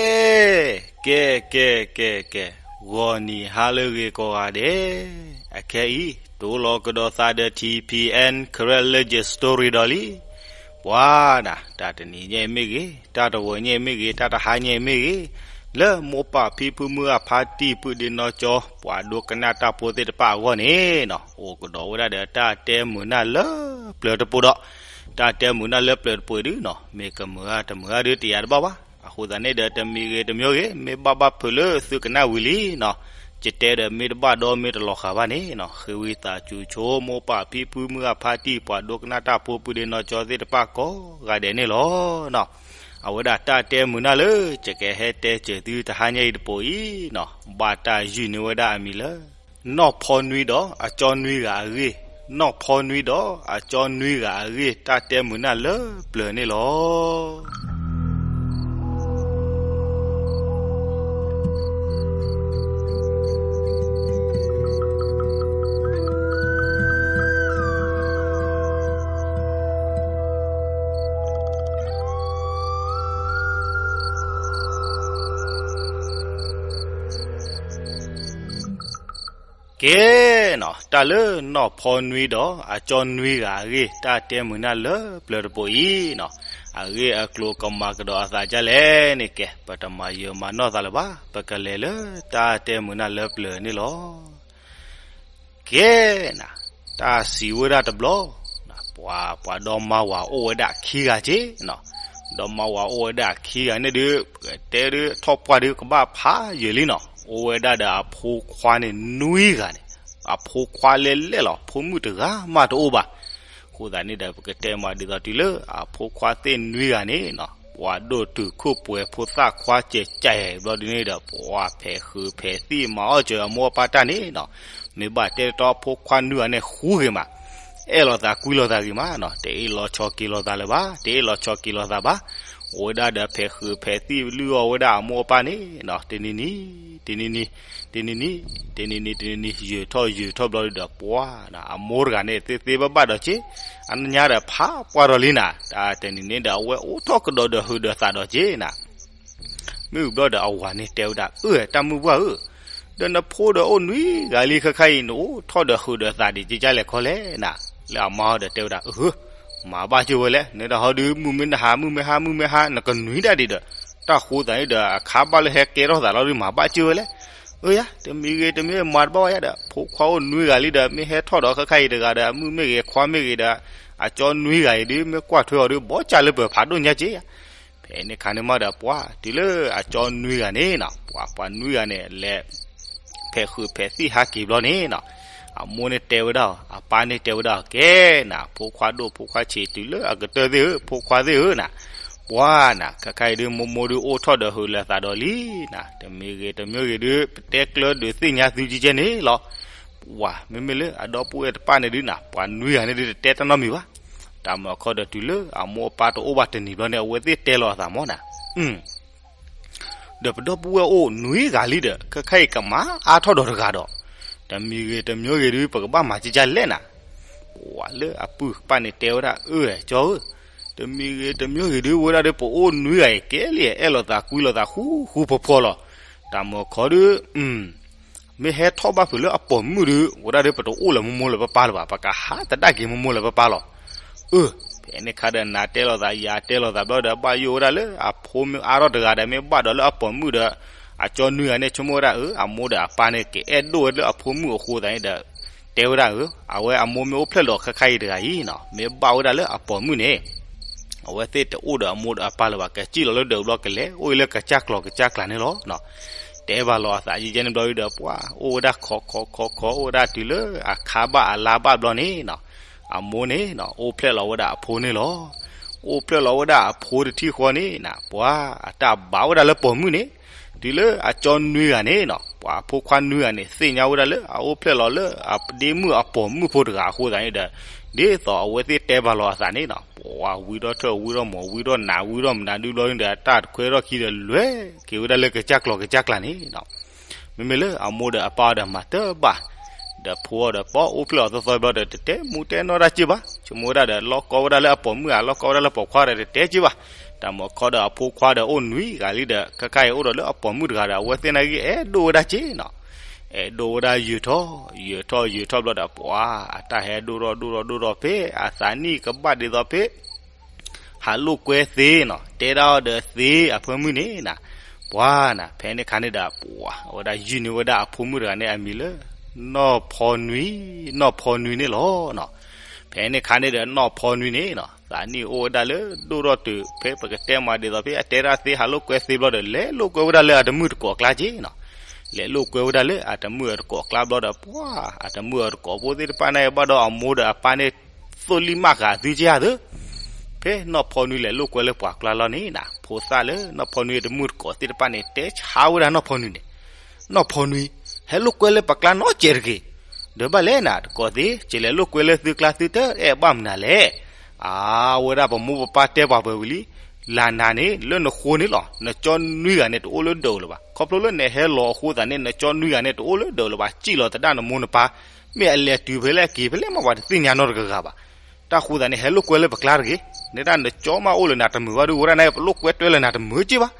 ကဲ ကဲ ကဲ ကဲ ကဲ, ဂီၤနံၤဟါလၢအဂ့ၤကိးဂၤဒဲး, အခဲအံၤ တိၢ်လီၤကဒီးသးဒီး ထံၣ်ဖံၣ်အဲၣ် Karen Legend Story ဒီးလံ. ပှၤနၤ တၢ်တနံၤညါအံၤမ့ၢ်ဂ့ၤ, တၢ်တဂီၤညါအံၤမ့ၢ်ဂ့ၤ, တၢ်တဟါညါအံၤမ့ၢ်ဂ့ၤ, လၢမိၢ်ပၢ်ဖံဖုမုၢ်အဖါတံၢ် ပုၢ်ဒ့နီၢ်ကၠီ ပှၤဒိကနၣ်တၢ်ဖိသ့ၣ်တဖၣ်အဂီၢ်န့ၣ်နီၤ, အိၣ်ကဒီးဝဲဒၣ်ဒီးတၢ်တဲမုာ်နၢ်လၢပျၢၤတပိၤဒီး, တၢ်တဲမုာ်နၢ်လၢပျၢၤတပိၤဒုနီၤ, မ့ၢ်ကမုာ်ဧါတမုာ်ဧါဒု တယၤတဘၣ်ဘၣ်. အဃိသတးန့ၣ်ဒီး တမံၤဂ့ၤတမံၤဂ့ၤ မ့ၢ်ဘၣ်ဘၣ်ဖုးလၢသုကနၣ်ဝံၤလံနီၤ, ယတဲဒီးမ့ၢ်တဘၣ်ဒီးမ့ၢ်တလီၤဃာ်ဘၣ်န့ၣ်နီၤ, ဃ့ဝံသးစူၤဆိ မိၢ်ပၢ်ဖံဖုမုၢ်အဖါတံၢ် ပှၤဒိကနၣ်တၢ်ဖိ ပုၢ်ဒ့နီၢ်ကၠီသ့ၣ်တဖၣ်ကိးဂၤဒဲးန့ၣ်လီၤနီၤ. အဝဲဒၣ်တၢ်တဲမုာ်နၢ်လၢ ယကဟဲတဲစၢၤသုတဟါညါအံၤတပိၤအံၤနီၤ, ဘၣ်တၢ်ယုၢ်န့ၢ်ဝဲဒၣ်အမံၤလၢ နီၢ်ဖီနွံဒီးအကၠီနွံဂၤအဂ့ၢ်, နီၢ်ဖီနွံဒီးအကၠီနွံဂၤအဂ့ၢ် တၢ်တဲမုာ်နၢ်လၢပျၢၤန့ၣ်လီၤ. ကဲနီၤ, တၢ်လၢနီၢ်ဖီနွံဒီးအကၠီနွံဂၤအဂ့ၢ် တၢ်တဲမုာ်နၢ်လၢပျၢၤတပိၤအံၤနီၤ, အဂ့ၢ်အကျိၤကမၤကဒီးအသးဒ်လဲၣ်န့ၣ် ကဲ ပတမၤယၢၤမၤနီၢ်သးလၢၤဘၣ်, ပကလဲၤလၢတၢ်တဲမုာ်နၢ်လၢပျၢၤန့ၣ်လီၤ. ကဲနၤ, တၢ်စံးဝဲဒၣ်တဘျီ, ပှၤ ပှၤဒီမါဝၤအိၣ်ဝဲဒၣ်ခံဂၤက့နီၤ, ဒီမါဝၤအိၣ်ဝဲဒၣ်ခံဂၤန့ၣ်ဒုး ပကတဲဒုးထီၣ်ပှၢ်ဒုးကဘၣ်ဖးယံာ်လံနီၤ, အိၣ်ဝဲဒၣ်ဒီးအဖိခွါန့ၣ်နွံဂၤန့ၣ်, အဖိခွါလဲၤလဲၣ်လီၤ, ဖိမုၣ်တဂၤမးတအိၣ်ဘၣ်. အဃိသတးန့ၣ်ဒီး ပကတဲမးဒ်သိးတုၤလၢအဖိခွါသ့ၣ်နွံဂၤန့ၣ်နီၤ, ပှၤဒိၣ်တုာ်ခိၣ်ပှဲၤဖိသၣ်ခွါစဲးကဲးဘျီဒုန့ၣ်ဒီး ပှၤဖဲးဃုာ်ဖဲးသံၣ်မၤအီၣ်စၢၤအမိၢ်အပၢ်တၢ်န့ၣ်နီၤ, မ့ၢ်ဘၣ်တဲတတီဖိခွါနွံဂၤန့ၣ်ဃူဂ့ၤမး, အဲၣ်လီၤသးကွံလီၤသးဂ့ၤမးနီၤ, တအ့ၣ်လီၤဆီက့ၤလီၤသးလၢၤဘၣ်, တအ့ၣ်လီၤဆီက့ၤလီၤသးဘၣ်. အိၣ်ဝဲဒၣ်ဒီးဖဲးဃုာ်ဖဲးသံၣ်လုၢ်အီၣ်ဝဲဒၣ်အမိၢ်အပၢ်န့ၣ်နီၤ, တနံၤနံၤ တနံၤနံၤ တနံၤနံၤ တနံၤနံၤ တနံၤနံၤ ယုာ်ထီၣ်ယုာ်ထီၣ်ဘျီဒုဒီး ပှၤနၤ အမိၢ်တဂၤန့ၣ် သ့သ့ဘၣ်ဘၣ်ဒီးက့, အညါဒီးဖးပှၢ်ဒီးလံနၤ, တၢ်တနံၤန့ၣ်ဒီး အဝဲအိၣ်ထီၣ်ကဒီးဒီးဟုးဒီးသးဒီးက့နၤ မ့ၢ်ဘျီဒီးအဝၤန့ၣ်တဲဝဲဒၣ်, အၢ တၢ်မုၣ်ပှၢ်ဧၢ, ဒီးနဖိဒီးအိၣ်နွံဂၤလံခဲခါအံၤ နအိၣ်ထီၣ်ဒီးဟုးဒီးသးဒံးကကၢ်လဲၣ်ခီလဲၣ်နၤ, လၢအမါဒီးတဲဝဲဒၣ်, အၢ မၤဘၣ်ကၢ်ဝဲလဲၣ်, နတဟီဒုး မုၢ်မ့ၢ်နဟါ မုၢ်မ့ၢ်ဟါ မုၢ်မ့ၢ်ဟါ နကနွံတၢ်ဒံးဒီး, တၢ်ဃိသးန့ၣ်ဒီး အခါဘၣ်လၢဟဲကဲထီၣ်သးလီၤဒုး မၤဘၣ်ကၢ်ဝဲလဲၣ်. အၢယၤ တမံၤဂ့ၤတမံၤဂ့ၤ မၤတဘၣ်ဝဲယၤဒီး ဖိခွါအိၣ်နွံဂၤလံဒီး မ့ၢ်ဟဲထီၣ်ဒီးခဲခါအံၤတဂၤဒီး အမုၣ်မ့ၢ်ဂ့ၤ ခွါမ့ၢ်ဂ့ၤဒီး အကၠီနွံဂၤအံၤဒုး မ့ၢ်ကွၢ်ထွဲအီၤဒုး ဘီကၢ်လၢပၢၤဖးဒိၣ်ညါက့ယၤ. ဖဲန့ၣ်ခါန့ၣ်မးဒီး ပှၤတုၤလၢအကၠီနွံဂၤန့ၣ်နီၤ, ပှၤ ပှၤနွံဂၤန့ၣ်လဲၤ ဖဲးဃုာ်ဖဲးသံၣ်ဟးက့ၤဘျီန့ၣ်နီၤ, အမိၢ်န့ၣ်တဲဝဲဒၣ်အီၤ, အပၢ်န့ၣ်တဲဝဲဒၣ်အီၤ, ကဲနၤ ဖိခွါဒိၣ်ဖိခွါဆံးတုၤလၢအကတၢၢ်သ့ၣ်ဧၢ, ဖိခွါသ့ၣ်ဧၢနၤ, ပှၤနၤ ခဲခါအံၤဒုး မိၢ်မိၢ်ဒုးအိၣ်ထီၣ်ဒီးဟုးလၢသးဒီးလံနၤ, တမံၤဂ့ၤတမံၤဂ့ၤဒုး ပတဲကျၢၤဒုးသ့ၣ်ညါသုကကဲန့ၣ်လီၤ. ပှၤ မ့မ့ၢ်လၢအဒီပုၢ်ဝဲၢ်တဖၣ်န့ၣ်ဒုးနၤ, ပှၤနွံဂၤန့ၣ်ဒုး တတဲတၢ်နီတမံၤဘၣ်. တၢ်မၤခီဒီးတုၤလၢအမိၢ်အပၢ်တအိၣ်ဘၣ်တနံၤဘျီန့ၣ် အဝဲသ့ၣ်တဲလီၤအသးမးနၤ, ဒီးပဒီပုၢ်ဝဲၢ်အိၣ်နွံဂၤလံဒီး ခဲခါအံၤကမၤအါထီၣ်ဒီးတဂၤဒီး, တမံၤဂ့ၤတမံၤဂ့ၤဒုး ပကဘၣ်မၤကကၢ်လဲၣ်နၤ. ပှၤလၢအပုၢ်တဖၣ်န့ၣ်တဲဝဲဒၣ်, အၢ ကၠီဧၢ, တမံၤဂ့ၤတမံၤဂ့ၤဒုး ဝဲဒၣ်ဒီး ပအိၣ်နွံဂၤအံၤ ကဲလံ အဲၣ်လိာ်သးကွံလိာ်သးဃူဃူဖိးဖိးလီၤ. တၢ်မၤခီဒုး မ့ၢ်ဟဲထီၣ်ဘၣ်ဖုးလၢအပိာ်မုၣ်ဒုး ဝဲဒၣ်ဒီး ပတအိၣ်လၢၤမိၢ်မိၢ်လၢၤပၢ်ပၢ်လၢၤဘၣ်, ပကဟးသဒၣ်က့ၤမိၢ်မိၢ်လၢၤပၢ်ပၢ်လီၤ. အၢ ဖဲန့ၣ်ခါဒီး နၤတဲလိာ်သး ယၤတဲလိာ်သးဘျီဒီး ဘၣ်ယိၣ်ဝဲဒၣ်လၢအဖိမ့ၢ်အါထီၣ်တဂၤဒီး မ့ၢ်ဘၣ်ဒီးလၢအပိာ်မုၣ်ဒီး အကၠီနွံဂၤန့ၣ် ဆိကမိၣ်ဝဲဒၣ် အၢ အမိၢ်ဒီးအပၢ်န့ၣ် ကအဲၣ်ဒိၣ်ဝဲလၢအဖိမုၣ်အဃိသတးန့ၣ်ဒီး တဲဝဲဒၣ် အၢ အဝဲအမိၢ်မ့ၢ်အိၣ်ဖျဲၣ်လီၤခဲခါအံၤတဂၤအံၤနီၤ မ့ၢ်ဘၣ်ဝဲဒၣ်လၢအပိာ်မုၣ်န့ၣ် အဝဲသ့ၣ်တအိၣ်ဒီးအမိၢ်ဒီးအပၢ်လၢၤဘၣ်, ကစံၣ်လီၤလၢဒၢးဘျီ ကလဲၤအိၣ်လၢကစၢ်ကျီၤကစၢ်ကျါန့ၣ်လီၤ. တဲဘၣ်လီၤအသးယဲယဲန့ၣ်ဘျီဒီး ပှၤအိၣ်ဝဲဒၣ်ခီခီခီခီ အိၣ်ဝဲဒၣ်တုၤလၢအခါဘၣ်အလါဘၣ်ဘျီန့ၣ်နီၤ အမိၢ်န့ၣ်နီၤ အိၣ်ဖျဲၣ်လီၤဝဲဒၣ်အဖိန့ၣ်လီၤ. အိၣ်ဖျဲၣ်လီၤဝဲဒၣ်အဖိတထံၣ်ဃီန့ၣ်နီၤ ပှၤအတၢ်ဘၣ်ဝဲဒၣ်လၢပိာ်မုၣ်န့ၣ်, တုၤလၢအကၠီနွံဂၤန့ၣ်နီၤ ပှၤအဖိခွါနွံဂၤန့ၣ် သ့ၣ်ညါဝဲဒၣ်လၢအအိၣ်ဖျဲၣ်လီၤလၢအဒ့မုၣ်အပိာ်မုၣ်ဖိတဂၤအဃိသတးန့ၣ်ဒီး ဒ်သိးအဝဲသ့ၣ်တဲဘၣ်လီၤအသးန့ၣ်နီၤ ပှၤဝံထီၣ်ထၢၣ်ဝံထီၣ်မီၤ ဝံထီၣ်နးဝံထီၣ်မနၤဒုဘျီန့ၣ်ဒီး အတၢ်တခွဲထီၣ်ခံဒီး လဲၤက့ၤဝဲဒၣ်လၢကစၢ်ကျီၤကစၢ်ကျါန့ၣ်နီၤ မ့မ့ၢ်လၢအမိၢ်ဒီးအပၢ်ဒီးမၤတဘၣ်, ဒီးဖိအီၤဒီးပှၤအိၣ်ဖျဲၣ်အီၤသီသီဘျီဒီး တတဲမူတဲနီၢ်တၢ်စ့ၢ်ဘၣ်, ဆိကမိၣ်ဝဲဒၣ်ဒီး လီၢ်ကီဝဲဒၣ်လၢအပိာ်မုၣ်ဧါ လီၢ်ကီဝဲဒၣ်လၢပိာ်ခွါဒီး တတဲစ့ၢ်ဘၣ်. တၢ်မၤခီဒီးအဖိခွါဒီးအိၣ်နွံဂၤလံဒီး ခဲခါအံၤအိၣ်ဒီးလၢအပိာ်မုၣ်တဂၤဒီး အဝဲသ့ၣ်နာ်က့အဲၣ်ဒိၣ်ဝဲဒၣ်က့နီၤ. အဲၣ်ဒိၣ်ဝဲဒၣ်ယုာ်ထီၣ် ယုာ်ထီၣ်ယုာ်ထီၣ်ဘျီဒီး ပှၤ အတၢ်ဟဲဒိၣ်ထီၣ်ဒိၣ်ထီၣ်ဒိၣ်ထီၣ်ဖဲ အသးနံၣ်ကဘၣ်ဒ်သိးဖဲ ဟးလိာ်ကွဲသ့နီၤ, တဲဒၣ်အီၤဒီးသ့အဖိမုၣ်န့ၣ်နၤ, ပှၤနၤ ဖဲန့ၣ်ခါန့ၣ်ဒီး ပှၤ အဝဲဒၣ်ယုၢ်န့ၢ်ဝဲဒၣ်အဖိမုၣ်တဂၤန့ၣ်အမံၤလၢ နီၢ်ဖီနွံ, နီၢ်ဖီနွံန့ၣ်လီၤနီၤ. ဖဲန့ၣ်ခါန့ၣ်ဒီး နီၢ်ဖီနွံန့ၣ်နီၤ သးနံၣ်အိၣ်ဝဲဒၣ်လၢဒိၣ်ထီၣ်တုၤ ဖဲပကတဲမးဒ်သိးဖဲအတဲဒၣ်သ့ဟးလိာ်ကွဲသ့ဘျီဒီး လဲၤလိာ်ကွဲဝဲဒၣ်လၢအတမုၣ်တကိးအကျါက့နီၤ. လဲၤလိာ်ကွဲဝဲဒၣ်လၢအတမုၣ်အတကိးအကျါဘျီဒီး ပှၤ အတမုၣ်အတကိးဖိသ့ၣ်တဖၣ်န့ၣ် ဘၣ်ဒီးအမိၢ်ဒီးအပၢ်န့ၣ် သိၣ်လံၢ်မၢ်ဃာ်သုက့ဧါသ့ ဖဲနီၢ်ဖီနွံလဲၤလိာ်ကွဲလၢပှၤကျါလီၤန့ၣ်နၤ ဖိသၣ်လၢနီၢ်ဖီနွံအတမုၣ်တကိးသ့ၣ်တဖၣ်န့ၣ် တဲဆါဝဲဒၣ်နီၢ်ဖီနွံန့ၣ်, နီၢ်ဖီနွံ ဟဲလိာ်ကွဲလၢပကျါနီတစဲးတဂ့ၤ, ဒီးဘၣ်လဲၣ်နၤ တကိးသ့ ကလဲၤလိာ်ကွဲလၢသုကျါသုတအဲၣ်ဘၣ်မနုၤလဲၣ်. အဝဲဒၣ်ပမိၢ်ပပၢ်တဲပှၤပှဲၤဝံၤလံ, လၢနၤန့ၣ် လၢနဃိန့ၣ်လီၤ နကၠီနွံဂၤန့ၣ်တအိၣ်လၢဒၢးလၢၤဘၣ်, ခီဖျိလၢနဟဲလီၤအဃိသတးန့ၣ် နကၠီနွံဂၤန့ၣ်တအိၣ်လၢဒၢးလၢၤဘၣ်, စံၣ်လီၤသဒၣ်နမိၢ်နပၢ်, မ့ၢ်အလဲၤတုၤဖဲလဲၣ်က့ၤဖဲလဲၣ်မး ပှၤတသ့ၣ်ညါနီတဂၤဂၤဘၣ်. တၢ်ဃိသတးန့ၣ် ဟဲလိာ်ကွဲလၢပကျါတဂ့ၤ, နဒၣ်နကၠီမးအိၣ်လၢနၤတမုာ်ဘၣ်ဒုး ဝဲဒၣ်နပလိာ်ကွဲတၢ်လၢနၤတမုာ်က့ဘၣ်.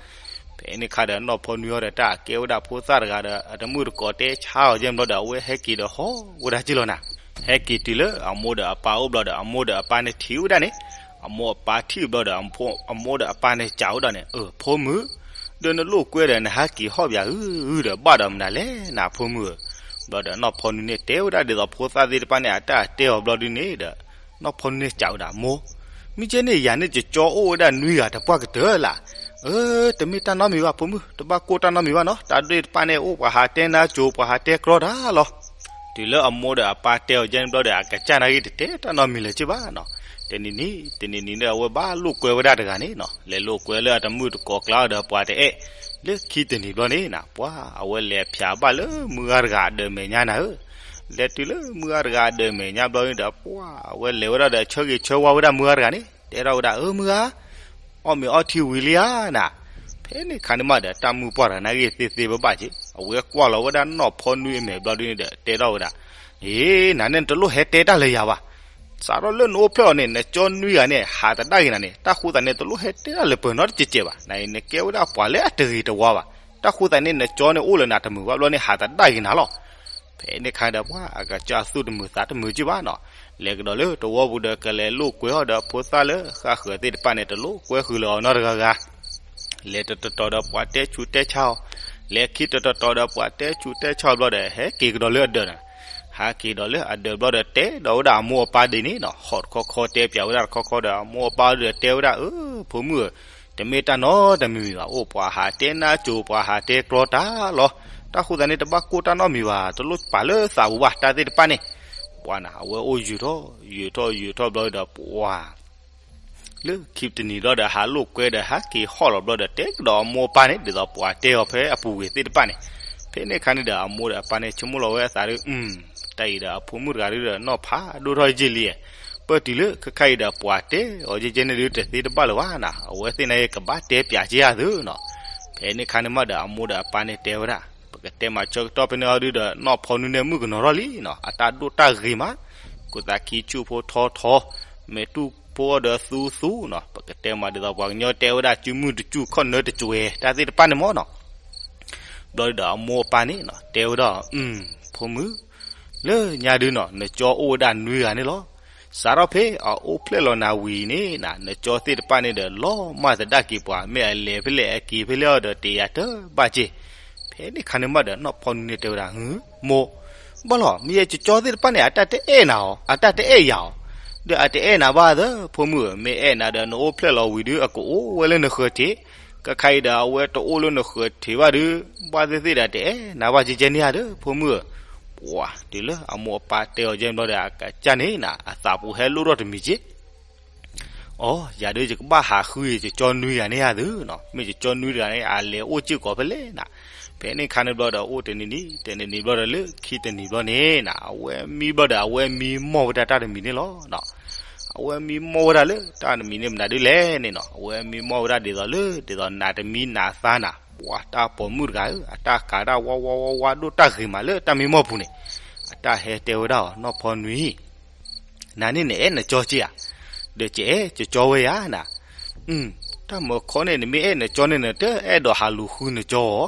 ဖဲန့ၣ်ခါဒီးနီၢ်ဖီနွံအီၤဒီး တၢ်ကဲဝဲဒၣ်ဖိသၣ်တဂၤဒီး အတမုၣ်တကိးတဲဆါအီၤကဲဘျီဒီး အဝဲဟဲက့ၤဒီးဟီၣ်ဝဲဒၣ်က့လီၤနၤ. ဟဲက့ၤတုၤလၢအမိၢ်ဒီးအပၢ်အိၣ်ဘျီဒီး အမိၢ်ဒီးအပၢ်န့ၣ်ထံၣ်ဝဲဒၣ်န့ၣ်, အမိၢ်အပၢ်ထံၣ်ဘျီဒီး အမိၢ်ဒီးအပၢ်န့ၣ်စံးဝဲဒၣ်န့ၣ်, အၢ ဖိမုၣ်, ဒီးနလိာ်ကွဲဒီးနဟဲက့ၤဟီၣ်ဘၣ်ဧါဒီး ဘၣ်ဒီးမနုၤလဲၣ်နဖိမုၣ်ဧၢ. ဘျီဒီးနီၢ်ဖီနွံန့ၣ်တဲဝဲဒၣ်ဒ်သိးဖိသၣ်သ့ၣ်တဖၣ်န့ၣ် အတၢ်တဲအီၤဘျီဒုန့ၣ်ဒီး နီၢ်ဖီနွံန့ၣ်စံးဝဲဒၣ် မိၢ်, မ့ၢ်ကဲန့ၣ်ယၤန့ၣ် ယကၠီအိၣ်ဝဲဒၣ်နွံဂၤတပှၢ်ကတၢၢ်လၢ်. အၢ တမ့ၢ်တၢ်နီတမံၤဘၣ်ဖိမုၣ်, တဘၣ်ကိၢ်တၢ်နီတမံၤဘၣ်နီၤ, တၢ်ဒုးတဖၣ်န့ၣ်အိၣ်ပှၤဟးတဲနါကိၤ ပှၤဟးတဲကြီတၢ်လီၤ. တုၤလၢအမိၢ်ဒီးအပၢ်တဲအီၤကဲန့ၣ်ဘျီဒီး အကစၢ်နာ်က့တတဲတၢ်နီတမံၤလၢၤက့ဘၣ်နီၤ. တနံၤနံၤ တနံၤနံၤန့ၣ် အဝဲဘၣ်လိာ်ကွဲဝဲဒၣ်တဂၤန့ၣ်နီၤ, လဲၤလိာ်ကွဲလၢအတမုၣ်တကိးကျါဒီးပှၤတအဲၣ်, လၢခံတနံၤဘျီန့ၣ်နၤ ပှၤ အဝဲလဲၤဖၠးဘၣ်လၢမုၢ်ဂၤတဂၤအဒၢးမဲာ်ညါနၤဧၢ. လဲၤတုၤလၢမုၢ်ဂၤတဂၤအဒၢးမဲာ်ညါဘျီန့ၣ်ဒီး ပှၤ အဝဲလဲၤဝဲဒၣ်ဒီးဆၢဂ့ၤဆၢဝါဝဲဒၣ်မုၢ်ဂၤတဂၤန့ၣ် တဲထီၣ်ဝဲဒၣ် အၢ မုၢ်ဂၤ အီၣ်မ့ၤအီထံဝံၤလံဧါနၤ. ဖဲန့ၣ်ခါန့ၣ်မးဒီး တၢ်မုၢ်ပှၢ်တဂၤနာ်က့သ့သ့ဘၣ်ဘၣ်က့, အဝဲကွၢ်လီၤဝဲဒၣ်နီၢ်ဖီနွံအမဲာ်ဘျီဒုန့ၣ်ဒီး တဲထီၣ်ဝဲဒၣ်, အ့ နၤန့ၣ်နတလိၣ်ဟဲတဲတၢ်လၢယၤဘၣ်. စးထီၣ်လၢနအိၣ်ဖျဲၣ်လီၤန့ၣ် နကၠီနွံဂၤန့ၣ် ဟးသဒၣ်က့ၤနၤန့ၣ် တၢ်ဃိသတးန့ၣ် တလိၣ်ဟဲတဲတၢ်လၢပှဲၤနီတစဲးကဲးဘၣ်. နအံၤနကဲဝဲဒၣ်ပှၤလၢအတဂ့ၤတဝါဘၣ်. တၢ်ဃိသတးန့ၣ် နကၠီန့ၣ်အိၣ်လၢနၤတမုာ်ဘၣ်ဘျီန့ၣ် ဟးသဒၣ်က့ၤနၤလီၤ. ဖဲန့ၣ်ခါဒီးပှၤ အကစၢ်အသူၣ်တမုာ်သးတမုာ်က့ဘၣ်နီၤ, လဲၤကဒီးလၢတဝီပူၤဒီး ကလဲၤလိာ်ကွဲအီၤဒီးဖိသၣ်လၢဃၣ်ဃၢၤသ့ၣ်တဖၣ်န့ၣ် တလိာ်ကွဲဃုာ်လၢၤအီၤနီတဂၤဂၤ. လဲၤတတီၤတီၤဒီးပှၤတဲဆူးတဲဆါအီၤ, လဲၤခံတတီၤတီၤဒီးပှၤတဲဆူးတဲဆါအီၤဘျီဒီး ဟဲက့ၤကဒီးလၢအဒၢးနၤ, ဟဲက့ၤဒီးလၢအဒၢးဘျီဒီး တဲဒီးဝဲဒၣ်အမိၢ်အပၢ်ဒ်န့ၣ်နီၤ, ဟီၣ်တခီခီတဲပၠးဝဲဒၣ်တခီခီဒီး အမိၢ်အပၢ်ဒီးတဲဝဲဒၣ် အၢ ဖိမုၣ်ဧၢ, တမ့ၢ်တၢ်နီတမံၤမံၤဘၣ်, အိၣ်ပှၤဟးတဲနါကိၤ ပှၤဟးတဲကြီတၢ်လီၤ. တၢ်ဃိသတးန့ၣ် တဘၣ်ကိၢ်တၢ်နီတမံၤဘၣ်, တလိၣ်ပာ်လၢသးပူၤဘၣ် တၢ်သ့ၣ်တဖၣ်န့ၣ်. ပှၤနၤ အဝဲအိၣ်ယုာ်ထီၣ် ယုာ်ထီၣ်ယုာ်ထီၣ်ဘျီဒီး ပှၤ လၢခံတနံၤဘျီဒီး ဟးလိာ်ကွဲဒီး ဟးက့ၤဟီၣ်လီၤဘျီဒီး တဲကဒီးအမိၢ်အပၢ်န့ၣ် ဒ်သိးပှၤတဲအီၤဖဲအပူၤကွံာ်သ့ၣ်တဖၣ်န့ၣ်. ဖဲန့ၣ်ခါန့ၣ်ဒီး အမိၢ်ဒီးအပၢ်န့ၣ် ဆိကမိၣ်လီၤဝဲအသးဒီး အု တၢ်အံၤဒီးအဖိမုၣ်တဂၤဒုဒီး နီၢ်ဖးဒိၣ်ထီၣ်ယ့ၢ်လံ, ပၢၢ်တုၤလၢခဲခါအံၤဒီး ပှၤတဲအီၤယဲၢ်ကဲန့ၣ်ဒု တသ့တဘၣ်လၢၤဘၣ်နၤ, အဝဲသ့ၣ်န့ၣ်ကဘၣ်တဲပၠးက့ၤယၤသုနီၤ. ဖဲန့ၣ်ခါန့ၣ်မးဒီး အမိၢ်ဒီးအပၢ်န့ၣ်တဲဝဲဒၣ် ပကတဲမၤဆၢကတီၢ်ဖဲန့ၣ်အီၤဒုဒီး နီၢ်ဖီနွံန့ၣ်မုၣ်ကနီၤထီၣ်လံနီၤ, အတၢ်ဒိၣ်တၢ်ဂ့ၤမး, ကူၣ်သးခံဆူၣ်ဖိထီထီ, မဲာ်တူၢ်ဖိအီၤဒီးသူသူနီၤ, ပကတဲမၤဒ်သိးပှၤကညီတဲဝဲဒၣ် စုမုၢ်တစူၢ်ခီၣ်နၢတစှဲၤ တၢ်သ့ၣ်တဖၣ်န့ၣ်မးနီၤ. ဘျီဒီးအမိၢ်အပၢ်န့ၣ်နီၤ တဲဝဲဒၣ် အု ဖိမုၣ်, လၢညါဒုနီၤ နကၠီအိၣ်ဝဲဒၣ်နွံဂၤန့ၣ်လီၤ. စးထီၣ်ဖဲအအိၣ်ဖျဲၣ်လီၤနၤဝံၤန့ၣ်နၤ နကၠီသ့ၣ်တဖၣ်န့ၣ်ဒီး လီၤမၢ်သဒၣ်က့ၤပှၤ မ့ၢ်အလဲၤဖဲလဲၣ်အက့ၤဖဲလဲၣ်အီၤဒီး တယာ်တၢ်ဘၣ်က့ၤ. ဖဲန့ၣ်ခါန့ၣ်မးဒီး နီၢ်ဖီနွံန့ၣ်တဲဝဲဒၣ် ဟု မိၢ်, ဘၣ်လီၤ မ့ၢ်ယဲယကၠီသ့ၣ်တဖၣ်န့ၣ် အတၢ်တအဲၣ်နၤအီၤ အတၢ်တအဲၣ်ယၤအီၤ, ဒီးအတအဲၣ်နၤဘၣ်သၢ ဖိမုၣ်ဧၢ, မ့ၢ်အဲၣ်နၤဒီး နအိၣ်ဖျဲၣ်လီၤဝံၤဒု အကအိၣ်ဝဲလၢနဃၢၤထံး, ခဲခါအံၤဒီး အဝဲတအိၣ်လၢနဃၢၤထံးဘၣ်ဒု ဘၣ်သ့ၣ်သ့ၣ်ဒီး တအဲၣ်နၤဘၣ်ကဲကဲန့ၣ်ဧါဒီး ဖိမုၣ်ဧၢ. ပှၤ တုၤလၢအမိၢ်အပၢ်တဲအီၤကဲန့ၣ်ဘျီဒီး အကစၢ်န့ၣ်နၤ အသးပူၤဟဲလိၣ်ထီၣ်တမံၤက့ အီ ယၤဒုးယကဘၣ်ဟးဃု ယကၠီနွံဂၤန့ၣ်ဧါသုနီၤ, မ့ၢ်ယကၠီနွံတဂၤန့ၣ် အလဲၤအိၣ်စ့ၢ်ကီးဖဲလဲၣ်နၤ. ဖဲန့ၣ်ခါန့ၣ်ဘျီဒီး အိၣ်တနံၤနံၤ တနံၤနံၤဘျီဒီး လၢခံတနံၤဘျီန့ၣ်နၤ အဝဲမံဘျီဒီး အဝဲမံမီၢ်ဝဲဒၣ်တၢ်တမံၤန့ၣ်လီၤ. အဝဲမံမီၢ်ဝဲဒၣ်လၢတၢ်တမံၤန့ၣ် မနုၤဒ်လဲၣ်န့ၣ်နီၤ, အဝဲမံမီၢ်ဝဲဒၣ်ဒ်သိးလၢ ဒ်သိးနးတမံနးသါနၤ, ပှၤတၢ်ပိာ်မုၣ်တဂၤဧၢ, အတၢ်ကးတၢ်ဝါဝါဝါဝါဒိၣ်တၢ်ဂ့ၤမးလၢတၢ်မံမီၢ်ပူၤန့ၣ်, အတၢ်ဟဲတဲဝဲဒၣ်အီၤ နီၢ်ဖီနွံ နၤန့ၣ်နအဲၣ်နကၠီက့ဧါ, ဒီးကအဲၣ်ကၠီဝဲယၤနၤ, အု တၢ်မၢခီန့ၣ် နမ့ၢ်အဲၣ်နကၠီန့ၣ် နတအဲၣ်ဒိးဟးလူၤဃုနကၠီဧါ,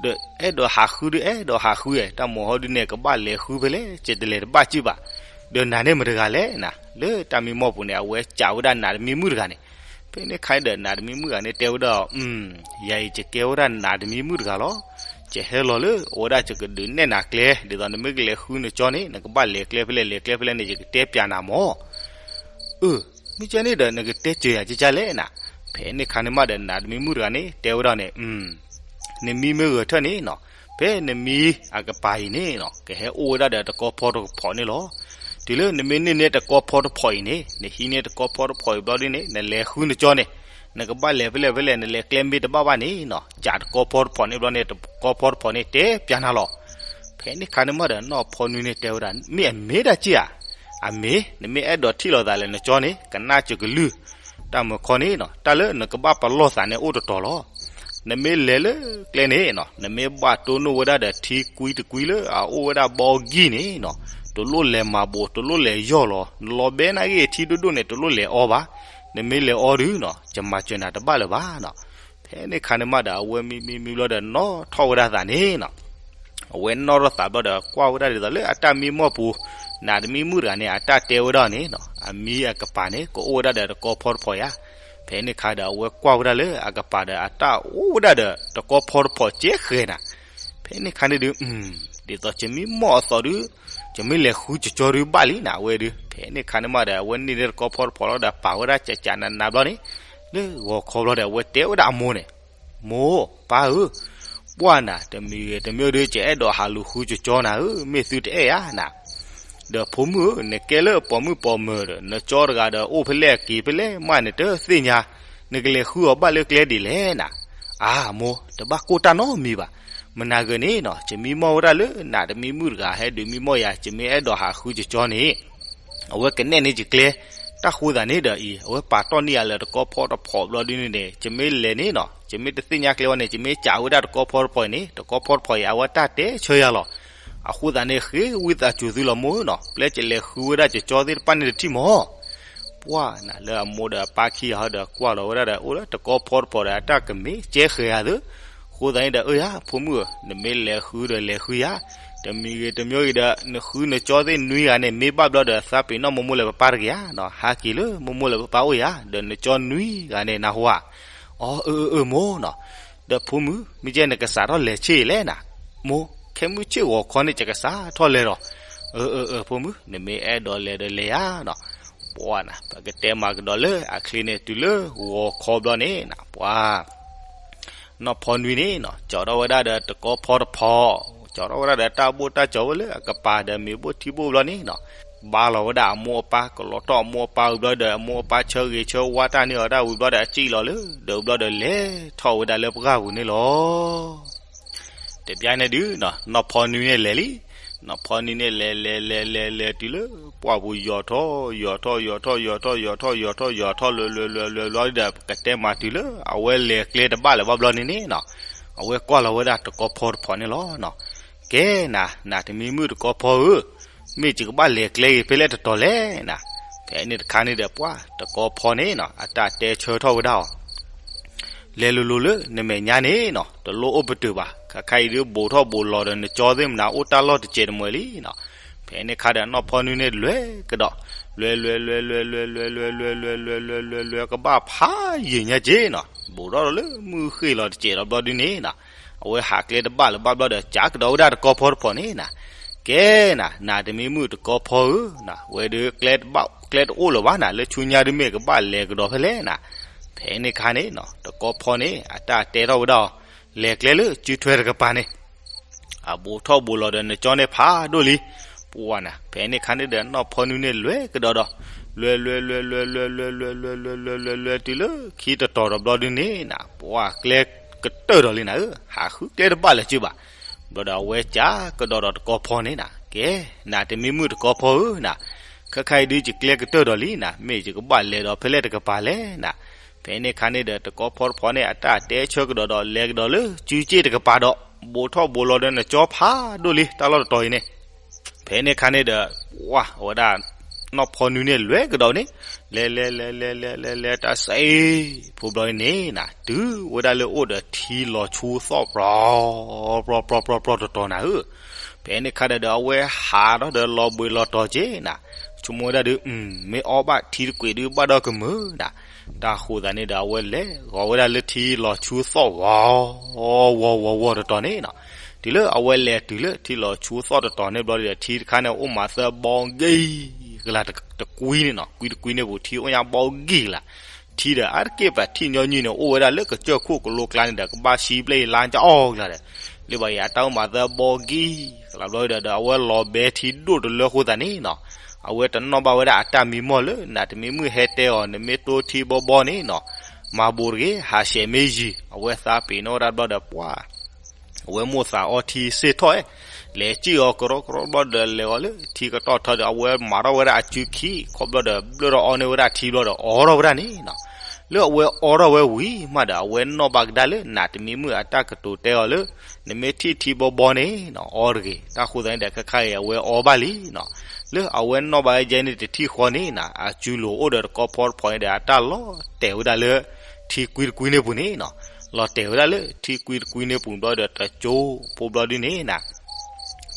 ဒီးအဲၣ်ဒိးဟးဃုဒုးအဲၣ်ဒိးဟးဃုဧါ, တၢ်မၢဟီဒုးန့ၣ် ကဘၣ်လဲၤဃုဖဲလဲၣ် ကတလဲၤတဘၣ်က့ၢ်ဘၣ်, ဒီးနၤန့ၣ်မတဂၤလဲၣ်နၤ. လၢတၢ်မံမီၢ်ပူၤန့ၣ် အဝဲစံးဝဲဒၣ်နးတမံမုၣ်တဂၤန့ၣ်, ဖဲန့ၣ်ခါဒီးနးတမံမုၣ်တဂၤန့ၣ် တဲဝဲဒၣ်, ယၤအံၤယကဲဝဲဒၣ်နးတမံမုၣ်တဂၤလီၤ. ယဟဲလီၤလၢအဝဲဒၣ်ယကဒုးနဲၣ်နၤကျဲ, ဒ်သိးနမ့ၢ်ကလဲၤဃုနကၠီန့ၣ် နကဘၣ်လဲၤကျဲဖဲလဲၣ်လဲၤကျဲဖဲလဲၣ်န့ၣ် ယကတဲပျးနၤမၢ်. အၢ, မ့ၢ်ကဲန့ၣ်ဒီး နကတဲစၢၤယၤကကလဲၣ်နၤ. ဖဲန့ၣ်ခါန့ၣ်မးဒီး နးတမံမုၣ်တဂၤန့ၣ် တဲဝဲဒၣ်န့ၣ်, နမံမ့ၢ်ဂဲၤထၢၣ်န့ၣ်နီၤ, ဖဲနမံအကပၤအံၤန့ၣ်နီၤ ကဟဲအိၣ်ဝဲဒၣ်ဒီးတကီဖီတဖီန့ၣ်လီၤ. တုၤလၢနမ့ၢ်န့ၢ်န့ၢ်တကီဖီတဖီအံၤန့ၣ်, နဟံးန့ၢ်တကီဖီတဖီအံၤဘျီဒ်န့ၣ် နလဲၤဃုနကၠီန့ၣ်, နကဘၣ်လဲၤဖဲလဲၣ်ဖဲလဲၣ် နလဲၤကျဲမ့ၢ်တဘၣ်ဘၣ်န့ၣ်နီၤ, ကးတကီဖီတဖီန့ၣ်ဘျီန့ၣ် တကီဖီတဖီန့ၣ် တဲပျးနၤလီၤ. ဖဲန့ၣ်ခါန့ၣ်မးဒီး နီၢ်ဖီနွံန့ၣ် တဲဝဲဒၣ်, မ့ၢ်အမ့ၢ်ဒၣ်က့ၢ်ဧါ. အမ့ၢ်, နမ့ၢ်အဲၣ်ဒိးထံၣ်လိာ်သးလၢနကၠီန့ၣ် ကနၣ်စၢၤကလုၢ်. တၢ်မၢခီန့ၣ်နီၤ, တၢ်လၢနကဘၣ်ပလီၢ်သးန့ၣ်အိၣ်တတီၤလီၤ. နမ့ၢ်လဲၤလၢကျဲန့ၣ်နီၤ, နမ့ၢ်ဘၣ်တိၢ်နီၣ်ဝဲဒၣ်ဒီးထံကွံတကွံလၢအအိၣ်ဝဲဒၣ်ဘီဂံၢ်န့ၣ်နီၤ, တလိၣ်လဲၤမၤဘိး တလိၣ်လဲၤယီၢ်လီၤ, နလီၤဘဲနၣ်ဂ့ၢ်ထံဒိၣ်ဒိၣ်န့ၣ် တလိၣ်လဲၤအီဘၣ်. နမ့ၢ်လဲၤအီဒုးနီၤ, ယမၤစၢၤနၤတဘၣ်လၢၤဘၣ်နီၤ. ဖဲန့ၣ်ခါန့ၣ်မးဒီး အဝဲမံမံမံဘျီဒီး နီၣ်ထီၣ်ဝဲဒၣ်သးန့ၣ်နီၤ. အဝဲနီၣ်ထီၣ်သးဘျီဒီး ကွၢ်ဝဲဒၣ်ဒ်သိးလၢအတၢ်မံမီၢ်ပူၤ, နးတမံမုၣ်တဂၤန့ၣ် အတၢ်တဲဝဲဒၣ်န့ၣ်နီၤ, အမံအကပၤန့ၣ် ကအိၣ်ဝဲဒၣ်ဒီးတကီဖီတဖီဧါ. ဖဲန့ၣ်ခါဒီး အဝဲကွၢ်ဝဲဒၣ်လၢအကပၤဒီး အတၢ်အိၣ်ဝဲဒၣ်ဒီးတကီဖီတဖီကဲဃဲၤနၤ. ဖဲန့ၣ်ခါန့ၣ်ဒုး, ဒ်သိးယမံမီၢ်အသီဒုး, ယမ့ၢ်လဲၤဃုကၠီဒုးဘၣ်လံနၤ အဝဲဒုး. ဖဲန့ၣ်ခါန့ၣ်မးဒီး အဝဲန့ၢ်န့ၢ်တကီဖီတဖီလီၤဒီး ပာ်ဝဲဒၣ်ကကနးနးဘျီန့ၣ်, လၢဂီၤခီဘျီဒီး အဝဲတဲဝဲဒၣ်အမိၢ်န့ၣ်, မိၢ်, ပၢ်ဧၢ, ပှၢ်နၤ တမံၤဂ့ၤတမံၤဒီး ယအဲၣ်ဒိးဟးလူၤဃုကကၠီနၤဧၢ, မ့ၢ်သုတအဲၣ်ဧါနၤ. ဒီးဖိမုၣ်ဧၢ, နကဲလၢပိာ်မုၣ်ပိာ်မၢၤဒီး နကၠီတဂၤဒီး အိၣ်ဖဲလဲၣ်က့ၤဖဲလဲၣ်မး နတသ့ၣ်ညါ, နကလဲၤဃုအီၤဘၣ်လၢကျဲဒ်လဲၣ်နၤ. အါမိၢ်, တဘၣ်ကိၢ်တၢ်နီတမံၤဘၣ်. မနၤဂ့ၤန့ၣ်နီၤ, ယမံမီၢ်ဝဲဒၣ်လၢနးတမံမုၣ်တဂၤ ဟဲဒုးမံမီၢ်ယၤ, ယမ့ၢ်အဲၣ်ဒိးဟးဃုကကၠီန့ၣ် အဝဲကနဲၣ်န့ၢ်ယကျဲ, တၢ်ဃိသးန့ၣ်ဒီးအံၤ အဝဲပာ်တီၢ်န့ၢ်ယၤလၢတကီဖီတဖီဘျီဒ်န့ၣ်န့ၣ် ယမ့ၢ်လဲၤန့ၣ်နီၤ, ယမ့ၢ်တသ့ၣ်ညါကျဲဝဲန့ၣ် ယမ့ၢ်ကးဝဲဒၣ်တကီဖီတဖီအံၤန့ၣ် တကီဖီတဖီအံၤ အဝဲတၢ်တဲဆၢယၤလီၤ. အဃိသတးန့ၣ် ဃ့ဝံသးစူၤသုလီၤမိၢ်နီၤ, ပျဲယလဲၤဃုဝဲဒၣ်ယကၠီသ့ၣ်တဖၣ်န့ၣ်တထံၣ်မၢ်. ပှၢ်နၤ လၢအမိၢ်ဒီးအပၢ်ခံဂၤဟီဒီး ကွၢ်လီၤဝဲဒၣ်ဒီး အိၣ်လၢတကီဖီတဖီဒီး အတၢ်ကမ့ၢ်ကဲဃဲၤဧါသၢ. အဃိသတးန့ၣ်ဒီး အၢယၤ ဖိမုၣ်ဧၢ, နမ့ၢ်လဲၤဃုဒီးလဲၤဃုယၤ, တမံၤဂ့ၤတမံၤဂ့ၤဒီး နဃုနကၠီသ့ၣ်နွံဂၤန့ၣ် မ့ၢ်ဘၣ်ဘျီဒီး သးပ့ၤနီၣ်မိၢ်မိၢ်လၢပပၢ်တဂ့ၤဧါနီၤ, ဟးက့ၤလၢမိၢ်မိၢ်လၢပပၢ်အိၣ်ယၤ, ဒီးနကၠီနွံဂၤန့ၣ် နၢ်ဟူဧါ. အီ အၢ အၢ အၢ မိၢ်နီၤ. ဒီးဖိမုၣ် မ့ၢ်ကဲနကစးထီၣ်လဲၤဆ့ၣ်လဲၣ်နၤ, မိၢ်, ခဲမုၢ်ဆ့ၣ်ဂီၤခီန့ၣ် ယကစးထီၣ်လဲၤဒီး, အၢ အၢ အၢ ဖိမုၣ် နမ့ၢ်အဲၣ်ဒိးလဲၤဒီးလဲၤယၤနီၤ. ပှၢ်နၤ ပကတဲမၤကဒီးလၢအချ့န့ၣ် တုၤလၢဂီၤခီဘျီန့ၣ်နၤ ပှၢ် နီၢ်ဖီနွံန့ၣ်နီၤ ကၠီထီၣ်ဝဲဒၣ်ဒီးတကီဖီတဖီ, ကၠီထီၣ်ဝဲဒၣ်ဒီးတၢ်ဘိၣ်တၢ်ကၠီဝဲလၢအကပၤဒီးမ့ၤဘိၣ်ထံဘိၣ်ဘျီန့ၣ်နီၤ, ဘါလီၤဝဲဒၣ်အမိၢ်အပၢ်, ကလီၤထီၣ်အမိၢ်အပၢ်ဝံၤဘျီဒီး အမိၢ်အပၢ်ဆၢဂ့ၤဆၢဝါတၢ်န့ၢ်အီၤဒၣ်ဝံၤဘျီဒီး အစံၣ်လီၤလၢ ဒီးဝံၤဘျီဒီးလဲၤထီၣ်ဝဲဒၣ်လၢပှၢ်ပူၤန့ၣ်လီၤ. တဘျီန့ၣ်ဒုး နီၢ်ဖီနွံန့ၣ်လဲၤလံ, နီၢ်ဖီနွံန့ၣ်လဲၤလဲၤလဲၤလဲၤလဲၤတုၤလၢပှၢ်ပူၤ ယီၤထီၣ်ယီၤထီၣ်ယီၤထီၣ်ယီၤထီၣ်ယီၤထီၣ်ယီၤထီၣ်ယီၤထီၣ်ယီၤထီၣ်လၢလၢလၢလၢလီၤဒီး ပကတဲမၤတုၤလၢအဝဲလဲၤကျဲတဘၣ်လၢၤဘၣ်ဘျီန့ၣ်န့ၣ်နီၤ, အဝဲကွၢ်လီၤဝဲဒၣ်တကီဖီတဖီန့ၣ်လီၤ. ကဲနၤ နးတမံမုၣ်တကီဖီဧၢ, မ့ၢ်ယကဘၣ်လဲၤကျဲဂ့ၤဖဲလဲၣ်တတီၤလဲၣ်နၤ. ဖဲန့ၣ်တခါန့ၣ်ဒီး ပှၢ်တကီဖီန့ၣ်နီၤ အတၢ်တဲဆၢထီၣ်ဝဲဒၣ်အီၤ လဲၤလိၤလိၤလၢနမဲာ်ညါန့ၣ်နီၤ တလိၣ်အိၣ်ပတုာ်ဘၣ်, ခါခါအံၤဒုးဘိးထီၣ်ဘိးလီၤဒီး နကၠီသ့ၣ်မနၤအိၣ်တၢ်လီၢ်တစဲးတမှဲၤလံနီၤ. ဖဲန့ၣ်ခါဒီးနီၢ်ဖီနွံန့ၣ်လဲၤကဒီး, လဲၤလဲၤလဲၤလဲၤလဲၤလဲၤလဲၤလဲၤလဲၤလဲၤလဲၤလဲၤလဲၤလဲၤလဲၤ ကဘၣ်ဖးယံာ်ညါက့နီၤ, ဘိးထီၣ်လၢမုၢ်ဃ့ၢ်လီၤတစဲးဒီးဘျီဒုန့ၣ်နီၤ, အဝဲဟးကျဲတဘၣ်လၢၤဘၣ်ဘျီဒီး ကးကဒီးဝဲဒၣ်တကီဖီတဖီန့ၣ်နၤ. ကဲနၤ နးတမံမုၣ်တကီဖီဧၢ, ဝဲဒုး ကျဲတအိၣ်လၢၤဘၣ်နၤ, လၢဆူညါဒုးမ့ၢ်ကဘၣ်လဲၤကဒီးဖဲလဲၣ်နၤ. ဖဲန့ၣ်ခါန့ၣ်နီၤ တကီဖီန့ၣ် အတၢ်တဲထီၣ်ဝဲဒၣ်အီၤ, လဲၤကျဲလၢစုထွဲတကပၤန့ၣ် အဘိးထီၣ်ဘိးလီၤဒီးနကၠီန့ၣ်ဖးဒိၣ်လံ. ပှၢ်နၤ ဖဲန့ၣ်ခါန့ၣ်ဒီး နီၢ်ဖီနွံန့ၣ်လဲၤကဒီးဒီး လဲၤလဲၤလဲၤလဲၤလဲၤလဲၤလဲၤလဲၤလဲၤလဲၤလဲၤလဲၤလဲၤလဲၤတုၤလၢ ခံတတီၤဒီးဘျီဒုန့ၣ်နၤ, ပှၢ်ကျဲကတၢၢ်ဒီးလံနၤဧၢ, ဟးဃုကျဲတဘၣ်လၢၤက့ဘၣ်. ဘျီဒီးအဝဲကးကဒီးဒီးတကီဖီန့ၣ်နၤ, ကဲနးတမံမုၣ်တကီဖီဧၢနၤ, ခဲခါအံၤဒုးယကျဲကတၢၢ်ဒီးလံနၤ, မ့ၢ်ယကဘၣ်လဲၤဒီးဖဲလဲၣ်တကပၤလဲၣ်နၤ. ဖဲန့ၣ်ခါန့ၣ်ဒီး တကီဖီတဖီန့ၣ် အတၢ်တဲဆၢကဒီးဒီး လဲၤကဒီးလၢစုစ့ၣ်တကပၤဒီး ဘိးထီၣ်ဘိးလီၤဒီးနကၠီဖးဒိၣ်လံ တၢ်လီၢ်တတီၤအံၤန့ၣ်. ဖဲန့ၣ်ခါန့ၣ်ဒီး ပှၢ်အဝဲဒၣ် နီၢ်ဖီနွံန့ၣ်လွဲကဒီးန့ၣ်, လဲၤလဲၤလဲၤလဲၤလဲၤလဲၤလဲၤတၢ်စ့ဖိဘျီန့ၣ်နၤ, တုၤဝဲဒၣ်လၢအိၣ်ဒီးထံလီၤဆူသီၣ်ပြီ, ပြီပြီပြီပြီတတီၤနၤဧၢ, ဖဲန့ၣ်ခါဒီးဒီးအဝဲဟးထီၣ်ဒီးလီၤဘှံးလီၤတီၤက့ၤနၤ, ဆိကမိၣ်ဝဲဒၣ်ဒီး မ့ၢ်အီဘၣ်ထံတကွံာ်ဒုးဘၣ်ဒီးကမုာ်နၤ, တၢ်ဃိသးန့ၣ်ဒီး အဝဲလဲၤဂီၤဝဲဒၣ်လၢထံလီၤဆူသီၣ်ဝီ ဝီဝီဝီတတီၤန့ၣ်နၤ, တုၤလၢအဝဲလဲၤတုၤလၢထံလီၤဆူသီၣ်တတီၤန့ၣ်ဘျီဒီး ထံတခါန့ၣ်အိၣ်မးသၢဘီဂ့ၤကလးတကွံန့ၣ်နၤ, ကွံတကွံန့ၣ်ပူၤ ထံအိၣ်ညါဘီဂ့ၤကလး, ထံဒီးအါတက့ၢ်ပထံၣ်ညီနုၢ်န့ၣ် အိၣ်ဝဲဒၣ်လၢကစၢၢ်ခိၣ်ကလိကျါန့ၣ်ဒီး ကဘၣ်စံပျဲၢ်ယလါကအီၣ်ကလးဒီး, လၢဘၣ်ယၤအတၢ်အိၣ်မးသၢဘီဂ့ၤကလးဘျီဒီး ဒီးအဝဲလီၤဘဲထံဒိၣ်တလၢအဃိသတးန့ၣ်နၤ, အဝဲတနီၣ်ဘၣ်ဝဲဒၣ်အတၢ်မံမီၢ်လၢ နးတမံမုၣ်ဟဲတဲအီၤ နမ့ၢ်တိထံဘီဘီန့ၣ်နၤ, မၤဘိးတဂ့ၤ ဟးဆှဲးမ့ၢ်ယံၤ, အဝဲသးပ့ၤနီၣ်ဝဲဒၣ်ဘျီဒီးပှၤ အဝဲမိၣ်သးအီထံစ့ၢ်ထီၣ်ဧဲ, လဲၤစံၣ်အီၤကရီကရီဘျီဒီးလဲၤအီၤလၢထံကတီၢ်ထီဒီး အဝဲမၤထီၣ်ဝဲဒၣ်အစုခံခီဘျီဒီး ဘျၢၣ်ထီၣ်အီန့ၢ်ဝဲဒၣ်ထံဘျီဒီး အီထီၣ်ဝဲဒၣ်န့ၣ်နၤ, လၢအဝဲအီထီၣ်ဝဲဝံၤမးဒီး အဝဲနီၣ်ဘၣ်ကဒါလၢ နးတမံမုၣ်အတၢ်ကတိၤတဲအီၤလၢ နမ့ၢ်ထံၣ်ထံဘီဘီန့ၣ်နၤ အီတဂ့ၤ, တၢ်ဃိသတးန့ၣ်ဒီး ခဲခါအံၤအဝဲအီဘၣ်လံနၤ, လၢအဝဲနီၣ်ဘၣ်ဝဲယဲန့ၣ်တထံၣ်ဃီန့ၣ်နၤ, အစုလိၤအိၣ်ဒီးတကီဖီတဖီန့ၣ်ဒီး အတၢ်လီၤတဲာ်ဝဲဒၣ်လၢ ထံကွံတကွံန့ၣ်ပူၤန့ၣ်နၤ, လီၤတဲာ်ဝဲဒၣ်လၢထံကွံတကွံန့ၣ်ပူၤဘျီဒီး တကၠိဖိဘျီဒုန့ၣ်နၤ,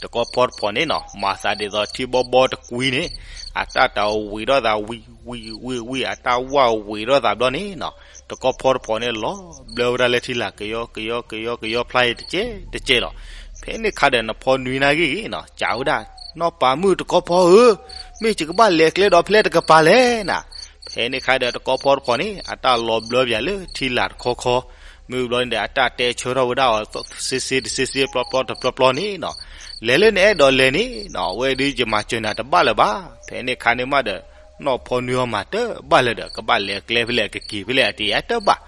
တကီဖီတဖီန့ၣ်နၤ မၤသးဒ်သိးထံဘီဘီတကွံန့ၣ် အတၢ်တၤဝံၤထီၣ်သးဝံၤဝံၤဝံၤဝံၤ အတၢ်ဝၢ်ဝံၤထီၣ်သးဘျီန့ၣ်နၤ, တကီဖီတဖီန့ၣ်လီၤဘျၢဝဲဒၣ်လၢထံလာ် ကယီကယီကယီကယီဖျါအံၤတကဲတကဲလီၤ, ဖဲန့ၣ်ခါဒီးနီၢ်ဖီနွံနၤဂ့ၤဂ့ၤနၤ စံးဝဲဒၣ်, နီၢ်ပၤမုၣ်တကီဖီဧၢ, မ့ၢ်ယကဘၣ်လဲၤကျဲဒီးဖဲလဲၣ်တကပၤလဲၣ်နၤ, ဖဲန့ၣ်ခါဒီးတကီဖီတဖီန့ၣ် အတၢ်လီၤဘျၢပၠးလၢထံလာ်တခီခီ, မ့ၢ်ဘျီန့ၣ်ဒီး အတၢ်တဲဆၢထီၣ်ဝဲဒၣ်အီၤ စ့စ့တစ့စ့ပျီပျီတပျီပျီန့ၣ်နၤ, လဲၤလၢနအဲၣ်ဒိးလဲၤန့ၣ်နၤ အဝဲဒုးယမၤစၢၤနၤတဘၣ်လၢၤဘၣ်, ဖဲန့ၣ်ခါန့ၣ်မးဒီး နီၢ်ဖီနွံအီၤမၤတဘၣ်လၢၤဒီး ကဘၣ်လဲၤကျဲဖဲလဲၣ်ကက့ၤဖဲလဲၣ်အတယၤတဘၣ်,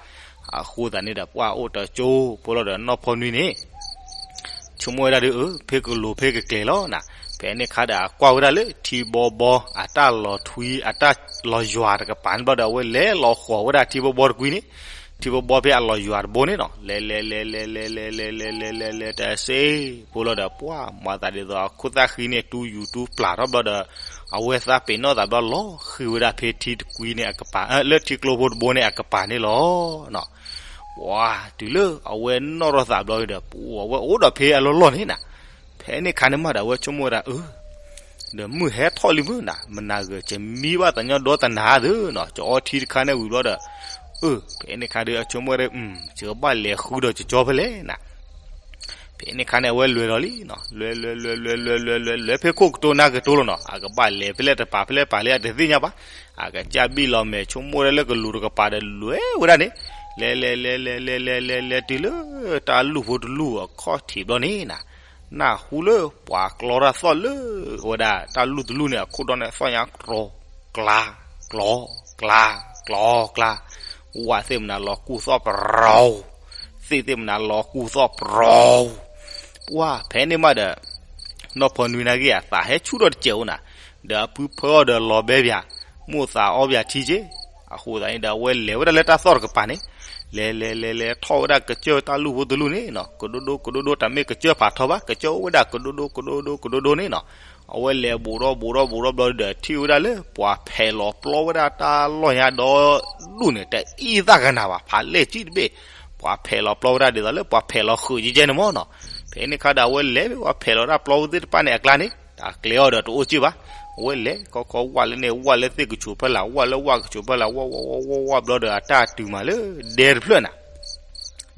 အဃိသတးန့ၣ်ဒီး ပှၤအိၣ်တကၠိဖိလီၤဒီးနီၢ်ဖီနွံန့ၣ် ဆိကမိၣ်ဝဲဒၣ်ဒီး အၢ ဖဲကလိၤဖဲကကျဲၤလီၤနၤ, ဖဲန့ၣ်ခါဒီးအကွၢ်ဝဲဒၣ်လၢထံဘီဘီ အတၢ်လီၤထွံ အတၢ်လီၤယွၤတကပၤန့ၣ်ဘျီဒီး အဝဲလဲၤလီၤဃီၤဝဲဒၣ်ထံဘီဘီတကွံန့ၣ်, ထံဘီဘီဖဲအလီၤယွၤတဘိန့ၣ်နၤ လဲၤလဲၤလဲၤလဲၤလဲၤလဲၤလဲၤလဲၤလဲၤလဲၤလဲၤတစ့ဖိလီၤဒီး ပှၤမၤသးဒ်သိးအခိၣ်သၣ်ဃံန့ၣ် တူယူၤတူပျၢ်ထီၣ်ဘျီဒီး အဝဲသးပ့ၤနီၣ်သးဘျီလီၤဃံၤဝဲဒၣ်ဖဲထံတကွံန့ၣ်အကပၤ လၢထံကျိဖိတဘိန့ၣ်အကပၤန့ၣ်လီၤနၤ ပှၤတုၤလၢအဝဲနီၣ်ထီၣ်သးဘျီဒီး ပှၤဝဲအိၣ်ဒီးဖဲအလီၢ်လီၢ်န့ၣ်နၤ, ဖဲန့ၣ်ခါန့ၣ်မးဒီး အဝဲဆိကမိၣ်ဝဲဒၣ် အၢ ဒီးမုၢ်ဟဲထီၣ်လံမုၢ်နၤ မနၤဂၤကမံဘၣ်သးညီဒီတနၤဧါသ့ၣ်နၤ ကအီထံတခါန့ၣ်ဝံၤဘျီဒီး အၢ ဖဲန့ၣ်ခါဒီး အဆိကမိၣ်ဝဲဒၣ် ယကဘၣ်လဲၤဃုဒီးကကၠီဖဲလဲၣ်နၤ ဖဲန့ၣ်ခါန့ၣ် အဝဲလဲၤဒီးလံနၤ လဲၤလဲၤလဲၤလဲၤလဲၤလဲၤလဲၤလဲၤဖဲခိၣ်ကတိၤနၢ်ကတိၤလီၤနၤ အကဘၣ်လဲၤဖဲလဲၣ်တပၤဖဲလဲၣ်တပၤလၢအတသ့ၣ်ညါဘၣ် အကစၢ်ဘံၣ်လီၤမဲာ်ဆိကမိၣ်ဝဲဒၣ်လၢကလူၤတကပၤဒီးလဲၤဝဲဒၣ်န့ၣ် လဲၤလဲၤလဲၤလဲၤလဲၤလဲၤလဲၤလဲၤတုၤလၢ တၢ်လူၢ်ဖိတလူၢ်အခီၣ်ထံးဘျီန့ၣ်နၤ နၢ်ဟူလၢပှၤကျီတၢ်သီၣ်လၢဝဲဒၣ်တၢ်လူၢ်တလူၢ်န့ၣ် အခိၣ်ဒီန့ၣ်သီၣ်ညါတြီ ကျါ ကျီ ကျါ ကျီ ကျါ ဝၣ်သ့ၣ်မနုၤလီၤကူၢ်သီၣ်ပရီ သ့ၣ်သ့ၣ်မနုၤလီၤကူၢ်သီၣ်ပရီ ပှၤဖဲန့ၣ်မးဒီး နီၢ်ဖီနွံနၤဂ့ၤအသးဟဲဆူၣ်ထီၣ်တစဲးအိၣ်နၤ ဒီးအဖုဖၢအီၣ်ဒီးလီၤဘဲပၠး မိၣ်သးအီပၠးထံက့ အဃိသတးန့ၣ်ဒီး အဝဲလဲၤဝဲဒၣ်လၢတၢ်သီၣ်တကပၤန့ၣ် လဲၤလဲၤလဲၤလဲၤထီၣ်ဝဲဒၣ်ကစၢၢ်တၢ်လူၢ်ဖိတလူၢ်န့ၣ်နၤ ကဒိဒိကဒိဒိ တၢ်မ့ၢ်ကစၢၢ်ဖးထီဘၣ် ကစၢၢ်အိၣ်ဝဲဒၣ်ကဒိဒိကဒိဒိကဒိဒိန့ၣ်နၤ အဝဲလဲၤဘူးထီၣ်ဘူးထီၣ်ဘူးထီၣ်ဘျီဒီး ထံၣ်ဝဲဒၣ်လၢပှၤဖဲးလီၤပျီဝဲဒၣ်တၢ်လီၢ်ညါဒီဒူၣ်န့ၣ် တအံၣ်သၣ်ကနၤဘၣ် ဖးလဲၢ်ကံၣ်တဘ့ၣ် ပှၤဖဲးလီၤပျီဝဲဒၣ်ဒ်သိးလၢပှၤဖဲးလီၤဃုာ်ကဲကဲန့ၣ်မးနၤ ဖဲန့ၣ်ခါဒီး အဝဲလဲၤဝဲပှၤဖဲးလီၤဒၣ်ပျီဝဲသ့ၣ်တဖၣ်န့ၣ်အကျါန့ၣ် တၢ်ကျဲအီၤဒီးတအိၣ်က့ၢ်ဘၣ် အဝဲလဲၤခီခီဝၣ်လၢန့ၣ် ဝၣ်လၢသ့ၣ်ကဆူးဖၢလာ် ဝၣ်လၢဝၣ်ကဆူးဖၢလာ် ဝၣ်ဝၣ်ဝၣ်ဝၣ်ဝၣ်ဘျီဒီး အတၢ်တုၤမးလၢဒဲတဖျၢၣ်နၤ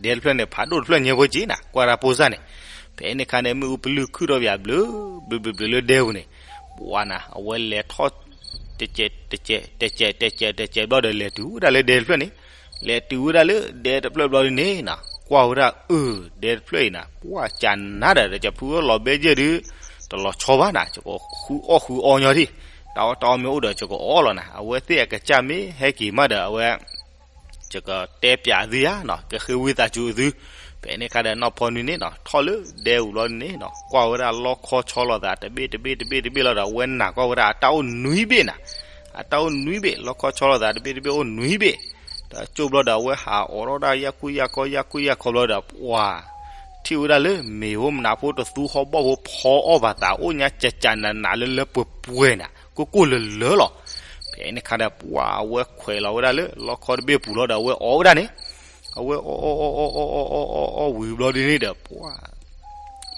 ဒဲတဖျၢၣ်န့ၣ် ဖးဒိၣ်တဖျၢၣ်ညါဖိက့ၤနၤ ကွၢ်တၢ်ဖိစၢ်န့ၣ် ဖဲန့ၣ်ခါန့ၣ် မ့ၣ်အူပလုၢ်ခုၣ်ထီၣ်ပၠးဘျုး ဘျုးဘျုးဘျုးလၢဒဲပူၤန့ၣ် ပှၤနၤ အဝဲလဲၤထီၣ် တကဲး တကဲး တကဲး တကဲး တကဲးဘျီဒီး လဲၤတုၤဝဲဒၣ်လၢဒဲတဖျၢၣ်န့ၣ် လဲၤတုၤဝဲဒၣ်လၢဒဲတဖျၢၣ်ဘျီဒုန့ၣ်နၤ ကွၢ်ဝဲဒၣ် အၢ ဒဲတဖျၢၣ်အံၤနၤ ပှၤကနၤဒီး တကဖုအလီၤဘဲယဲၢ်ဒု တလီၤဆီဘၣ်နၤ ကကဃုအီၣ်ဃုအီညီဒံး တၢ်အီၣ်တၢ်အီမ့ၢ်အိၣ်ဒီး ကကအီၣ်လီၤနၤ အဝဲသ့ၣ်အကစၢ်မ့ၢ်ဟဲက့ၤမးဒီး အဝဲ ကကတဲပၠးသုဧါနၤ ကဃ့ဝံသးစူၤသု ဖဲန့ၣ်ခါဒီး နီၢ်ဖီနွံန့ၣ်နၤ ထီၣ်လၢဒဲအူၤဘျီန့ၣ်နၤ ကွၢ်ဝဲဒၣ်လီခီဆီလိာ်သးတဘ့ၣ်တဘ့ၣ်တဘ့ၣ်တဘ့ၣ်လီၤဒီး အဝဲနာ်ကွၢ်ဝဲဒၣ်အတၢ်အိၣ်နွံဘ့ၣ်နၤ အတၢ်အိၣ်နွံဘ့ၣ် လီခီဆီလိာ်သးတဘ့ၣ်တဘ့ၣ်အိၣ်နွံဘ့ၣ် ဒီးကၠိၣ်ဘျီဒီး အဝဲဟးအိးထီၣ်ဒၣ်ယၢ်ကူၣ်ယၢ်ခီ ယၢ်ကူၣ်ယၢ်ခီဘျီဒီး ပှၤ ထံၣ်ဝဲဒၣ်လၢမ့ၤဖိမနၤဖိတသူဟီၣ်ဘီၣ်ဖိဖီအီၣ်ဘၣ်သး အိၣ်ညါကကနးနးလၢလၢပှဲၤပှဲၤနၤ ကိၢ်ကိၢ်လၢၤလၢၤလီၤ. ဖဲန့ၣ်ခါဒီး ပှၤအဝဲခွဲးလီၤဝဲဒၣ်လၢလီခီတဘ့ၣ်ပူၤလီၤဒီး အဝဲအီၣ်ဝဲဒၣ်န့ၣ်, အဝဲအီၣ်အီၣ်အီၣ်အီၣ်အီၣ်အီၣ်အီၣ်ဝံၤဘျီဒ်န့ၣ်ဒီး ပှၤ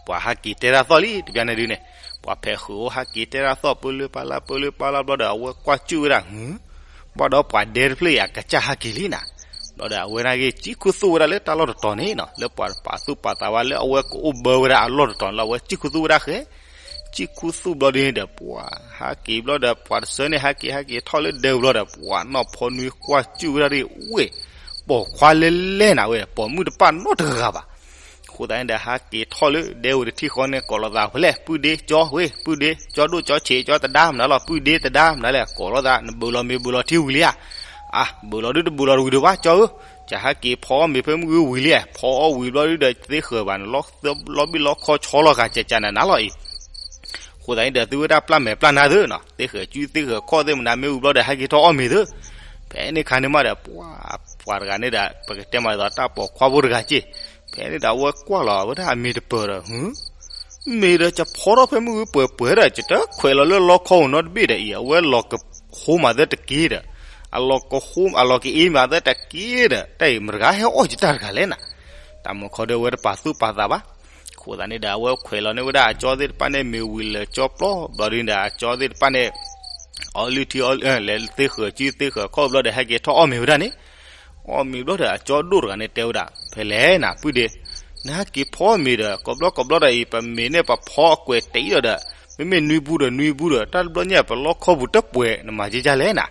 ပှၤဟးက့ၤတဲတၢ်သီၣ်လံ တဘျီန့ၣ်ဒုန့ၣ်, ပှၤဖဲးဃုာ်အိၣ်ဟးက့ၤတဲတၢ်သီၣ် ပၢလၢပၢလၢပၢလၢပၢလၢဘျီဒီး အဝဲကွၢ်စူၣ်ဝဲဒၣ် ဟူ ဘၣ်ဒီးပှၤဒဲတဖျၢၣ်အံၤ အကစၢ်ဟးက့ၤလံနၤ. ဘျီဒီးအဝဲန့ၣ်ဂ့ၤ စံၣ်ခူသူၣ်ဝဲဒၣ်လၢတၢ်လီၢ်တတီၤန့ၣ်နီၤ, လၢပှၤတပာ်သူၣ်ပာ်သးဝဲလၢအဝဲကအိၣ်ဘၢဝဲဒၣ်အလီၢ်တတီၤန့ၣ်လီၤ. အဝဲစံၣ်ခူသူၣ်ဝဲဒၣ်ဃဲ, စံၣ်ခူသူၣ်ဘျီဒ်န့ၣ်ဒီး ပှၤဟးက့ၤဘျီဒီး ပှၤတဆၢန့ၣ် ဟးက့ၤဟးက့ၤထီၣ်လၢဒဲပူၤဘျီဒီး ပှၤနီၢ်ဖီနွံကွၢ်စူၣ်ဝဲဒၣ်ဒ်ဝဲၢ်, ပိာ်ခွါလဲလဲနၤဝဲ ပိာ်မုၣ်တပၣ်နီတဂၤဘၣ်. အဃိသတးန့ၣ်ဒီး ဟးက့ၤထီၣ်လၢဒဲဝဲတထံၣ်ဃီန့ၣ် ကိးလိာ်သးဖဲလဲၣ် ပုၢ်ဒ့ကၠီဝ့ၢ် ပုၢ်ဒ့ကၠီဒိၣ်ကၠီဆံးကၠီသဒါမနုၤလီၤ ပုၢ်ဒ့သဒါမနုၤလဲၣ် ကိးလိာ်သး နဘုးလီၤမ့ၤဘုးလီၤထံဝံၤလံဧါ. အါ ဘုးလီၤဒုတဘုးလီၤ တဝံၤဒံးဘၣ်ကၠီဧၢ, ကဟးက့ၤဖီအီၣ်မ့ၤဖဲမုၢ်ဂုၢ်ဝံၤလံဧါ ဖီအီၣ်ဝံၤဘျီဒုဒီး သ့ဃၢၤဘၣ်နလီၤဘံၣ်လီၤခီဆီလီၤဂာ်ကကနၤနၤလီၤအံၤ. အဃိသတးန့ၣ်ဒီး သုဝဲဒၣ်ပျၢ်မဲာ်ပျၢ်နါသုနီၤ သ့ဃၢၤကုသ့ဃၢၤခီၣ်သ့ၣ်မနုၤမ့ၢ်ဝံၤဘျီဒီး ဟဲက့ၤထီၣ်အီၣ်မ့ၤသု. ဖဲန့ၣ်ခါန့ၣ်မးဒီး ပှၤ ပှၤတဂၤန့ၣ်ဒီး ပကတဲမးဒ်သိးတၢ်ပိာ်ခွါဖိတဂၤက့ၢ်, ဖဲန့ၣ်ဒီးအဝဲကွၢ်လီၤဝဲဒၣ်အမ့ၤတပၢၤဒီး ဟူ မ့ၢ်ဒီးကဖီထီၣ်ဖဲမုၢ်ဂုၢ်ပှဲၤပှဲၤဒီး ကတခွဲးလီၤလၢလီခီဧိၤနီတဘ့ၣ်ဒီးအံၤ အဝဲလီၤကဟိမးသၢတက့ၢ်ဒီး, အလီၤကဟိ အလီၤကအ့မးသၢတက့ၢ်ဒီး တၢ်အံၤမတဂၤဟဲအီၣ်ယတၢ်တဂၤလဲၣ်နၤ. တၢ်မုၢ်ခီဒီးအဝဲတပာ်သူၣ်ပာ်သးဘၣ်. အဃိသတးန့ၣ်ဒီး အဝဲခွဲးလီၤန့ၢ်ဝဲဒၣ်အကၠီသ့ၣ်တဖၣ်န့ၣ် မ့ၤဝံၤလၢာ်ကၠီပျီ ဘျီဒ်န့ၣ်ဒီး အကၠီသ့ၣ်တဖၣ်န့ၣ် အီလုၢ်ထံအီ လဲၤသ့ဃၢၤကုသ့ဃၢၤခီၣ်ဘျီဒီး ဟဲက့ၤထီၣ်အီၣ်မ့ၤဝဲဒၣ်န့ၣ်, အီၣ်မ့ၤဘျီဒီး အကၠီဒိၣ်တဂၤန့ၣ်တဲဝဲဒၣ် ဖဲလဲၣ်နၤ ပုၢ်ဒ့, နဟဲက့ၤဖီမ့ၤဒီး ကိးဘျီကိးဘျီဒီးအံၤ ပမ့ၤန့ၣ်ပဖီအကွဲးတ့ဒီးဒီး မ့မ့ၢ်နွံပူၤဒီးနွံပူၤဒီး တၢ်တဘျီညါပလီခီပူၤတပှဲၤ နမၤက့ၤကလဲၣ်နၤ.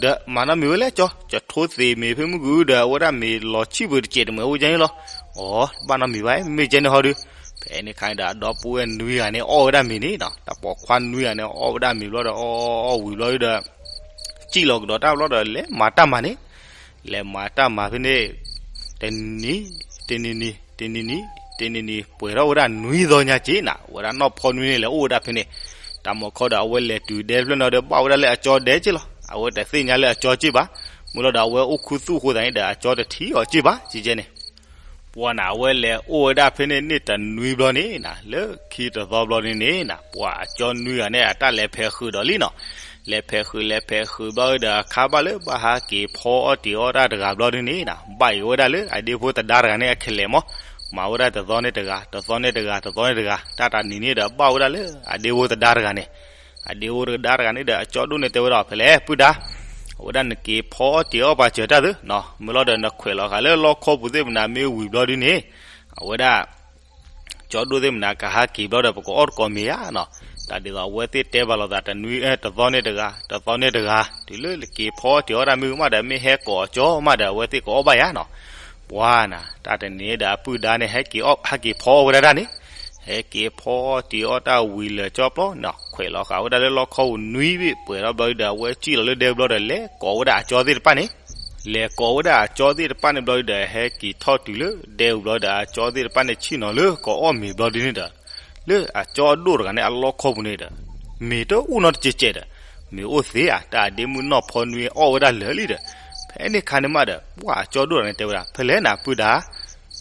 ဒီးမၤနီတမံၤဝဲလဲၣ်ကၠီ, ကထိသ့ၣ်မ့ၤဖဲမုၢ်ဂုၢ်ဒီး အဝဲဒၣ်မ့ၤလီၤဆံၣ်ပှဲၤတစဲးတမှဲၤအိၣ်ကန့ၣ်လီၤ. အီ ဘၣ်နီတမံၤဘၣ် မ့မ့ၢ်ကန့ၣ်ဟီဒီး, ဖဲန့ၣ်ခါန့ၣ်ဒီး အဒီပုၢ်ဝဲၢ်နွံဂၤန့ၣ် အီၣ်ဝဲဒၣ်မ့ၤန့ၣ်နီၤ, တၢ်ပိာ်ခွါနွံဂၤန့ၣ် အီၣ်ဝဲဒၣ်မ့ၤဘျီဒီး အီၣ်အီၣ်ဝံၤဘျီဒီး စံၣ်လီၤကဒီးတၢ်ဘျီဒီး လဲၤမၤတၢ်မၤန့ၣ်, လဲၤမၤတၢ်မၤဖဲန့ၣ် တနံၤနံၤ တနံၤနံၤ တနံၤနံၤ တနံၤနံၤ ပှဲၤထီၣ်ဝဲဒၣ်နွံသီညါက့ၢ်နၤ, ဝဲဒၣ်နီၢ်ဖီနွံန့ၣ် လဲၤအိၣ်ဝဲဒၣ်ဖဲန့ၣ်, တၢ်မုၢ်ခီဒီး အဝဲလဲၤတုၤဒဲတဖျၢၣ်နီၤဒီး ဘၣ်ဝဲဒၣ်လၢအကၠီဒဲက့ၢ်လီၤ. အဝဲတသ့ၣ်ညါလၢအကၠီက့ၢ်ဘၣ်. မ့ၢ်လီၤဒီးအဝဲအိၣ်ခူသူၣ်အဃိသတးန့ၣ်ဒီး အကၠီတထံၣ်အီၤက့ၢ်ဘၣ် ကကဲန့ၣ် ပှၤနၤ အဝဲလဲၤအိၣ်ဝဲဒၣ်ဖဲန့ၣ် န့ၢ်တနွံဘျီန့ၣ်နၤ, လၢခံတသီဘျီန့ၣ်န့ၣ်နၤ, ပှၤအကၠီနွံဂၤန့ၣ် အတၢ်လဲၤဖဲးဃုာ်ဒီးလံနီၤ. လဲၤဖဲးဃုာ် လဲၤဖဲးဃုာ်ဘျီဒီး အခါဘၣ်လၢဘၣ်ဟးက့ၤဖီအီၣ်တ့ၤအီၣ်တၢ်တဂၤဘျီဒ်န့ၣ်နၤ, ဘၣ်အံၤဝဲဒၣ်လၢအဒ့ဖိသဒါတဂၤန့ၣ် အခဲလၢာ်မး, မၤဝဲဒၣ်တသီန့ၣ်တဂၤ တသီန့ၣ်တဂၤ တသီန့ၣ်တဂၤ, တၢ်တနံၤန့ၣ်ဒီး ဘၣ်ဝဲဒၣ်လၢအဒ့ဖိသဒါတဂၤန့ၣ် အဒ့ဖိသဒါတဂၤန့ၣ်ဒီး အကၠီဒိၣ်န့ၣ်တဲဝဲဒၣ်ဖဲလဲၣ် ပုၢ်ဒါ, အဝဲဒၣ်နက့ၤဖီအီၣ်တ့ၤအီၣ်ပာ်စၢၤတၢ်သုနီၤ, မ့ၢ်လီၤဒီးနခွဲးလီၤဃာ်လၢလီခီပူၤသ့ၣ်မနၤမ့ၢ်ဝံၤဘျီဒ်န့ၣ်, အဝဲဒၣ် ကၠီဒိၣ်သ့ၣ်မနၤ ကဟးက့ၤဘျီဒီး ပကအီၣ်တကိးမ့ၤဧါနီၤ. တၢ်ဒ်သိးအဝဲသ့ၣ်တဲဘၣ်လိာ်သးတနွံ တသီန့ၣ်တဂၤ တသီန့ၣ်တဂၤ, တုၤလၢနက့ၤဖီအီၣ်တ့ၤအီၣ်တၢ်မ့ၢ်မးဒီး မ့ၢ်ဟဲကိးအကၠီမးဒီး အဝဲသ့ၣ်ကအီၣ်ဘၣ်ယါနီၤ. ပှၤနၤ တၢ်တနံၤဒီး အပုၢ်ဒါန့ၣ် ဟဲက့ၤအီၣ် ဟဲက့ၤဖီအီၣ်ဝဲဒၣ်တၢ်န့ၣ်, ဟဲက့ၤဖီအီၣ်တ့ၤအီၣ်တၢ်ဝံၤလၢာ်ကၠီပျီနီၤ, ခွဲးလီၤဃာ်ဝဲဒၣ်လၢလီခီပူၤနွံဘ့ၣ်ပှဲၤထီၣ်ဘျီဒီး အဝဲစံၣ်လီၤလၢဒဲဘျီဒီး လဲၤကိးဝဲဒၣ်အကၠီသ့ၣ်တဖၣ်န့ၣ် လဲၤကိးဝဲဒၣ်အကၠီသ့ၣ်တဖၣ်န့ၣ်ဘျီဒီး ဟဲက့ၤထီၣ်တုၤလၢဒဲအူၤဘျီဒီး အကၠီသ့ၣ်တဖၣ်န့ၣ် ဆ့ၣ်နီၤလၢကအီၣ်မ့ၤဘျီဒ်န့ၣ်ဒီး, လၢအကၠီဒိၣ်တဂၤန့ၣ် အလီခီပူၤန့ၣ်ဒီး မ့ၤတအိၣ်နီတကဲးကဲးဒီး, မ့ၤအိၣ်သ့ဧါ, တၢ်အဒ့မုၣ်နီၢ်ဖီနွံအီၣ်ဝဲဒၣ်လၢာ်လံဒီး, ဖဲန့ၣ်ခါန့ၣ်မးဒီး ပှၤအကၠီဒိၣ်တဂၤန့ၣ်တဲဝဲဒၣ် ဖဲလဲၣ်နၤ ပုၢ်ဒါ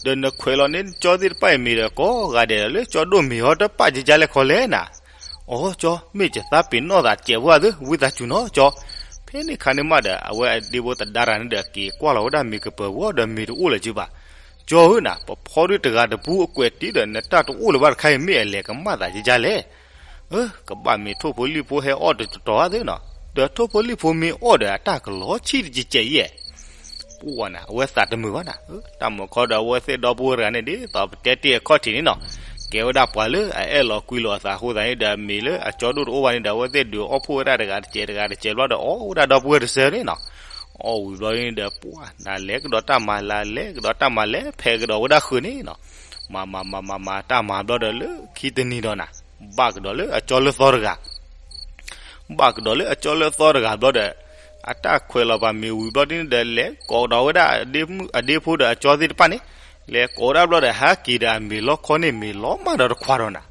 ဒီးနခွဲးလီၤန့ၢ်ကၠီသ့ၣ်တဖၣ်အံၤမ့ၤဒီး ကိးဂၤဒဲးဒီး လၢကၠီဒိၣ်မ့ၤဟီတပာ်ကကလဲၣ်ခီလဲၣ်နၤ. အိ ကၠီ, မ့ၢ်ယသးပ့ၤနီၣ်သးစဲးဖိဧါသု, ဝံသးစူၤနီၤကၠီ. ဖဲန့ၣ်ခါန့ၣ်မးဒီး အဝဲအဒ့ဖိသဒါတဂၤန့ၣ်ဒီး က့ၤကွၢ်လီၤဝဲဒၣ်မ့ၤကပၢၤဝီဒီး မ့ၤတအိၣ်လၢၤက့ဘၣ်. ကၠီဧၢနၤ, ပဖီဒုတဂၤတပူၤအကွဲးတ့ဒီး နတၢ်တအိၣ်လၢၤဘၣ်တခါအံၤ မ့ၢ်အလဲၤကမၣ်သးကကလဲၣ်. အၢ ကဘၣ်မ့ၢ်ထိၣ်ဖိလံၣ်ဖိဟဲအီၣ်တတီၤဧါသုနီၤ, ဒီးထိၣ်ဖိလံၣ်ဖိမ့ၢ်အီၣ်ဒီး အတၢ်ကလီၤဆံၣ်တကဲးကဲးအံၤဧါ. ပှၤနၤ အဝဲသးတမုာ်ဘၣ်နၤ, တၢ်မုၢ်ခီဒီး အဝဲသ့ၣ်ဒီပုၢ်ဝဲၢ်တဂၤန့ၣ် ဒ်သိးပတဲတ့ၢ်အခီၣ်ထံးန့ၣ်နီၤ, ကဲဝဲဒၣ်ပှၤလၢအအဲၣ်လီၤကွံလိာ်အသးအဃိသတးန့ၣ်ဒီး မ့ၤလၢအကၠီဒိၣ်တအိၣ်ဘၣ်န့ၣ်ဒီး အဝဲသ့ၣ်ဒုးအီၣ်ဖှိၣ်ဝဲဒၣ်တဂၤတစဲးတဂၤတစဲးဘျီဒီး အီၣ်ဝဲဒၣ်ဒီပုၢ်ဝဲၢ်တစဲးန့ၣ်နီၤ. အီၣ်ဝံၤဘျီန့ၣ်ဒီး ပှၤနၤလဲၤကဒီးတၢ်မၤ လၢလဲၤကဒီးတၢ်မၤ လဲၤဖဲးကဒီးဝဲဒၣ်ဃုာ်န့ၣ်နီၤ, မၤမၤမၤမၤမၤတၢ်မၤဘျီဒီး လၢခံတနံၤဒီးနၤ, ဘၣ်ကဒီးလၢအကၠီလၢသီတဂၤ ဘၣ်ကဒီးလၢအကၠီလၢသီတဂၤဘျီဒီး အတၢ်ခွဲးလီၤပာ်မ့ၤဝံၤဘျီဒ်န့ၣ်ဒီး လဲၤကိးဒီးဝဲဒၣ်အဒ့ဖိဒီးအကၠီသ့ၣ်တဖၣ်န့ၣ်, လဲၤကိးဒၣ်ဘျီဒီး ဟးက့ၤဒီးအမ့ၤလီခီန့ၣ် မ့ၤလီၤမးဒီးတခွါဒီးနၤ.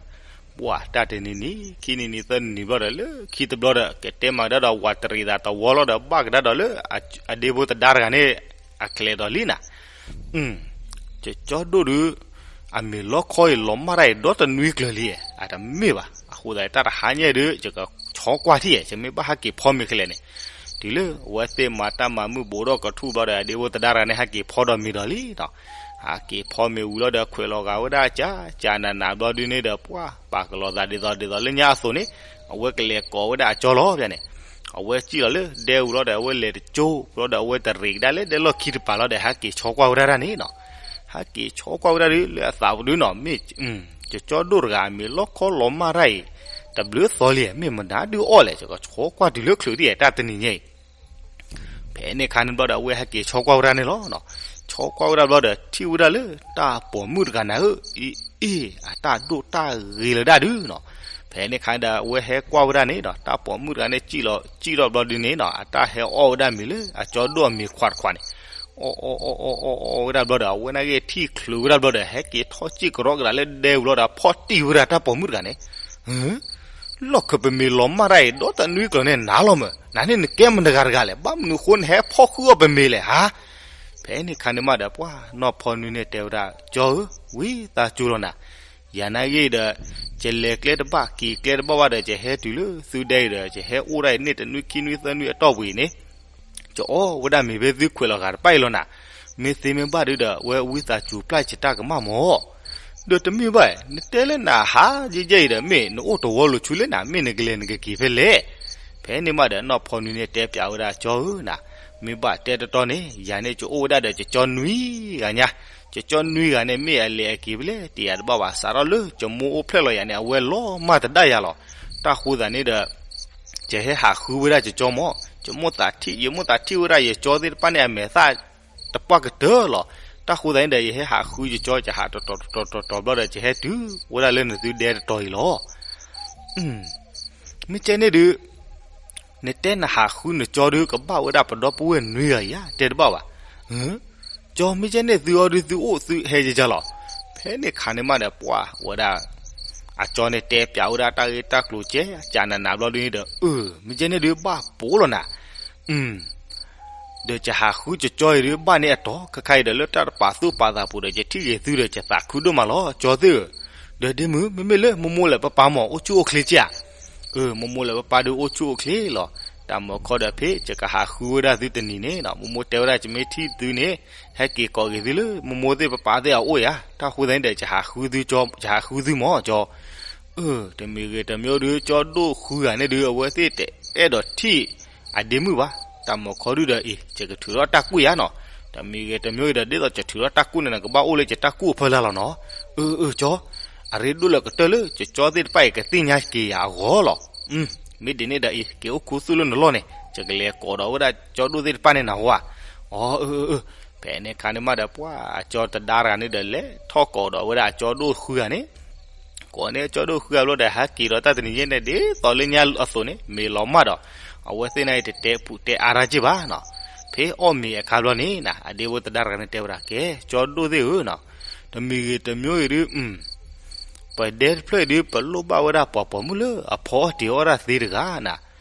ပှၤတၢ်တနံၤနံၤ ခံနံၤနံၤ သၢနံၤနံၤဘျီဒီး လၢခံတဘျီဒီး ကတဲမၤကဒါဒီး ဝးတရံးသးတဝီလီၤဒီး ဘၣ်ကဒါဒီးလၢအဒ့ဖိသဒါတဂၤန့ၣ် အကျဲဒီးလံနၤ. ကၠီဒိၣ်ဒုး အမ့ၤလီခီအံၤ လီၤမၢ်တၢ်အံၤ ဒီတနွံကျၢၤလံ, အတမ့ၢ်ဘၣ်. အဃိသတး တၢ်တဟါညါဒုး ယကဆီ ဆီကွၢ်ထံၣ်ဧါ, ယမ့ၢ်ဘၣ်ဟဲက့ၤဖီမ့ၤခဲလဲၣ်န့ၣ်. တုၤလၢအဝဲသ့ၣ်မၤတၢ်မၤမုၢ်ဘူးဒီးကထူၣ်ဘျီဒီး အဒ့ဖိသဒါတဂၤန့ၣ် ဟဲက့ၤဖီဒီးမ့ၤဒီးလံဒီး, ဟဲက့ၤဖီမ့ၤဝံၤလီၤဒီး ခွဲးလီၤဂာ်ဝဲဒၣ်ကၢ်ကၢ်နးနးဘျီဒုန့ၣ်ဒီး ပှၤပာ်ကလီၤသးဒ်သိးဒ်သိးလၢညါအသိးန့ၣ်, အဝဲကလဲၤကိးဝဲဒၣ်အကၠီလီၤဖဲန့ၣ်. အဝဲစံၣ်လီၤလၢဒဲဝံၤလီၤဒီး အဝဲလဲၤတကၠိဘျီဒီး အဝဲတရံးကဒါလၢဒဲလီၢ်ခံတပၤလီၤဒီး ဟဲက့ၤဆီကွၢ်ဝဲဒၣ်တၢ်န့ၣ်နီၤ. ဟဲက့ၤဆီကွၢ်ဝဲဒၣ်ဒုလၢအသးပူၤဒုနီၤ, မ့ၢ် ကၠီဒိၣ်တဂၤ အမ့ၢ်လီခီလီၤမၢ်တၢ်အံၤ တဘျုးသီလံ, မ့ၢ်မနုၤဒုအီၣ်လဲၣ်, ယကဆီကွၢ်တုၤလၢချုးသံၣ်တၢ်တနံၤညါအံၤ. ဖဲန့ၣ်ခါန့ၣ်ဘျီဒီး အဝဲဟဲက့ၤဆီကွၢ်ဝဲဒၣ်န့ၣ်လီၤ. ဆီကွၢ်ဝဲဒၣ်ဘျီဒီး ထံၣ်ဝဲဒၣ်လၢတၢ်ပိာ်မုၣ်တဂၤန့ၣ်ဧၢ, အ့ၣ် အတၢ်ဒိၣ်တၢ်ဂ့ၤလၢဒၣ်ဒုနီၤ. ဖဲန့ၣ်ခါဒီး အဝဲဟဲကွၢ်ဝဲဒၣ်န့ၣ်ဒီး တၢ်ပိာ်မုၣ်တဂၤန့ၣ် စံၣ်လီၤစံၣ်ထီၣ်ဘျီဒုန့ၣ်နီၤ, အတၢ်ဟဲအီၣ်ဝဲဒၣ်မ့ၤလၢအကၠီဒိၣ်အမ့ၤခွးတခွးန့ၣ်, အီၣ်အီၣ်အီၣ်အီၣ်အီၣ်အီၣ်ဝဲဒၣ်ဘျီဒီး အဝဲနာ်က့ထံၣ်ချုးဝဲဒၣ်ဘျီဒီး ဟဲက့ၤထီၣ်စံၣ်ကရီကဒးလၢဒဲဝံၤလီၤဒီး ဖီၣ်တံၢ်ဝဲဒၣ်တၢ်ပိာ်မုၣ်တဂၤန့ၣ်, လီၢ်ခၢၣ်ပမ့ၤလီၤမၢ်တၢ်အံၤ ဒီတနွံကျိၤန့ၣ်နၤလီၤမး, နၤန့ၣ်နကဲမတၤတဂၤတဂၤလဲၣ်, ဘၣ်မနုၤဃိနဟဲဖီၣ်ဃုအီၣ်ပမ့ၤလဲၣ်ဧါ. ဖဲန့ၣ်ခါန့ၣ်မးဒီး ပှၤနီၢ်ဖီနွံန့ၣ်တဲဝဲဒၣ်, ကၠီဧၢ, ဝံသးစူၤလီၤနၤ, ယၤနာ်ဂ့ၤဒီး ယလဲၤကျဲတဘၣ် က့ၤကျဲတဘၣ်ဘၣ်ဒီး ယဟဲတုၤလၢသုဒဲအံၤဒီး ယဟဲအိၣ်ဒၣ်အံၤန့ၣ် တနွံခံနွံသၢနွံအတီၢ်ပူၤအံၤန့ၣ် ယအီၣ်ဝဲဒၣ်မ့ၤဖဲသုခွဲးလီၤဂာ်တဖၣ်အံၤလီၤနၤ, မ့ၢ်သ့မ့ၢ်ဘၣ်ဒုဒီး အဝဲဝံသးစူၤပျၢ်ယတၢ်ကမၣ်မး. ဒီးတမ့ၢ်ဘၣ်, နတဲလၢနဟးယဲၢ်ယဲၢ်အံၤဒီး မ့ၢ်နအိၣ်တဝီလိၤဆူလဲၣ်နၤ, မ့ၢ်နကလဲၤနကက့ၤဖဲလဲၣ်. ဖဲန့ၣ်မးဒီး နီၢ်ဖီနွံန့ၣ်တဲပၠးဝဲဒၣ် ကၠီဧၢနၤ, မ့ၢ်ဘၣ်တဲတတီန့ၣ် ယၤန့ၣ် ယအိၣ်ဝဲဒၣ်ဒီး ယကၠီနွံဂၤညါ, ယကၠီနွံဂၤန့ၣ် မ့ၢ်အလဲၤအက့ၤဖဲလဲၣ် တယာ်တဘၣ်ဘၣ်, စးထီၣ်လၢယမိၢ်အိၣ်ဖျဲၣ်လီၤယၤန့ၣ် အဝဲလီၤမၢ်တဒၣ်ယၤလီၤ. တၢ်ဃိသးန့ၣ်ဒီး ယဟဲဟးဃုဝဲဒၣ်ယကၠီမး, ယမိၢ်သးထံၣ် ယမိၢ်သးထံၣ်ဝဲဒၣ်ယကၠီသ့ၣ်တဖၣ်န့ၣ် အမဲာ်သၣ်တပှၢ်ကတၢၢ်လီၤ. တၢ်ဃိသးန့ၣ်ဒီး ယဟဲဟးဃုယကၠီ ယဟးတတီၤတတီၤတတီၤဘျီဒီး ယဟဲတုၤဝဲဒၣ်လၢနသုဒဲတတီၤအံၤလီၤ. မ့ၢ်ကဲန့ၣ်ဒုး နတဲနဟးဃုနကၠီဒုး ကဘၣ်ဝဲဒၣ်ပဒီပုၢ်ဝဲၢ်နွံဂၤအံၤဧါ, တဲတဘၣ်ဘၣ်. ကၠီ မ့ၢ်ကဲန့ၣ်သုအီၤဒုး သုအိၣ်သုဟဲယယၤလီၤ. ဖဲန့ၣ်ခါန့ၣ်မးဒီး ပှၤဝဲဒၣ် အကၠီန့ၣ်တဲပၠးဝဲဒၣ်တၢ်ဂ့ၢ်တၢ်ကျိၤကဲ ကနးနးဘျီဒုန့ၣ်ဒီး အၢ မ့ၢ်ကဲန့ၣ်ဒုး ဘၣ်ပိာ်လီၤနၤ. ဒီးယဟးဃုကၠီအံၤဒုး ဘၣ်န့ၢ်အတီၤ ခဲခါအံၤဒီး လၢတၢ်တပာ်သူၣ်ပာ်သးပူၤဒီး ယထံၣ်ဂ့ၤသုဒီး ယသးခုဒိၣ်မးလီၤ ကၠီသ့ၣ်ဧၢ. ဒီးဒ့မုၣ် မ့မ့ၢ်လၢမိၢ်မိၢ်လဲၤပပၢ်မး အိၣ်ဆူၣ်အိၣ်ချ့ကဲဧါ. အၢ မိၢ်မိၢ်လဲၤပပၢ်ဒုး အိၣ်ဆူၣ်အိၣ်ချ့လီၤ. တၢ်မၤခီဒီး ဖဲယကဟးဃုဝဲဒၣ်သုတနံၤန့ၣ် မိၢ်မိၢ်တဲဝဲဒၣ် ယမ့ၢ်ထံၣ်သုန့ၣ် ဟဲက့ၤကိးက့ၤသုလၢ မိၢ်မိၢ်သ့ၣ်ပပၢ်သ့ၣ်အအိၣ်ဧါ. တၢ်ဃိသတးန့ၣ်ဒီး ယဟးဃုသုကၠီ ယဟးဃုသုမးကၠီ. အၢ တမံၤဂ့ၤတမံၤဒုး ကၠီဒိၣ်ဃုဂၤန့ၣ်ဒုး အဝဲသ့ၣ်တအဲၣ်ဒိးထံၣ်အဒ့မုၣ်ဘၣ်. တၢ်မၤခီဒုဒီး အံၤ ယကထုးထီၣ်တၢ်ကူၣ်ယၤနီၤ. တမံၤဂ့ၤတမံၤဒီး ဒ်သိးယထုးထီၣ်တၢ်ကူၣ်န့ၣ် နကဘၣ်အိၣ်လၢယတၢ်ကူၣ်အဖီလာ်လီၤနီၤ. အၢ အၢ ကၠီ, အရ့ဒိၣ်လၢကတၢၢ်လၢ ကၠီသ့ၣ်တဖၣ်အံၤ ကသ့ၣ်ညါက့ၤယၤအဂီၢ်လီၤ. မ့ၢ်ဒ်န့ၣ်ဒီး အံၤ က့ၤအိၣ်ခူသူၣ်လၢနလီၢ်န့ၣ် ယကလဲၤကိးဒီးဝဲဒၣ်ကၠီဒိၣ်သ့ၣ်တဖၣ်န့ၣ်နၤဝဲ. အီ အၢ အၢ အၢ. ဖဲန့ၣ်ခါန့ၣ်မးဒီး ပှၤအကၠီတဒါတဂၤန့ၣ်ဒီး လဲၤထီၣ်ကိးဒီးဝဲဒၣ်အကၠီဒိၣ်ဃုဂၤန့ၣ် ကိးန့ၢ်ကၠီဒိၣ်ဃုဂၤဘျီဒီး ဟဲက့ၤဒီးတၢ်တနံၤညါန့ၣ် ဒ်သိးလၢညါအသိးန့ၣ် မ့ၢ်လီၤမၢ်ဒီး အဝဲသ့ၣ်န့ၣ် တတဲပူၤတဲအါတၢ်က့ၢ်ဘၣ်နီၤ. ဖဲအီၣ်မ့ၤအခါဘျီန့ၣ် အဒ့ဖိသဒါတဂၤန့ၣ်တဲဝဲဒၣ် ကဲ ကၠီဒိၣ်သ့ၣ်ဧၢနီၤ, တမံၤဂ့ၤတမံၤအံၤဒုး ပဒဲတဖျၢၣ်အံၤဒုး ပလိၣ်ဘၣ်ဝဲဒၣ်ပှၤပိာ်မုၣ်လၢအဖီအီၣ်တ့ၤအီၣ်ဒၣ်သ့တဂၤနၤ.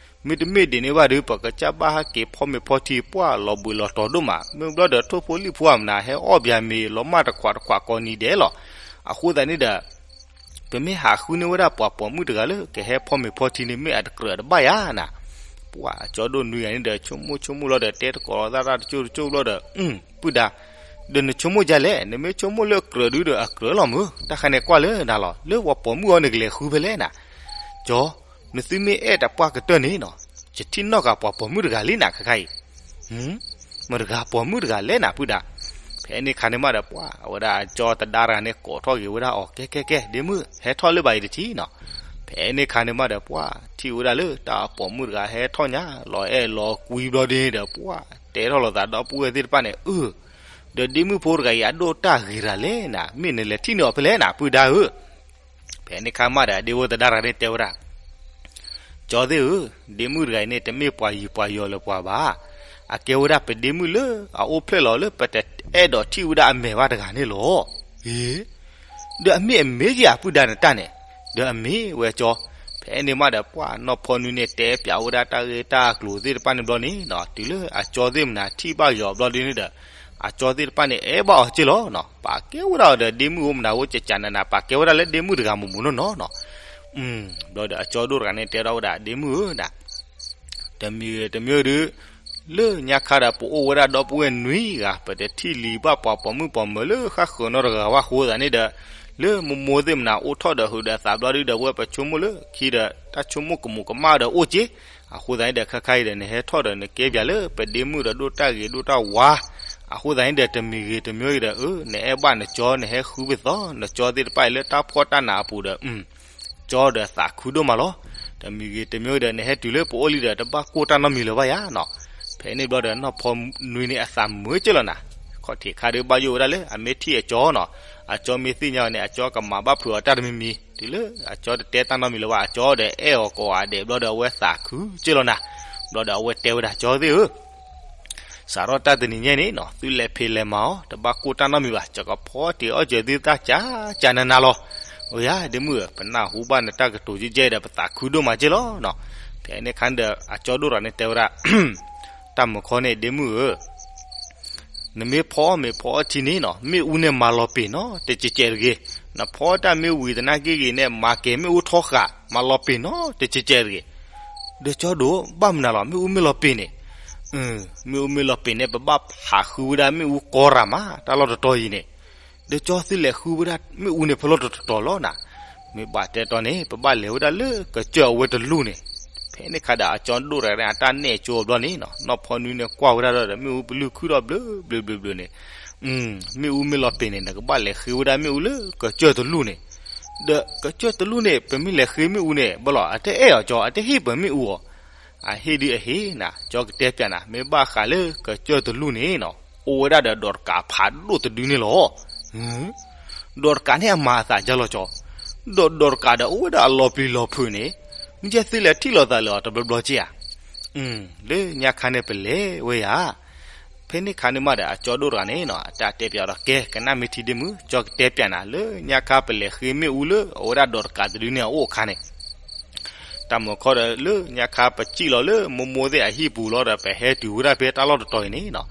မ့တမ့ၢ်ဒ်န့ၣ်ဘၣ်ဒုး ပကစၢ်ဘၣ်ဟဲက့ၤဖီမ့ၤဖီထံ ပှၢ်လီၤဘှံးလီၤတီၤဒိၣ်မး, မ့ၢ်ဘျီဒီး ထိၣ်ဖိလံၣ်ဖိအမနၤ ဟဲအီၣ်ပှၤမ့ၤလီၤမၢ်တခွးတခွးကိးနံၤဒဲးလီၤ. အဃိသတးန့ၣ်ဒီး ပမ့ၢ်ဟးဃုန့ၢ်ဝဲဒၣ်ပှၤပိာ်မုၣ်တဂၤလၢ ကဟဲဖီမ့ၤဖီထံန့ၣ် မ့ၢ်အတကြၢးတဘၣ်ယၤနၤ. ပှၤကၠီဒိၣ်နွံဂၤန့ၣ်ဒီး ဆိကမိၣ်ဆိကမိၣ်လီၤဒီး တဲတကိးလိာ်သးတၢ်တကၠိၢ်တကၠိၢ်ဘျီဒီး ပုၢ်ဒါ, ဒီးနဆိကမိၣ်ဒ်လဲၣ်, နမ့ၢ်ဆိကမိၣ်လၢအကြၢးဒုးဒီးအကြၢးလီၤမး, တၢ်ခါန့ၣ်ကွၢ်လၢနၤလီၤ, လၢပှၤပိာ်မုၣ်အီၤန့ၣ်ကလဲၤဃုဖဲလဲၣ်နၤ. ကၠီ, နသုမ့ၢ်အဲၣ်တၢ်ပှၢ်ကတၢၢ်န့ၣ်နီၤ, ယထံၣ်နီၣ်ဃာ်ပှၤပိာ်မုၣ်တဂၤလံနၤ ခဲခါအံၤ မတၤတဂၤပိာ်မုၣ်တဂၤလဲၣ်နၤ ပုၢ်ဒါ. ဖဲန့ၣ်ခါန့ၣ်မးဒီး ပှၤဝဲဒၣ်အကၠီတဒါတဂၤန့ၣ် ကိးထီၣ်က့ၤဝဲဒၣ်အီၤ ကဲကဲကဲ ဒ့မုၣ် ဟဲထီၣ်လၢၤဘၣ်အံၤတထံၣ်နီၤ. ဖဲန့ၣ်ခါန့ၣ်မးဒီး ပှၤထံၣ်ဝဲဒၣ်လၢတၢ်ပိာ်မုၣ်တဂၤဟဲထီၣ်ညါ လီၤအဲၣ်လီၤကွံဘျီဒ်န့ၣ်ဒီး ပှၤတဲထီၣ်လိာ်သးဒီပုၢ်ဝဲၢ်သ့ၣ်တဖၣ်န့ၣ် အၢ ဒီးဒ့မုၣ်ဖိတဂၤအံၤ အဒိၣ်တၢ်ဂ့ၤတၢ်လဲၣ်နၤ, မ့ၢ်နလဲၤထံၣ်န့ၢ်အီၤဖဲလဲၣ်နၤ ပုၢ်ဒါဧၢ. ဖဲန့ၣ်ခါမးဒီး အဒ့ဖိသဒါတဂၤန့ၣ်တဲဝဲဒၣ် ကၠီသ့ၣ်ဧၢ, ဒ့မုၣ်တဂၤအံၤန့ၣ် တမ့ၢ်ပှၤယံၤပှၤယီၤလၢၤပှၤဘၣ်. အကဲဝဲဒၣ်ပဒ့မုၣ်လၢအအိၣ်ဖျဲၣ်လီၤလၢပတအဲၣ်ဒိးထံၣ်ဝဲဒၣ်အမဲာ်ဘၣ်တဂၤန့ၣ်လီၤ. အ့ ဒီးအမ့ၢ်အမ့ၢ်ဧါ ပုၢ်ဒါနတၢ်န့ၣ်, ဒီးအမ့ၢ်ဝဲကၠီ. ဖဲန့ၣ်မးဒီး ပှၤနီၢ်ဖီနွံန့ၣ် တဲပၠးဝဲဒၣ်တၢ်ဂ့ၢ်တၢ်ကျိၤသ့ၣ်တဖၣ်န့ၣ်ဘျီန့ၣ်နီၤ, တုၤလၢအကၠီသ့ၣ်မနၤထံၣ်ဘၣ်က့ၤအီၤဘျီဒ်န့ၣ်ဒီး အကၠီသ့ၣ်တဖၣ်န့ၣ် အဲၣ်ဘၣ်အီၤက့ၢ်လီၤနီၤ, ပာ်ကဲဝဲဒၣ်အီၤဒီးဒ့မုၣ်အိၣ်မနၤအိၣ် ကကနးနး ပာ်ကဲဝဲဒၣ်လၢဒ့မုၣ်တဂၤမိၢ်မိၢ်နီၢ်နီၢ်နီၤ. ဘျီဒီးအကၠီဒိၣ်တဂၤန့ၣ်တဲထီၣ်ဝဲဒၣ် ဒ့မုၣ်ဧၢဒၣ်, တမံၤဂ့ၤတမံၤဒုး, လၢညါခါဒီး ပအိၣ်ဝဲဒၣ်ဒီပုၢ်ဝဲၢ်နွံဂၤ ပတထံၣ်လံၤဘၣ်ပှၤပိာ်မုၣ်ပိာ်မၢၤလၢဃၣ်ဃၢၤနီတဂၤဘၣ်အဃိသတးန့ၣ်ဒီး, လၢမိၢ်မိၢ်သ့ၣ်မနၤအိၣ်ထီၣ်ဒီးဟုးဒီးသးဘျီဒုးဒီး ဝဲပဆိကမိၣ်လၢခံဒီး တၢ်ဆိကမိၣ်ကမူးကမၣ်ဒီးအိၣ်က့, အဃိသတးန့ၣ်ဒီး ခဲခါအံၤဒီး နဟဲထီၣ်ဒီးနကဲပၠးလၢပဒ့မုၣ်ဒီးဒိၣ်တၢ်ဂ့ၤဒိၣ်တၢ်ဝါ, အဃိသတးန့ၣ်ဒီး တမံၤဂ့ၤတမံၤဂ့ၤဒီး အၢ နအဲၣ်ဘၣ်နကၠီ နဟဲဃုပသီ နကၠီသ့ၣ်တဖၣ်အံၤလၢတၢ်ဖှီၣ်တၢ်နးအပူၤဒီး ကၠီဒီးသးခုဒိၣ်မးလီၤ. တမံၤဂ့ၤတမံၤဒီး နဟဲတုၤလၢပအိၣ်လံဒီး တဘၣ်ကိၢ်တၢ်နီတမံၤလၢၤဘၣ်ယၤနီၤ. ဖဲန့ၣ်ဘျီဒီး နီၢ်ဖီနွံန့ၣ်အသးမုာ်က့လီၤနၤ, ခီၣ်ထံးခါဒုးဘၣ်ယိၣ်ဝဲဒၣ်လၢ အမ့ၢ်ထံၣ်အကၠီနီၤ, အကၠီမ့ၢ်သ့ၣ်ညါအီၤန့ၣ် အကၠီကမၤဘၣ်ဖုးအီၤတၢ်တမံၤမံၤ, တုၤလၢအကၠီတတဲတၢ်နီတမံၤလၢၤဘၣ် အကၠီဒီးအဲၣ်အီၤကိးဂၤဒဲးဘျီဒီး အဝဲသးခုက့လီၤနၤ. ဘျီဒီးအဝဲတဲဝဲဒၣ် ကၠီသ့ၣ်ဧၢ စးထီၣ်တၢ်တနံၤညါန့ၣ်နီၤ သုလဲၤဖံးလဲၤမၤအီၤ တဘၣ်ကိၢ်တၢ်နီတမံၤဘၣ်, ယကဖီတ့ၢ်အီၣ်စၢၤသုတၢ်ကၠးကၠးနးနးလီၤ. အိယၤ ဒ့မုၣ်ဧၢ ပနၢ်ဟူဘၣ်နတၢ်ကတိၤကဲကဲဒီး ပသးခုဒိၣ်မးက့လီၤနီၤ. ဖဲန့ၣ်ခါန့ၣ်ဒီး အကၠီဒိၣ်တဂၤန့ၣ်တဲဝဲဒၣ် တၢ်မုၢ်ခီန့ၣ် ဒ့မုၣ်ဧၢ နမ့ၢ်ဖီအီၣ်မ့ၤဖီအီၣ်ထံန့ၣ်နီၤ မ့ၣ်အူန့ၣ်မၤလီၤပ့ၤနီတကဲးကဲးတဂ့ၤ. နဖီတၢ်မ့ၢ်ဝံၤသနာ်က့ဂ့ၤန့ၣ် မၤကဲၤမ့ၣ်အူထီဃာ် မၤလီၤပ့ၤနီတကဲးကဲးတဂ့ၤ. ဒီးကၠီဒိၣ် ဘၣ်မနုၤလီၤ မ့ၣ်အူမ့ၢ်လီၤပ့ၤန့ၣ်, မ့ၣ်အူမ့ၢ်လီၤပ့ၤန့ၣ် ပဘၣ်ဟးဃုဝဲဒၣ်မ့ၣ်အူကီရၤမး တၢ်လီၢ်တတီၤအံၤန့ၣ်. ဒီးကၠီသုလဲၤဃုဝဲဒၣ်မ့ၣ်အူန့ၣ် ဖဲလီၢ်တတီၤလီၤနၤ. မ့ၢ်ဘၣ်တဲတီန့ၣ် ပဘၣ်လဲၤဝဲဒၣ်လၢကစၢၢ်အဝဲတလူၢ်န့ၣ်. ဖဲန့ၣ်ခါဒီး အကၠီဒိၣ်တဂၤန့ၣ် အတၢ်နဲၣ်ကၠိအဘျီန့ၣ်နီၤ နီၢ်ဖီနွံန့ၣ်ကွၢ်ဝဲဒၣ်ဒီး မ့ၣ်အူပလုၢ်ခုၣ်ထီၣ်ဘျၢဘျၢဘျၢဘျၢန့ၣ် မ့ၣ်အူမ့ၢ်လီၤပ့ၤန့ၣ် နကဘၣ်လဲၤဃ့ဝဲဒၣ်မ့ၣ်အူလၢကစၢၢ်တလူၢ်န့ၣ်. ဒီးကစၢၢ်တလူၢ်န့ၣ် ပမ့ၢ်လဲၤဃ့မ့ၣ်အူန့ၣ် ဘၣ်လီၤ အတအဲၣ်အီၤကၠီ အတဟ့ၣ်ပှၤမ့ၣ်အူအီၤ. အဟ့ၣ်ဒုးအဟ့ၣ်နၤ ကၠီကတဲပျးနၤ မ့ၢ်ဘၣ်ဃးလၢကစၢၢ်တလူၢ်န့ၣ်နီၤ အိၣ်ဝဲဒၣ်ဒီးဒိးတကးဖးဒိၣ်တဒုန့ၣ်လီၤ. ဒိးတကးန့ၣ်အမၤအသးဒ်လီၤကၠီ, ဒီးဒိးတကးဒီးအိၣ်ဝဲဒၣ်အလီၤပျံၤလီၤဖုးန့ၣ်, မ့ၢ်ကဲသုလဲၤထံၣ်လိာ်သးလၢအီၤတဘျီဘျီက့ဧါ. လၢညါခါန့ၣ်ပလဲၤဝဲယၤ ဖဲန့ၣ်ခါန့ၣ်မးဒီး အကၠီဒိၣ်တဂၤန့ၣ်နီၤ အတၢ်တဲပျးဒီး ကဲ ကနၣ်မ့ၢ်ထံဒ့မုၣ် ကၠီကတဲပျးနၤ လၢညါခါပလဲၤဃ့မ့ၣ်အူလၢအဝဲဒၣ်ဒိးတကးတဒုန့ၣ်အအိၣ်အခါန့ၣ် တၢ်မုၢ်ခီဒီး လၢညါခါပစံၣ်လီၤလၢမိၢ်မိၢ်သ့ၣ်အဟံၣ်ပူၤလီၤဒီး ပဟဲတုၤဝဲဒၣ်ဖဲတၢ်လီၢ်တတီၤအံၤန့ၣ်နီၤ,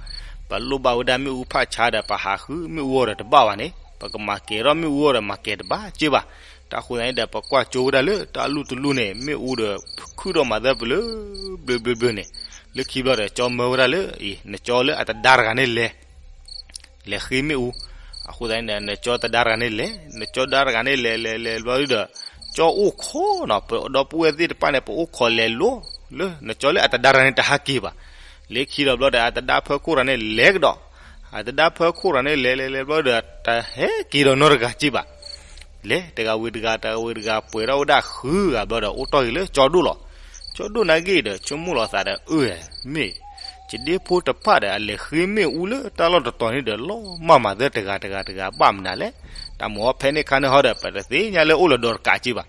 ပလိၣ်ဘၣ်ဝဲဒၣ်မ့ၣ်အူဖးဆါဒီး ပဟးဃုမ့ၣ်အူအီၤဒီးတဘၣ်ဘၣ်န့ၣ်, ပကမၤကဲၤထီၣ်မ့ၣ်အူအီၤဒီးမၤကဲၤတဘၣ်က့ဘၣ်. တၢ်ဃိသတးန့ၣ်ဒီး ပကွၢ်ကၠိဝဲဒၣ်လၢတၢ်လူၢ်တလူၢ်န့ၣ် မ့ၣ်အူဒီးခုၣ်ထီၣ်မၤသၢပျၢၤ ဘျၢဘျၢဘျၢန့ၣ်, လၢခံဘျီဒီး ကၠီမၢဝဲဒၣ်လၢ အံၤ နကၠီလၢအတဒါတဂၤန့ၣ်လဲၤ လဲၤဃ့မ့ၣ်အူ, အဃိသတးန့ၣ်ဒီး နကၠီတဒါတဂၤန့ၣ်လဲၤ, နကၠီဒါတဂၤန့ၣ်လဲၤလဲၤလဲၤဘျီဒုဒီး ကၠီအိၣ်ခိးနီၤ, ပဒီပုၢ်ဝဲၢ်သ့ၣ်တဖၣ်န့ၣ် ပအိၣ်ခိးလဲၤလိၤ, လၢနကၠီလၢအတဒါတဂၤန့ၣ်တဟးက့ၤဘၣ်. လၢခံဒီးဘျီဒီး အတဒါဖၢခိၣ်တဂၤန့ၣ်လဲၤကဒီး, အတဒါဖၢခိၣ်တဂၤန့ၣ်လဲၤလဲၤလဲၤဘျီဒီး တဟဲက့ၤဒီးနီတဂၤက့ဘၣ်. လဲၤတဂၤဝံၤတဂၤ တဂၤဝံၤတဂၤ ပှဲၤထီၣ်ဝဲဒၣ်ဃုဂၤဘျီဒီး အိၣ်တီၢ်က့ၤလၢကၠီဒိၣ်လီၤ. ကၠီဒိၣ်နာ်က့ဒီး ဆိကမိၣ်လီၤသးဒီး အၢ မ့ၢ် ယဒ့ဖိတဖၣ်ဒီး အလဲၤဃ့မ့ၣ်အူလၢတၢ်လီၢ်တတီၤန့ၣ်ဒီး လီၤမၢ်မၤသၢတဂၤတဂၤတဂၤ ဘၣ်မနုၤလဲၣ်. တၢ်မုၢ်အီၤဖဲန့ၣ်ခါန့ၣ်ဟီဒီး ပတသ့ၣ်ညါလၢအိၣ်လၢဒီးတကးက့ဘၣ်.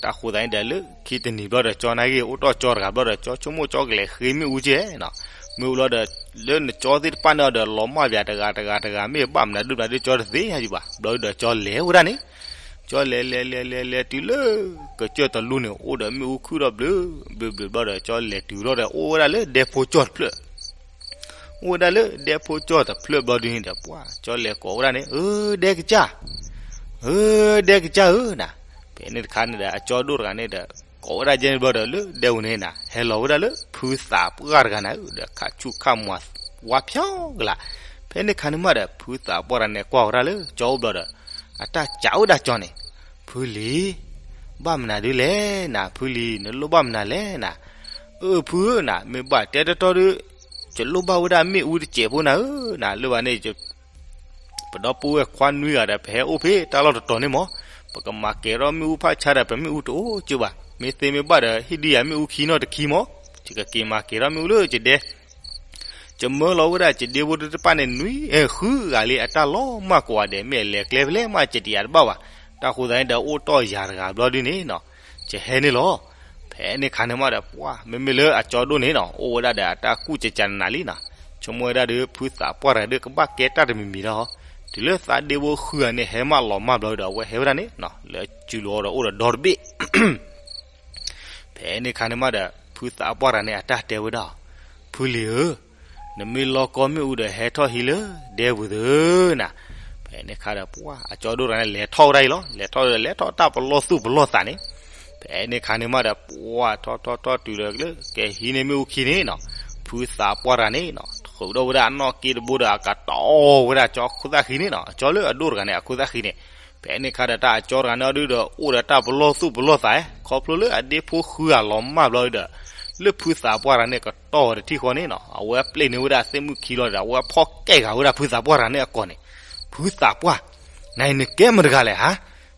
တၢ်ဃိသတးန့ၣ်ဒီး လၢခံတနံၤဘျီဒီး ကၠီနာ်က့ အိၣ်တီၢ်ကၠီတဂၤဘျီဒီး ကၠီဆိကမိၣ်ကၠီကလဲၤဃ့မ့ၣ်အူကဲနီၤ. မ့ၢ်အူလီၤဒီး လၢနကၠီသ့ၣ်တဖၣ်န့ၣ်ဒီး လီၤမၢ်ပၠးတဂၤတဂၤတဂၤ မ့ၢ်ဘၣ်မနုၤဒုမနုၤဒု ကၠီတသ့ၣ်ညါက့ဘၣ်. ဘျီဒီး ကၠီလဲၤဝဲဒၣ်န့ၣ် ကၠီလဲၤလဲၤလဲၤလဲၤလဲၤတုၤလၢ ကစၢၢ်တလူၢ်န့ၣ် အိၣ်ဒီးမ့ၣ်အူခုၣ်ထီၣ်ဘျၢဘျၢဘျၢဘျီဒီး ကၠီလဲၤတုၤလီၤဒီး အိၣ်ဝဲဒၣ်လၢဒဲဖိကၠီတဖျၢၣ်, အိၣ်ဝဲဒၣ်လၢဒဲဖိကၠီတဖျၢၣ်ဘျီဒုန့ၣ်ဒီး ပှၤ ကၠီလဲၤကိးဝဲဒၣ်န့ၣ် အၢ ဒဲကစၢ်, အၢ ဒဲကစၢ်ဧၢနၤ. ဖဲန့ၣ်တခါန့ၣ်ဒီး အကၠီဒိၣ်တဂၤန့ၣ်ဒီး ကိးဝဲဒၣ်ကဲန့ၣ်ဘျီဒီး လၢဒဲပူၤန့ၣ်နၤ ဟဲလီၤဝဲဒၣ်လၢ ဖုသးပှၢ်တဂၤနၤဧၢ ဒီးခးဆူၣ်ခးမွၤဝါဖျီကလာ်. ဖဲန့ၣ်ခါန့ၣ်မးဒီး ဖုသးပှၢ်တဂၤန့ၣ် ကွၢ်ဝဲဒၣ်လၢကၠီအိၣ်ဘျီဒီး အတၢ်စံးဝဲဒၣ်ကၠီန့ၣ်, ဖုလံၤ, ဘၣ်မနုၤဒုလဲၣ်နၤ ဖုလံၤ နလိၣ်ဘၣ်မနုၤလဲၣ်နၤ. အၢ ဖုဧၢနၤ မ့ၢ်ဘၣ်တဲတတီဒီး ယလိၣ်ဘၣ်ဝဲဒၣ်မ့ၣ်အူတစဲးဖိနၤဧၢနၤ လၢဘၣ်န့ၣ် ပဒီပုၢ်ဝဲၢ်ခွါနွံဂၤဒီး ပဟဲအိၣ်ဖဲတၢ်လီၢ်တတီၤန့ၣ်မး, ပကမၤကဲၤထီၣ်မ့ၣ်အူဖးဆါဒီး ပမ့ၣ်အူတအိၣ်က့ဘၣ်. မ့ၢ်သ့မ့ၢ်ဘၣ်ဒီး ဟ့ၣ်ဒုးယၤမ့ၣ်အူခံနီတခံမး, ယကက့ၤမၤကဲၤထီၣ်မ့ၣ်အူလၢယဒဲ ယမၢလီၤဝဲဒၣ် ယဒ့ဖိတဖၣ်န့ၣ် နွံ ဃုဂၤလံ အတၢ်လီၤမၢ်ကိးဂၤဒဲး မ့ၢ်အလဲၤကျဲဖဲလဲၣ်မး ယတယာ်တဘၣ်ဘၣ်. တၢ်ဃိသတးန့ၣ်ဒီး အိၣ်တီၢ်ယၤတဂၤဘျီဒုန့ၣ်နီၤ, ယဟဲန့ၣ်လီၤ. ဖဲန့ၣ်ခါန့ၣ်မးဒီး ပှၤ မ့မ့ၢ်လၢအကၠီဒိၣ်န့ၣ်နီၤ အိၣ်ဝဲဒၣ်ဒီးအတၢ်ကူၣ်ကကနနၤလံနီၤ, ဆိကမိၣ်ဝဲဒၣ်ဒီး ဖုသးပှၢ်တဂၤဒီး ကဘၣ်ကဲတၢ်တမံၤမံၤဒီး တုၤလၢသးဒ့ဖိဃုဂၤန့ၣ် ဟဲမးလီၤမၢ်ဘျီဒီး အဝဲဟဲဝဲဒၣ်န့ၣ်နီၤ လၢစုလိၤအီၤဒီး အိၣ်ဒီးဒီတဘ့ၣ် ဖဲန့ၣ်ခါန့ၣ်မးဒီး ဖုသးပှၢ်တဂၤန့ၣ် အတၢ်တဲဝဲဒၣ်, ဖုလံၤဧၢ, နမ့ၢ်လီၤကီမ့ၣ်အူဒီး ဟဲထီၣ်ဟံးလၢဒဲပူၤသုနၤ, ပ ဖဲန့ၣ်ခါဒီးပှၤအကၠီဒိၣ်တဂၤန့ၣ် လဲၤထီၣ်ဝဲဒၣ်အံၤလီၤ. လဲၤထီၣ်ဒီး လဲၤထီၣ်တၢ်ပလီၢ်သူၣ်ပလီၢ်သးန့ၣ်, ဖဲန့ၣ်ခါန့ၣ်မးဒီး ပှၤထီၣ်ထီၣ်ထီၣ်တုၤဒီးလၢ ကဲဟံးန့ၢ်မ့ၣ်အူခံန့ၣ်နီၤ, ဖုသးပှၢ်တဂၤန့ၣ်နီၤ ထုးထီၣ်ဝဲဒၣ်အနီၣ်က့တဘိဒီး အကတီၢ်ဝဲဒၣ်အကၠီခိၣ်သၣ်ဃံန့ၣ်နီၤ, အကၠီလၢအဒိၣ်တဂၤန့ၣ် အခိၣ်သၣ်ဃံန့ၣ်. ဖဲန့ၣ်ခါဒီး တၢ်အကၠီတဂၤန့ၣ်ဒုးဒီး အိၣ်ဒီးတၢ်ပလီၢ်သူၣ်ပလီၢ်သး, ခီဖျိလၢအဒ့ဖိဃုဂၤလီၤမၢ်ဘျီဒီး လၢဖုသးပှၢ်တဂၤန့ၣ် ကတီၢ်ဝဲတထံၣ်ဃီန့ၣ်နီၤ, အဝဲပျဲန့ၢ်ဝဲဒၣ်သ့ၣ်မုၣ်ခံလီၤဒီး အဝဲဖီၣ်ကဲဂၤဝဲဒၣ်ဖုသးပှၢ်တဂၤန့ၣ်အကိာ်န့ၣ်, ဖုသးပှၢ်, နၤအံၤနကဲမတဂၤလဲၣ်ဟါ,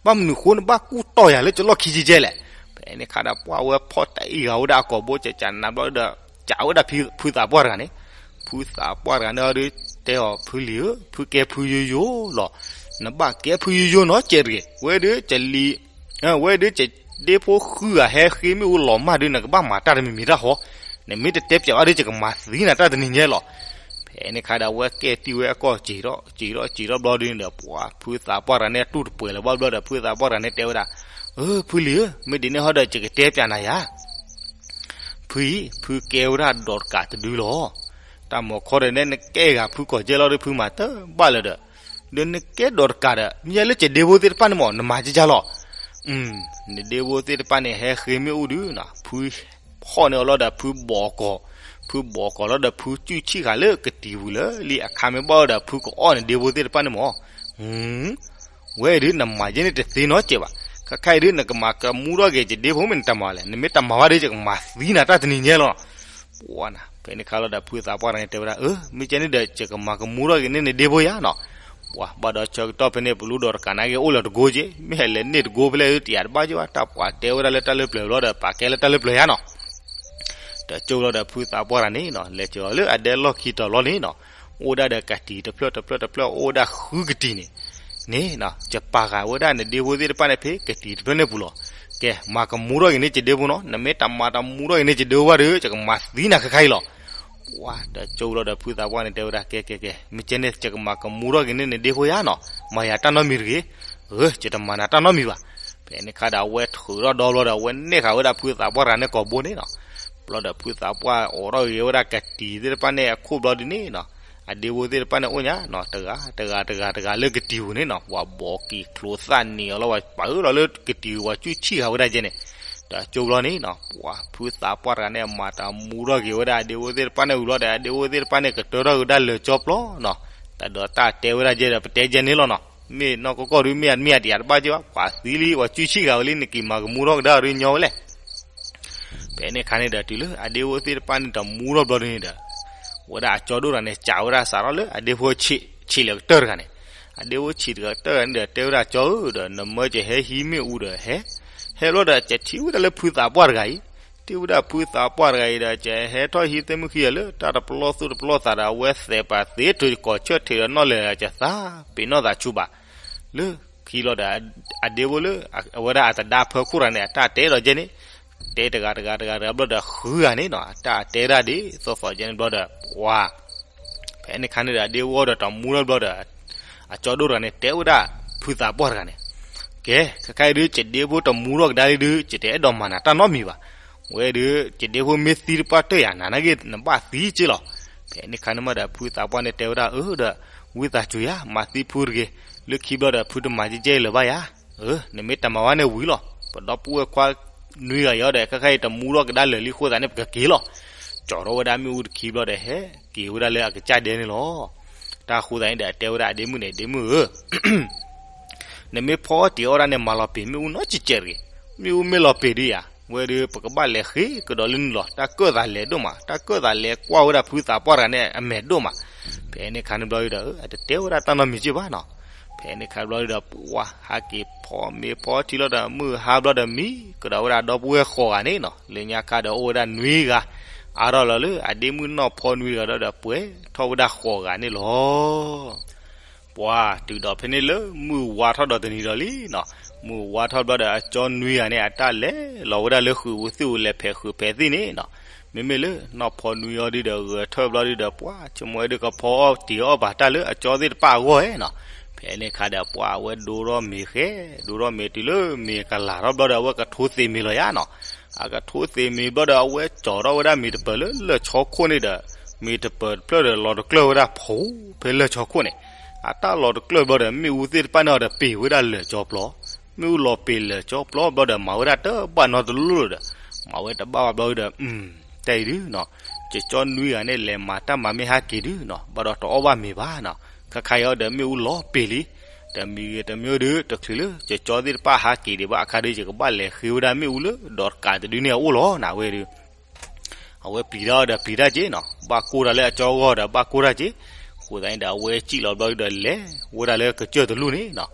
ဘၣ်မနုၤဃိနဘၣ်ကူၣ်တီၢ်ယၤလၢကလီၢ်ခံကဲကဲလဲၣ်. ဖဲန့ၣ်ခါဒီး ပှၤဝဲဖီၣ်တၢ်အံၤဂၤဝဲဒၣ်အကိာ်ဘိ ကကနးဘျီဒီး ကးဝဲဒၣ်ဖုသးပှၢ်တဂၤန့ၣ်, ဖုသးပှၢ်တဂၤန့ၣ်ဒုး တဲအီၤ ဖုလံၤဧၢ, ဖုကဲဖုယိယိလီၤ. နဘၣ်ကဲဖုယိယိနီၤ ကဲတဂ့ၤ, ဝဲဒုးကလံၤ ဝဲဒုး ဒ့ဖိဃုဂၤဟဲဃ့မ့ၣ်အူလီၤမၢ်ဒုး နကဘၣ်မၤတၢ်တမံၤမံၤတၢ်ဃီ, နမ့ၢ်တတဲပၠးဘၣ်ဒုး ယကမၤသံနၤတၢ်တနံၤညါလီၤ. ဖဲန့ၣ်ခါဒီး အဝဲကဲတံၢ်ဝဲအကိာ် စံးထီၣ်စံးထီၣ်စံးထီၣ်ဘျီဒုးန့ၣ်ဒီး ပှၤဖုသးပှၢ်တဂၤန့ၣ် အတူၢ်တပှဲၤလၢၤဘၣ်ဘျီဒီး ဖုသးပှၢ်တဂၤန့ၣ်တဲဝဲဒၣ်, အၢ ဖုလံၤဧၢ, မ့ၢ်ဒ်န့ၣ်ဟီဒီး ယကတဲပၠးနၤယၤ ဖုအံၤ ဖုကဲဝဲဒၣ်ဒီးတကးတဒုလီၤ. တၢ်မၤခီဒီးနဲ နကဲဂၤဖုကီၢ်ကဲလီၤဒီး ဖုမၤတဘၣ်လၢၤဒီး, ဒီးနကဲဒီးတကးဒီး မ့ၢ်လၢကဒ့ဖိသ့ၣ်တဖၣ်န့ၣ်မး နမၤကကလီၤ. နဒ့ဖိသ့ၣ်တဖၣ်န့ၣ် ဟဲဃ့မ့ၣ်အူဒုးနီၤ, ဖုဟီၣ်န့ၢ်အီၤလီၤဒီး ဖုဘီးကီၤ, ဖုဘီးကီၤလီၤဒီး ဖုကူၣ်ဆံၣ်ဃာ်လၢကတံၤပူၤလၢလံ အခါမ့ၢ်ဘၣ်ဒီး ဖုကအီၣ်နဒ့ဖိသ့ၣ်တဖၣ်န့ၣ်မး. ဝဲအံၤဒုး နမၤယဲန့ၣ်တသ့နီတစဲးဘၣ်. ခဲခါအံၤဒုး နကမၤကမူထီၣ်က့ၤ ယဒ့ဖိမ့ၢ်နတမၤလဲၣ်, နမ့ၢ်တမၤဘၣ်ဒီး ယကမၤသံနၤတၢ်တနံၤညါလီၤ. ပှၤနၤ ဖဲန့ၣ်ခါလီၤဒီး ဖုသးပှၢ်တဂၤန့ၣ်တဲဝဲဒၣ်, အၢ မ့ၢ်ကဲန့ၣ်ဒီး ယကမၤကမူထီၣ်က့ၤန့ၢ်နဒ့ဖိယါနီၤ. ပှၤဘၣ်ဒီးဆၢကတီၢ်ဖဲန့ၣ် ပလူဒီးတကးနာ်က့ၤအိၣ်လၢတကိက့ၤ, မ့ၢ်ဟဲလဲၤန့ၢ်တကိဖဲလဲၣ် တယၤတဘၣ်က့ၤဘၣ်, တၢ်ပှၤတဲဝဲဒၣ်လၢတၢ်လၢပျၢၤဘျီဒီး ပာ်ကဲလၢတၢ်လၢပျၢၤယါနီၤ. တကၠိလီၤဒီး ဖုသးပှၢ်တဂၤန့ၣ်နီၤ လဲၤစၢၤအီၤလၢအဒဲလီၢ်ခံတီၤလီၤန့ၣ်နီၤ, အိၣ်ဒၣ်ဒီးကတံၤတဖျၢၣ်တဖျၢၣ်တဖျၢၣ် အိၣ်ဝဲဒၣ်ဃုကတံၤန့ၣ်, န့ၣ်နီၤ ယပာ်ဃာ်ဝဲဒၣ်နဒ့ဖိသ့ၣ်တဖၣ်န့ၣ်ဖဲကတံၤတဖျၢၣ်န့ၣ်ပူၤလီၤ. ကဲ မၤကမူထီၣ်က့ၤန့ၢ်ယဒ့ဖိနီၤ, နမ့ၢ်တမၤတမူထီၣ်က့ၤန့ၢ်ယဒ့ဖိဘၣ်ဒီး ယကမၤသံနၤခဲခါအံၤလီၤ. ပှၤတကၠိလီၤဒီး ဖုသးပှၢ်န့ၣ်တဲဝဲဒၣ် ကဲကဲကဲ မ့ၢ်ကဲန့ၣ် ယကမၤကမူထီၣ်က့ၤန့ၢ်နဒ့ဖိယါနီၤ, မၤယၤတၢ်နီတမံၤတဂ့ၤ. အၢ ယတမၤနၤတၢ်နီတမံၤဘၣ်. ဖဲန့ၣ်ခါဒီး အဝဲထုးထီၣ်ဒီဘျီဒီး အဝဲနဲၣ်ဃာ်ဝဲဒၣ်ဖုသးပှၢ်တဂၤန့ၣ်ကိာ်ဘိန့ၣ်နီၤ. ဘျီဒီး ဖုသးပှၢ်အိးထီၣ်ဂ့ၤဝဲဒၣ်ကတံၤသ့ၣ်တဖၣ်န့ၣ်အခိၣ်ဘျီဒုးန့ၣ်နီၤ, အဒ့ဖိသ့ၣ်တဖၣ်န့ၣ်အိၣ်ညါနီၤ, တဂၤတဂၤတဂၤလၢကတံၤပူၤန့ၣ်နီၤ, ပှၤဘီးက့ၤချိသၣ်နံၤအီၤလီၤ, ပှၤပာ်အၢလီၤလၢကတံၤပူၤ ပှၤကူၣ်ဆံၣ်ဃာ်ဝဲဒၣ်ကဲန့ၣ်. တကၠိဘျီန့ၣ်နီၤ ပှၤဖုသးပှၢ်တဂၤန့ၣ် အမၤတၢ်မူထီၣ်က့ၤဝဲဒၣ်အဒ့ဖိသ့ၣ်တဖၣ်န့ၣ်ဝံၤဘျီဒီး အဒ့ဖိသ့ၣ်တဖၣ်န့ၣ် ကတၢထီၣ်က့ၤဝဲဒၣ်လၢာ်ကၠီပျီနီၤ. တၢ်ဒီးတၢ်တဲဝဲဒၣ်ကဲဒီး ပတဲကဲန့ၣ်လီၤနီၤ, မ့ၢ်နီၢ်ကီၢ်ကီၢ်ဒုး မ့ၢ်အမ့ၢ်အတယၤတဘၣ်က့ၤဘၣ်, ပှၤသံလံ ပှၤကူၣ်ဆံၣ်ဃာ်ဝဲလံ နက့ၤမၤကမူထီၣ်ကဒါအီၤဒုးညီဝဲလဲၣ်. ဖဲန့ၣ်ခါန့ၣ်ဒီး တုၤလၢအဒ့ဖိသ့ၣ်တဖၣ်န့ၣ်တမူထီၣ်ဘျီဒုးန့ၣ်ဒီး ဝဲဒၣ်အကၠီဒိၣ်တဂၤန့ၣ် စးဝဲဒၣ်စးထီၣ်လၢအဒ့ဖိဆံးလၢာ်ကတၢၢ်တဂၤန့ၣ်, အဒ့ဖိဆံးတဂၤကတၢၢ်တဂၤန့ၣ်ဒီး တဲဝဲဒၣ်ကၠီဧၢဒီး နမၢကဟဲဟံးမ့ၣ်အူဒီးဟဲ, ဟဲဘျီဒီး ကထံၣ်ဝဲဒၣ်လၢဖုသးပှၢ်တဂၤအံၤ, ထံၣ်ဝဲဒၣ်ဖုသးပှၢ်တဂၤအံၤဒီး ကဟဲထီၣ်ဟံးသ့ၣ်မုၣ်ခံဂၤလၢတၢ်တပလီၢ်သူၣ်တပလီၢ်သးဒီး အဝဲသဲးပာ်သ့ထုးကီၢ်ဆၢထံးဒီးနီၣ်လဲၣ်ဒီး ကသးပ့ၤနီၣ်သးဆူဘၣ် လၢခံလီၤဒီး အဒ့ဖိလၢ အဝဲဒၣ်အတဒါဖၢခိၣ်တဂၤန့ၣ် အတၢ်တဲဒီးကဲန့ၣ်, တဲတဂၤတဂၤတဂၤတဂၤဘျီဒီးဃုဂၤန့ၣ်နီၤ အတၢ်တဲဒၣ်ဒ်သိးသိးကဲန့ၣ်ဘျီဒီး ပှၤ ဖဲန့ၣ်ခါန့ၣ်ဒီး အဒ့ဖိဒီးတမူထီၣ်ဘျီဒီး အကၠီဒိၣ်တဂၤန့ၣ် တဲဝဲဒၣ်ဖုသးပှၢ်တဂၤန့ၣ်, ကဲ ခဲခါအံၤဒုး ယဒ့ဖိတမူထီၣ်ကဒါလံဒုး ယတအဲၣ်ဒိးမၤနၤတၢ်နီတမံၤဘၣ်. ဝဲဒုး ယဒ့ဖိမ့ၢ်သံတပှၢ်တၢၢ်ယၤ နၤနာ်က့ နဘၣ်သံက့လီၤ. ဖဲန့ၣ်ခါန့ၣ်မးဒီး ဖုသးပှၢ်န့ၣ်တဲဝဲဒၣ် အၢဒီး ဝံသးစူၤယၤ မၤသံဖုတဂ့ၤ, လၢခံဘျီဒီး ဖုတမၤကဲကဲလၢၤဘၣ်ယၤ. အၢ နမ့ၢ်တမၤဘၣ်န့ၣ်ဝံၤလီၤ. ပဒီပုၢ်ဝဲၢ်ခွါနွံဂၤအံၤဒီး ခဲခါအံၤတမူထီၣ်ကဒါလၢာ်လံအဃိသတးန့ၣ် ပကက့ၤလီၤ. ကၠီထီၣ်ဝဲဒၣ်မ့ၣ်အူတခံဘျီဒီး ဟဲက့ၤဝဲဒၣ်လၢအကစၢ်ဒဲန့ၣ်လီၤ. တၢ်ဃိသတးန့ၣ်ဒီး တဲဝဲဒၣ်အဒ့မုၣ်န့ၣ် ဒ့မုၣ်ဧၢ နမ့ၢ်ဖီအီၣ်တံၤအီၣ်ဒၣ်န့ၣ် မၤလီၤပံာ်မ့ၣ်အူနီတစဲးတဂ့ၤ. မ့ၣ်အူမ့ၢ်လီၤပံာ်ဒုးယၤ ဝဲဒုး ပကဘၣ်လဲၤဃ့ကဒီးလၢနုာ်လီၤ. တၢ်ကၢၣ်သးလဲၤဒိၣ်မး, တၢ်ကၢၣ်သးလဲၤကွၢ်ဝဲဒၣ်ဖုသးပှၢ်တဂၤန့ၣ် အမဲာ်ဒိၣ်မး. ဖဲန့ၣ်ခါန့ၣ်ဘျီဒုးဒီး အတတဲဝဲဒၣ်တၢ်နီတမံၤက့ဘၣ်နီၤ. ဖဲန့ၣ်ခါဘျီဒုးဒီး ပှၤဟးက့ၤဖီမ့ၤဖီထံလီၤဒီး မုၢ်ဟါဘျီဒီး မံကဒီးဝဲဒၣ်ဒီပုၢ်ဝဲၢ်ဃိးဂၤန့ၣ်နီၤ. လၢညါခါဒီးအိၣ်ဝဲဒၣ်နွံဂၤ, အါထီၣ်လီၤလၢအဒ့မုၣ်နီၢ်ဖီနွံဂၤဒီး ပှဲၤထီၣ်ဝဲဒၣ်ဃိးဂၤန့ၣ်လီၤ. ပှၤတုၤဒီးဖဲန့ၣ်လၢမုၢ်ဝါထီၣ်ဒီးတနံၤဒီးလံနီၤ, မုၢ်ဝါထီၣ်ဘျီဒီး အကၠီနွံဂၤန့ၣ် အတၢ်လဲၤလီၤဝဲဒၣ်လၢဃုာ်ပူၤသ့ၣ်ပူၤ လဲၤဖဲးဃုာ်ဖဲးသ့ၣ်န့ၣ်နီၤ. မ့မ့ၢ်လၢနီၢ်ဖီနွံအီၤဒုဒီး ဂဲၤထၢၣ်ဘျီဒုဒီး ပှၤဆိကမိၣ်ဝဲဒုးကဖီအီၣ်တံၤအီၣ်ဘၣ်တၢ်လၢအကၠီသ့ၣ်တဖၣ်အဂီၢ်ဧါနီၤ. ဖဲန့ၣ်ခါဒီးပှၤအဝဲဒိထီၣ်မ့ၤဃဲ, ဒိထီၣ်မ့ၤတုၤလၢမ့ၤကလၤထီၣ်ဘျီဒီး အဝဲကထိသ့မ့ၤလီၤယါနီၤ. အကထိသ့မ့ၤဘျီဒီး အဝဲကၠီထီၣ်ဝဲဒၣ်မ့ၤတပၢၤလၢလၢၢ်ဆီခိၣ်န့ၣ်ဒီး မ့ၤတပၢၤတဖျၢၣ်ဒီးလီၤတကျၢၢ်ဝဲဒၣ်ဖဲလၢၢ်ဆီခိၣ်န့ၣ်. အတၢ်လီၤတကျၢၢ်ဘျီဒီး မ့ၣ်အူသ့ၣ်တဖၣ်န့ၣ်ဒီး ပ့ၤဝဲဒၣ်လၢာ်ကၠီပျီ, မ့ၣ်အူလီၤပ့ၤလၢာ်ကၠီပျီဘျီဒီး မၤဝဲဒၣ်တဘၣ်နီတလိၣ်လၢၤဒီး, မၤဝဲတဘၣ်ဘၣ်ဘျီဒီး, တၢ်အံၤဒုနီၤ, ကၠီနွံဂၤန့ၣ် လဲၤမၤတၢ်မၤမ့ၢ်ဟးက့ၤဒုနီၤ, ဘၣ်ဒီးတအီၣ်ဘၣ်မ့ၤဘၣ်နီၤ, ခါခါအံၤဒီး မ့ၣ်အူလီၤပ့ၤလံ, တမံၤဂ့ၤတမံၤဒု တချုးလၢ ကၠီသ့ၣ်တဖၣ်ဟးက့ၤဒံးဘၣ်အခါဒီး ယကဘၣ်လဲၤဃ့ဝဲဒၣ်မ့ၣ်အူလၢ ဒီးတကးတဒုန့ၣ်အအိၣ်လီၤနၤဝဲဒု အဝဲပျံၤတၢ်ဒီးပျံၤတၢ်က့နီၤ, ဘၣ်ကိၢ်တၢ်လၢအကၠီဂီၢ်ဒီးဘၣ်ကိၢ်တၢ်က့, အဃိသတးန့ၣ်ဒီး အဝဲစံၣ်လီၤဘျီဒီး လဲၤဝဲဒၣ်လၢကစၢၢ်တလိၣ်န့ၣ်နီၤ,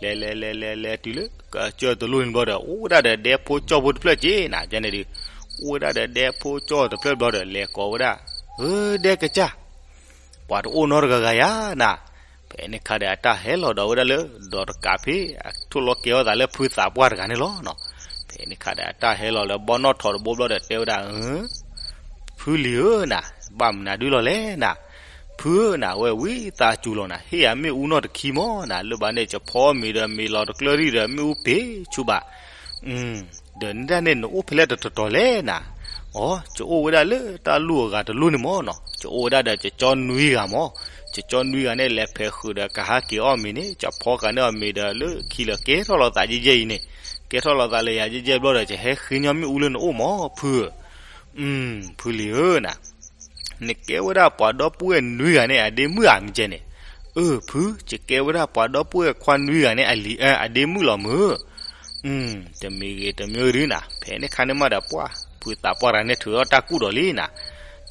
လဲၤလဲၤလဲၤလဲၤလဲၤတုၤလၢ ကစၢၢ်တလိၣ်န့ၣ်ဘျီဒီး အိၣ်ဝဲဒၣ်ဒီးဒဲဖိကၠီဖိတဖျၢၣ်က့နၤ, ကန့ၣ်ဒု အိၣ်ဝဲဒၣ်ဒီးဒဲဖိကၠီတဖျၢၣ်ဘျီဒီး လဲၤကိးဝဲဒၣ်, ဧၢ ဒဲကစၢ် ပှၤတအိၣ်နီတဂၤဂၤယၤနၤ, ဖဲန့ၣ်ခါဒီးအတၢ်ဟဲလီၤဒီးဝဲဒၣ်လၢ ဒီးတကးဖဲ အထိၣ်လီၤကဲထီၣ်သးလၢဖုသးပှၢ်တဂၤန့ၣ်လီၤနီၤ, ဖဲန့ၣ်ခါဒီးအတၢ်ဟဲလီၤလၢဘီနီၣ်ထိးတဘိဘျီဒီးတဲဝဲဒၣ်, ဖုလံၤဧၢနၤ, ဘၣ်မနုၤဒုလီၤလဲၣ်နၤ, ဖုဧၢနၤဝဲဝံသးစူၤလီၤနၤ, ဟ့ၣ်ယၤမ့ၣ်အူနီၢ်တခံမီၤနၤ, လၢဘၣ်န့ၣ် ကဖီမ့ၤဒီးမ့ၤလီၤတကျၢၢ်ရံၣ်ဒီးမ့ၣ်အူပ့ၤဆူဘၣ် ဒီးနဒၣ်န့ၣ် နအိၣ်ဖဲလဲၣ်တတီၤတီၤလဲၣ်နၤ, အိ ကအိၣ်ဝဲဒၣ်လၢတၢ်လူၢ်အဂၤတလူၢ်န့ၣ်မီၤနီၤ, ကအိၣ်ဝဲဒၣ်ဒီးကၠီနွံဂၤမီၤ, ကၠီနွံဂၤန့ၣ် လဲၤဖဲးဃုာ်ဒီးကဟးက့ၤအီၣ်မ့ၤန့ၣ် ကဖီဃာ်န့ၢ်အီၤမ့ၤဒီးလၢခံလၢာ်ကဲထီၣ်လိာ်သးယဲၢ်ယဲၢ်အံၤန့ၣ်, ကဲထီၣ်လိာ်သးလၢယၤယဲၢ်ယဲၢ်ဘျီဒီး ကဟဲဃ့ညီမ့ၣ်အူလၢနအိၣ်မီၤ ဖုဧၢ, ဖုလံၤဧၢနၤ နကဲဝဲဒၣ်ပှၤဒီပုၢ်ဝဲၢ်နွံဂၤန့ၣ် အဒ့မုၣ်ဧါ မ့ၢ်ကဲန့ၣ်, အၢ ဖု ယကဲဝဲဒၣ်ပှၤဒီပုၢ်ဝဲၢ်ခွါနွံဂၤန့ၣ် အလံၤအဒ့မုၣ်လီၤမုၢ်, တမံၤဂ့ၤတမံၤဒုနၤ, ဖဲန့ၣ်ခါန့ၣ်မးဒီးပှၤ ဖုသးပှၢ်တဂၤန့ၣ်ထုးထီၣ်တၢ်ကူၣ်ဒီးလံနၤ,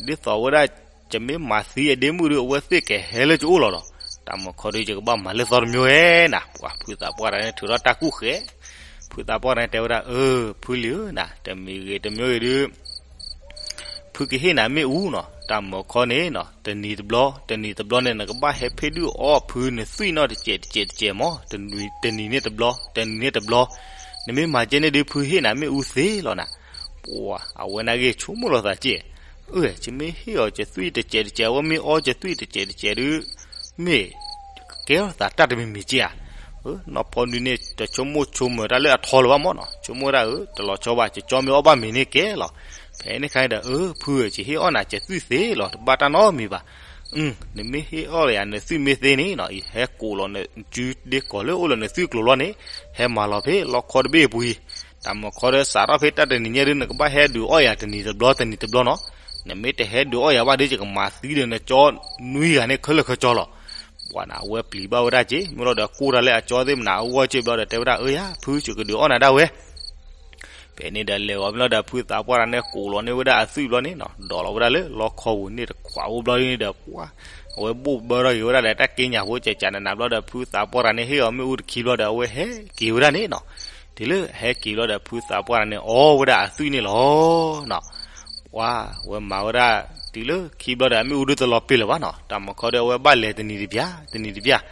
ဒ်သိးဝဲဒၣ် ယမ့ၢ်မၤသံအဒ့မုၣ်ဒီး အဝဲသ့ၣ်ကဟဲလၢယအိၣ်လီၤလီၤ, တၢ်မၤခီဒီးယကဘၣ်မၤလၢသီတမံၤဝဲနၤ, ပှၤဖုသးပှၢ်တဂၤန့ၣ်ထုးထီၣ်တၢ်ကူၣ်ဃဲ, ဖုသးပှၢ်တဂၤန့ၣ်တဲဝဲဒၣ် အၢ ဖုလံၤဧၢနၤ, တမံၤဂ့ၤတမံၤဂ့ၤဒု ဖုကဟ့ၣ်နၤမ့ၣ်အူနီၤ, တၢ်မၤခီန့ၣ်နီၤ တနံၤတဘျီ တနံၤတဘျီန့ၣ် နကဘၣ်ဟဲဖ့ၣ်ဒုၣ်အီၣ်ဖုနသွံၣ်နီၣ်တစဲးတစဲးတစဲးမီၤ, တနံၤန့ၣ်တဘျီ တနံၤန့ၣ်တဘျီ, နမ့ၢ်မၤကဲန့ၣ်ဒုး ဖုဟ့ၣ်နၤမ့ၣ်အူသ့လီၤနၤ, ပှၤ အဝဲနာ်က့ဆိကမိၣ်လိာ်သးက့, အၢ ယမ့ၢ်ဟ့ၣ်အီၤကသွံၣ်တစဲးတစဲး အဝဲမ့ၢ်အီကသွံၣ်တစဲးတစဲးဒုး မ့ၢ် ကကဲထီၣ်သးတၢ်တမံၤမံၤက့ဧါ, နီၢ်ဖီဒုန့ၣ် တဆိကမိၣ်ဆိကမိၣ်တၢ်လၢအထီလၢၤဘၣ်မီၤနီၤ, ဆိကမိၣ်ဝဲဒၣ်အၢ တလီၤဆီဘၣ် ကကၠီမ့ၢ်အီၣ်ဘၣ်မ့ၤန့ၣ်ကဲလီၤ, ဖဲန့ၣ်ခါန့ၣ်ဒီး အၢ ဖုဧၢ ယဟ့ၣ်အီၣ်နၤကသွံၣ်သ့လီၤ တဘၣ်တၢ်နီတမံၤဘၣ်, နမ့ၢ်ဟ့ၣ်အီၣ်ယၤနသွံၣ်မ့ၢ်သ့န့ၣ်နီၤ ယဟဲကိးလီၤနစုဒ့ကိးလၢအိၣ်လၢနသွံၣ်ကျိၤလီၤန့ၣ်, ဟဲမၤလီၤဖဲလီခီတဘ့ၣ်အပူၤအံၤ, တၢ်မၤခီဒီးစးထီၣ်ဖဲတၢ်တနံၤညါဒုး နကဘၣ်ဟဲဒုးအီၣ်ယၤတနံၤတဘျီတနံၤတဘျီနီၤ, နမ့ၢ်တဟဲဒုးအီၣ်ယၤဘၣ်ဒီး ယကမၤသံဒီးနကၠီနွံဂၤန့ၣ်ခဲလၢာ်ခဲဆ့လီၤ, ပှၤန့ၣ် အဝဲပျံၤဘၣ်ဝဲဒၣ်က့ မ့ၢ်လီၤဒီးကိၢ်တၢ်လၢအကၠီသ့ၣ်မနၤအဂီၢ်က့ဘျီဒီးတဲဝဲဒၣ် အၢယၤ ဖု ယကဒုးအီၣ်နၤဒၣ်ဝဲ ဖဲန့ၣ်ဒီးလဲၤဂီၤမ့ၢ်လီၤဒီး ဖုသးပှၢ်တဂၤန့ၣ် ကိးလီၤန့ၢ်ဝဲဒၣ်အသွံၣ်ဘျီန့ၣ်နီၤ ဒီးလီၤဝဲဒၣ်လၢလီခီပူၤန့ၣ်တခွးအိၣ်ဘျီန့ၣ်ဒီး ပှၤ အဝဲဘိၣ်ဘၢထီၣ်က့ၤဝဲဒၣ်ဒီးတၢ်က့ညါဖိကကနးနးဘျီဒီး ဖုသးပှၢ်တဂၤန့ၣ် ဟ့ၣ်အီၤမ့ၣ်အူတခံဘျီဒီး အဝဲဟဲက့ၤဝဲဒၣ်န့ၣ်နီၤ တုၤလၢဟဲက့ၤဘျီဒီး ဖုသးပှၢ်တဂၤန့ၣ် အီဝဲဒၣ်အသွံၣ်န့ၣ်လီၤနီၤ ပှၤ အဝဲမၤဝဲဒၣ် တုၤလၢခံဘျီဒီး အမ့ၣ်အူဒုးတလီၤပ့ၤလၢၤဘၣ်နီၤ တၢ်မၤခီဒီး အဝဲဘၣ်လဲၤတနံၤတပျၢ် တနံၤတပျၢ်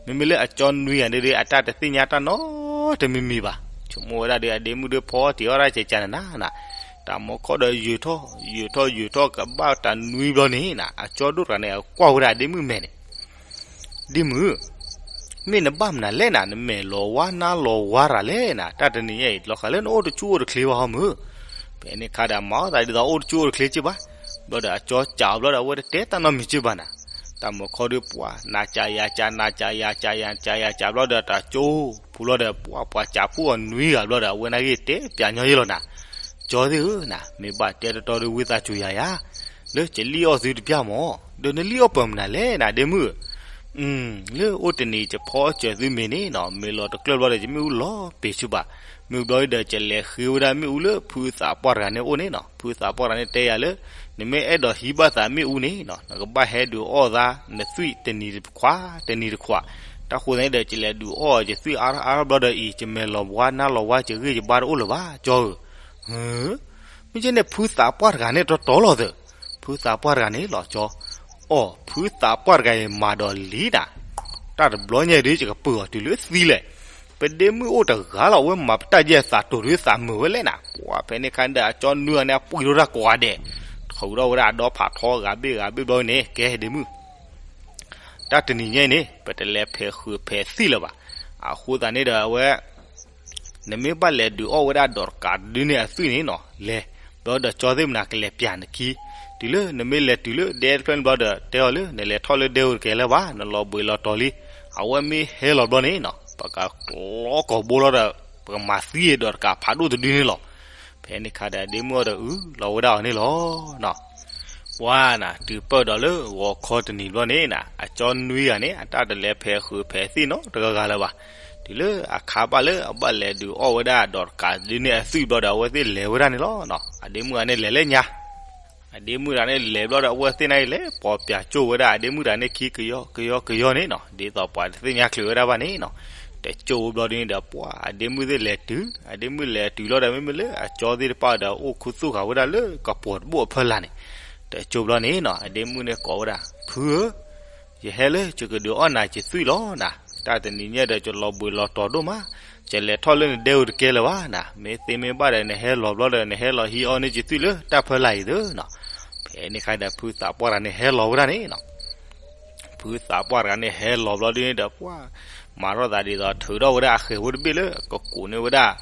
မ့မ့ၢ်လၢအကၠီနွံဂၤန့ၣ်ဒီး အတၢ်တသ့ၣ်ညါတၢ်နီတမံၤမံၤဘၣ် ဆိကမိၣ်ဝဲဒၣ်ဒီး အဒ့မုၣ်ဒီးဖီအီၣ်တ့ၤအီၣ်ဒၣ်ကကနးနးနီၤ တၢ်မၤခီဒီးယုာ်ထီၣ် ယုာ်ထီၣ်ယုာ်ထီၣ်ကဘၣ်တနွံဘျီန့ၣ်နီၤ အကၠီဒိၣ်တဂၤန့ၣ် အကွၢ်ဝဲဒၣ်အဒ့မုၣ်မဲာ်န့ၣ် ဒ့မုၣ်ဧၢ, မ့ၢ်နဘၣ်မနုၤလဲၣ်နၤ နမဲာ်လီၤဝါနါလီၤဝါတဂၤလဲၣ်နၤ တၢ်တနံၤညါအံၤ လီၤဃာ်လၢနအိၣ်တဆူၣ်အိၣ်တချ့ဘၣ်ဟီမုၢ်, ဖဲန့ၣ်ခါဒီးမၤအီၣ်သးဒ်သိးအိၣ်တဆူၣ်အိၣ်တချ့က့ဘၣ်, ဘျီဒီးအကၠီကးအီၤဘျီဒီး အဝဲတတဲတၢ်နီတမံၤက့ဘၣ်နၤ, တၢ်မၤခီဒီးပှၤ နၤကးယၤကး နၤကးယၤကးယၤ ကးယၤကးဘျီဒီး တၢ်ကၠီ ဖုဘျီဒီး ပှၤ ပှၤကးဖှိၣ်အီၤနွံဂၤဘျီဒီး အဝဲနာ်က့တဲပျးညီယဲလီၤနၤ, ကၠီသ့ၣ်ဧၢနၤ မ့ၢ်ဘၣ်တဲတတီဒီးဝံသးစူၤယၤယၤ လၢကလံၣ်အီၣ်သုတပျၢ်မး, ဒီးနလံၣ်အီၣ်ပှဲၤမနုၤလဲၣ်နၤ ဒ့မုၣ်ဧၢ, လၢအိၣ်တနံၤ ယဖီအီၣ်စၢၤသုမ့ၤန့ၣ်နီၤ မ့ၤလီၤတကျၢၢ်ဘျီဒီး ယမ့ၣ်အူလီၤပ့ၤဆူဘၣ်, မ့ၢ်ဘျီဒီး ယလဲၤဃ့ဝဲဒၣ်မ့ၣ်အူလၢဖုသးပှၢ်တဂၤန့ၣ်အိၣ်န့ၣ်နီၤ ဖုသးပှၢ်တဂၤန့ၣ်တဲယၤလၢ နမ့ၢ်အဲၣ်ဒိးဟံးဘၣ်သးမ့ၣ်အူန့ၣ်နီၤ နကဘၣ်ဟဲဒုးအီၣ်သး နသွံၣ်တနံၤတခွး တနံၤတခွး, တၢ်ဃိသတးန့ၣ်ဒီး ယလဲၤဒုးအီၣ်ယသွံၣ်အါထီၣ်အါထီၣ်ဘျီဒီးအံၤ ယမဲာ်လီၤဝါနါလီၤဝါ ယဂံၢ်ယဘါတအိၣ်လၢၤဘၣ် ကၠီဧၢ မ့ၢ်ကဲန့ၣ် ဖုသးပှၢ်တဂၤန့ၣ် တီတီလီၤသၢ, ဖုသးပှၢ်တဂၤန့ၣ်လီၤကၠီ, အိ ဖုသးပှၢ်တဂၤအံၤမၤဒီးလံနၤ, တၢ်တဘျီညါဒုး ယကပၢၤအီၤတုၤလၢသံလဲၣ်, ပဒ့မုၣ်အိၣ်တဂၤလီၤ အဝဲမၤပတၢ်ယဲၢ်သးတိၤဒုးသးမုာ်ဝဲလဲၣ်နၤ, ပှၤဖဲန့ၣ်ခါန့ၣ်ဒီး အကၠီနွံဂၤန့ၣ် အပှံၤထီၣ်တၢ်ကိးဂၤဒဲး, ထုးထီၣ်ဝဲဒၣ်အဒီဖးထီဂၤဘ့ၣ်ဂၤဘ့ၣ်ဘျီန့ၣ် ကဲဒ့မုၣ် တၢ်တနံၤညါအံၤန့ၣ် ပတလဲၤဖဲးဃုာ်ဖဲးသံၣ်လၢၤဘၣ်. အဃိသတးန့ၣ်ဒီးအဝဲ နမ့ၢ်ဘၣ်လဲၤဒုးအီၣ်ဝဲဒၣ်ဒီးတကးတဒုန့ၣ်အသွံၣ်န့ၣ်နီၤ လဲၤ, ဘျီဒီးကၠီသ့ၣ်မနၤကလဲၤပျးနခံ, တုၤလၢနမ့ၢ်လဲၤတုၤလၢဒဲတဖျၢၣ်န့ၣ်ဘျီဒီး တဲအီၤလၢ နလဲၤထီၣ်လၢဒဲဧိၤတကဲလၢၤဘၣ် နလီၤဘှံးလီၤတီၤလံ, အဝဲမ့ၢ်ဟဲလီၤဘျီန့ၣ်နီၤ ပကကျီကိာ်ဘိလီၤဒီး ပကမၤသံဒီးတကးဖးဒိၣ်တဒုန့ၣ်လီၤ. ဖဲန့ၣ်ခါဒီးအဒ့မုၣ်အီၤဒီးအုလီၤဝဲဒၣ်အီၤန့ၣ်လီၤနီၤ. ပှၤနၤ တုၤပၢၢ်ဒီးလၢဂီၤခီတနံၤဘျီန့ၣ်နၤ အကၠီနွံဂၤန့ၣ် အတၢ်တလဲၤဖဲးဃုာ်ဖဲးသ့ၣ်နီတဂၤဂၤလၢၤဘၣ်. တုၤလၢအခါဘၣ်လၢအဘၣ်လဲၤဒုးအီၣ်ဝဲဒၣ်ဒီးတကးတဒုန့ၣ်အသွံၣ်ဘျီဒီး အဝဲသ့ၣ်လဲၤဝဲဒၣ်န့ၣ်လီၤနီၤ. အဒ့မုၣ်ဂၤန့ၣ်လဲၤလၢညါ အဒ့မုၣ်တဂၤန့ၣ်လဲၤဘျီဒီး အဝဲသ့ၣ်န့ၣ်လဲၤပိာ်ပၠးကၠိၣ်ဝဲဒၣ်အဒ့မုၣ်တဂၤန့ၣ်ခံကယီကယီကယီန့ၣ်နီၤ. ဒ်သိးပှၤတသ့ၣ်ညါချုးဝဲဒၣ်ဘၣ်န့ၣ်နီၤ. တကၠိၣ်ဝဲဘျီဒ်န့ၣ်ဒီး ပှၤအဒ့မုၣ်သ့ၣ်လဲၤတုၤ အဒ့မုၣ်လဲၤတုၤလီၤဒီး မ့မ့ၢ်လၢအကၠီသ့ၣ်တဖၣ်ဒီး အိၣ်ခူသူၣ်ဃာ်ဝဲဒၣ်လၢကပီၤတဘိၣ်အဖီလာ်န့ၣ် တကၠိၣ်ဘျီန့ၣ်နီၤ အဒ့မုၣ်န့ၣ်ကိးဝဲဒၣ် ဖုဧၢ ယဟဲလၢယကဒုးအီၣ်နၤယသွံၣ်လီၤနၤ. တၢ်တနံၤညါဒီး ယလီၤဘှံးလီၤတီၤဒိၣ်မး, ယလဲၤထီၣ်လၢနဒဲဧိၤတကဲလၢၤဘၣ်နၤ. မ့ၢ်သ့မ့ၢ်ဘၣ်ဒီး နဟဲလီၤဘျီဒီး နဟဲလီၤဟံးအီၣ်န့ၢ်ယသွံၣ်လၢတၢ်ဖီလာ်အံၤသ့နီၤ. ဖဲန့ၣ်ခါဒီး ဖုသးပှၢ်တဂၤန့ၣ်ဟဲလီၤဝဲဒၣ်န့ၣ်နီၤ. ဖုသးပှၢ်တဂၤန့ၣ်ဟဲလီၤဘျီဒ်န့ၣ်ဒီး ပှၤမၤထီၣ်သးဒ်သိးထုးထီၣ်ဝဲဒၣ်အဃဲၤဖိတဘ့ၣ်လၢကကိးန့ၢ်ဝဲဒၣ်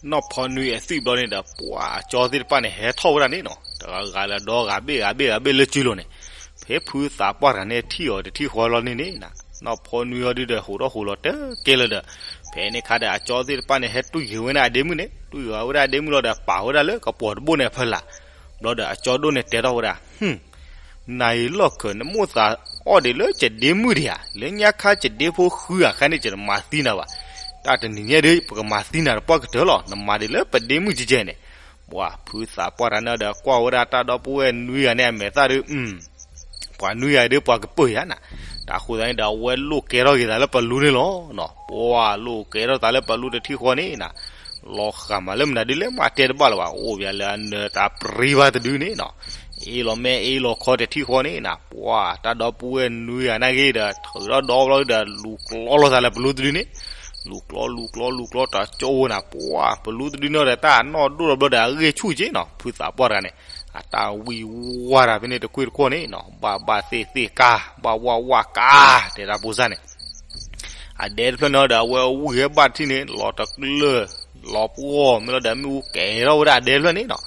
နီၢ်ဖီနွံအသွံၣ်ဘျီန့ၣ်ဒီး ပှၤအကၠီသ့ၣ်တဖၣ်န့ၣ် ဟဲထီၣ်ဝဲဒၣ်န့ၣ်နီၤ. တဂၤဂၤလၢဒီဂၤဘ့ၣ်ဂၤဘ့ၣ်ဂၤဘ့ၣ်လၢစုလိၤန့ၣ်, ဖဲဖုသးပှၢ်တဂၤန့ၣ်ထံၣ်အီၤတထံၣ်ဃီလီၤန့ၣ်န့ၣ်, နီၢ်ဖီနွံအီၤဒုဒီးဟူးထီၣ်ဟူးလီၤတကဲလၢၤဒီး, ဖဲန့ၣ်ခါဒီးအကၠီသ့ၣ်တဖၣ်န့ၣ် ဟဲတွံၢ်ဂ့ၤဝဲန့ၣ်အဒ့မုၣ်န့ၣ်, တွံၢ်ဂ့ၤဝဲဒၣ်အဒ့မုၣ်လီၤဒီး ပာ်ဝဲဒၣ်လၢကပီၤတဘိၣ်န့ၣ်အဖီလာ်, ဘျီဒီးအကၠီဒိၣ်န့ၣ်တဲထီၣ်ဝဲဒၣ်, နၤအံၤလီၢ်ခၢး နမိၣ်သးအီၣ်ဒံးလၢယဒ့မုၣ်ဒံးဧါ, လၢညါခါယဒ့ဖိဃုဂၤခါန့ၣ် ယတမၤသံနၤဘၣ်, တၢ်တနံၤညါဒီး ပကမၤသံနၤတပှၢ်ကတၢၢ်လီၤ, နမၤဒံးလၢပဒ့မုၣ်ကဲကဲန့ၣ်, ပှၤဖုသးပှၢ်တဂၤန့ၣ်ဒီးကွၢ်ဝဲဒၣ်တၢ်ဒီပုၢ်ဝဲၢ်နွံဂၤန့ၣ်အမဲာ်သၣ်ဒီး, ပှၤနွံဂၤဒီးပှၤကပၢၢ်ယၤနၤ, တၢ်ဃိသတးန့ၣ်ဒီး အဝဲလိၣ်ကဲထီၣ်က့ၤသးလၢပလူန့ၣ်လီၤ, ပှၤလိၣ်ကဲထီၣ်သးလၢပလူတထံၣ်ဃီန့ၣ်နၤ, လီၤဃာ်မးလၢမနုၤဒ်လဲၣ်မးတဲတဘၣ်လၢၤဘၣ်, အိၣ်ပှၤလၢအနၢၤတၢ်ပြံဘၣ်တဒုန့ၣ်နီၤ, အ့ၣ်လီၤမဲအ့ၣ်လီၤခီတထံၣ်ဃီန့ၣ်နၤ, ပှၤတၢ်ဒီပုၢ်ဝဲၢ်နွံဂၤနာ်က့ဒီး ထုးထီၣ်ဒီဘျီဒီး လူၤကျီလိာ်သးလၢပလူတဒုန့ၣ်, လူၤကျီလူၤကျီလူၤကျီတကၠိၣ်နၤ, ပှၤပလူတဒုန့ၣ်ဒီး တၢ်အနီၢ်ဒိၣ်လီၤဘျီဒီး အဂ့ၢ်ဆူၣ်က့နီၤ, ဖုသးပှၢ်တဂၤန့ၣ်, အတၢ်ဝံၣ်ဝါတၢ်ဖဲန့ၣ်တကွ့ၢ်တကွီၢ်န့ၣ်နီၤ, ဘၣ်ဘၣ်သ့ၣ်သ့ၣ်ကါ, ဘၣ်ဝါဝါကါ, တဲတၢ်ဖိစၢ်န့ၣ် အဒဲတဖျၢၣ်န့ၣ်ဒီး အဝဲဝံၣ်ဝဲဘၣ်တထံၣ်န့ၣ် လီၤတကျၢၢ်, လီၤပှီၢ်, မ့ၢ်လီၤဒီးမ့ၣ်အူကဲၤထီၣ်ဝဲဒၣ်အဒဲတဖျၢၣ်န့ၣ်နီၤ,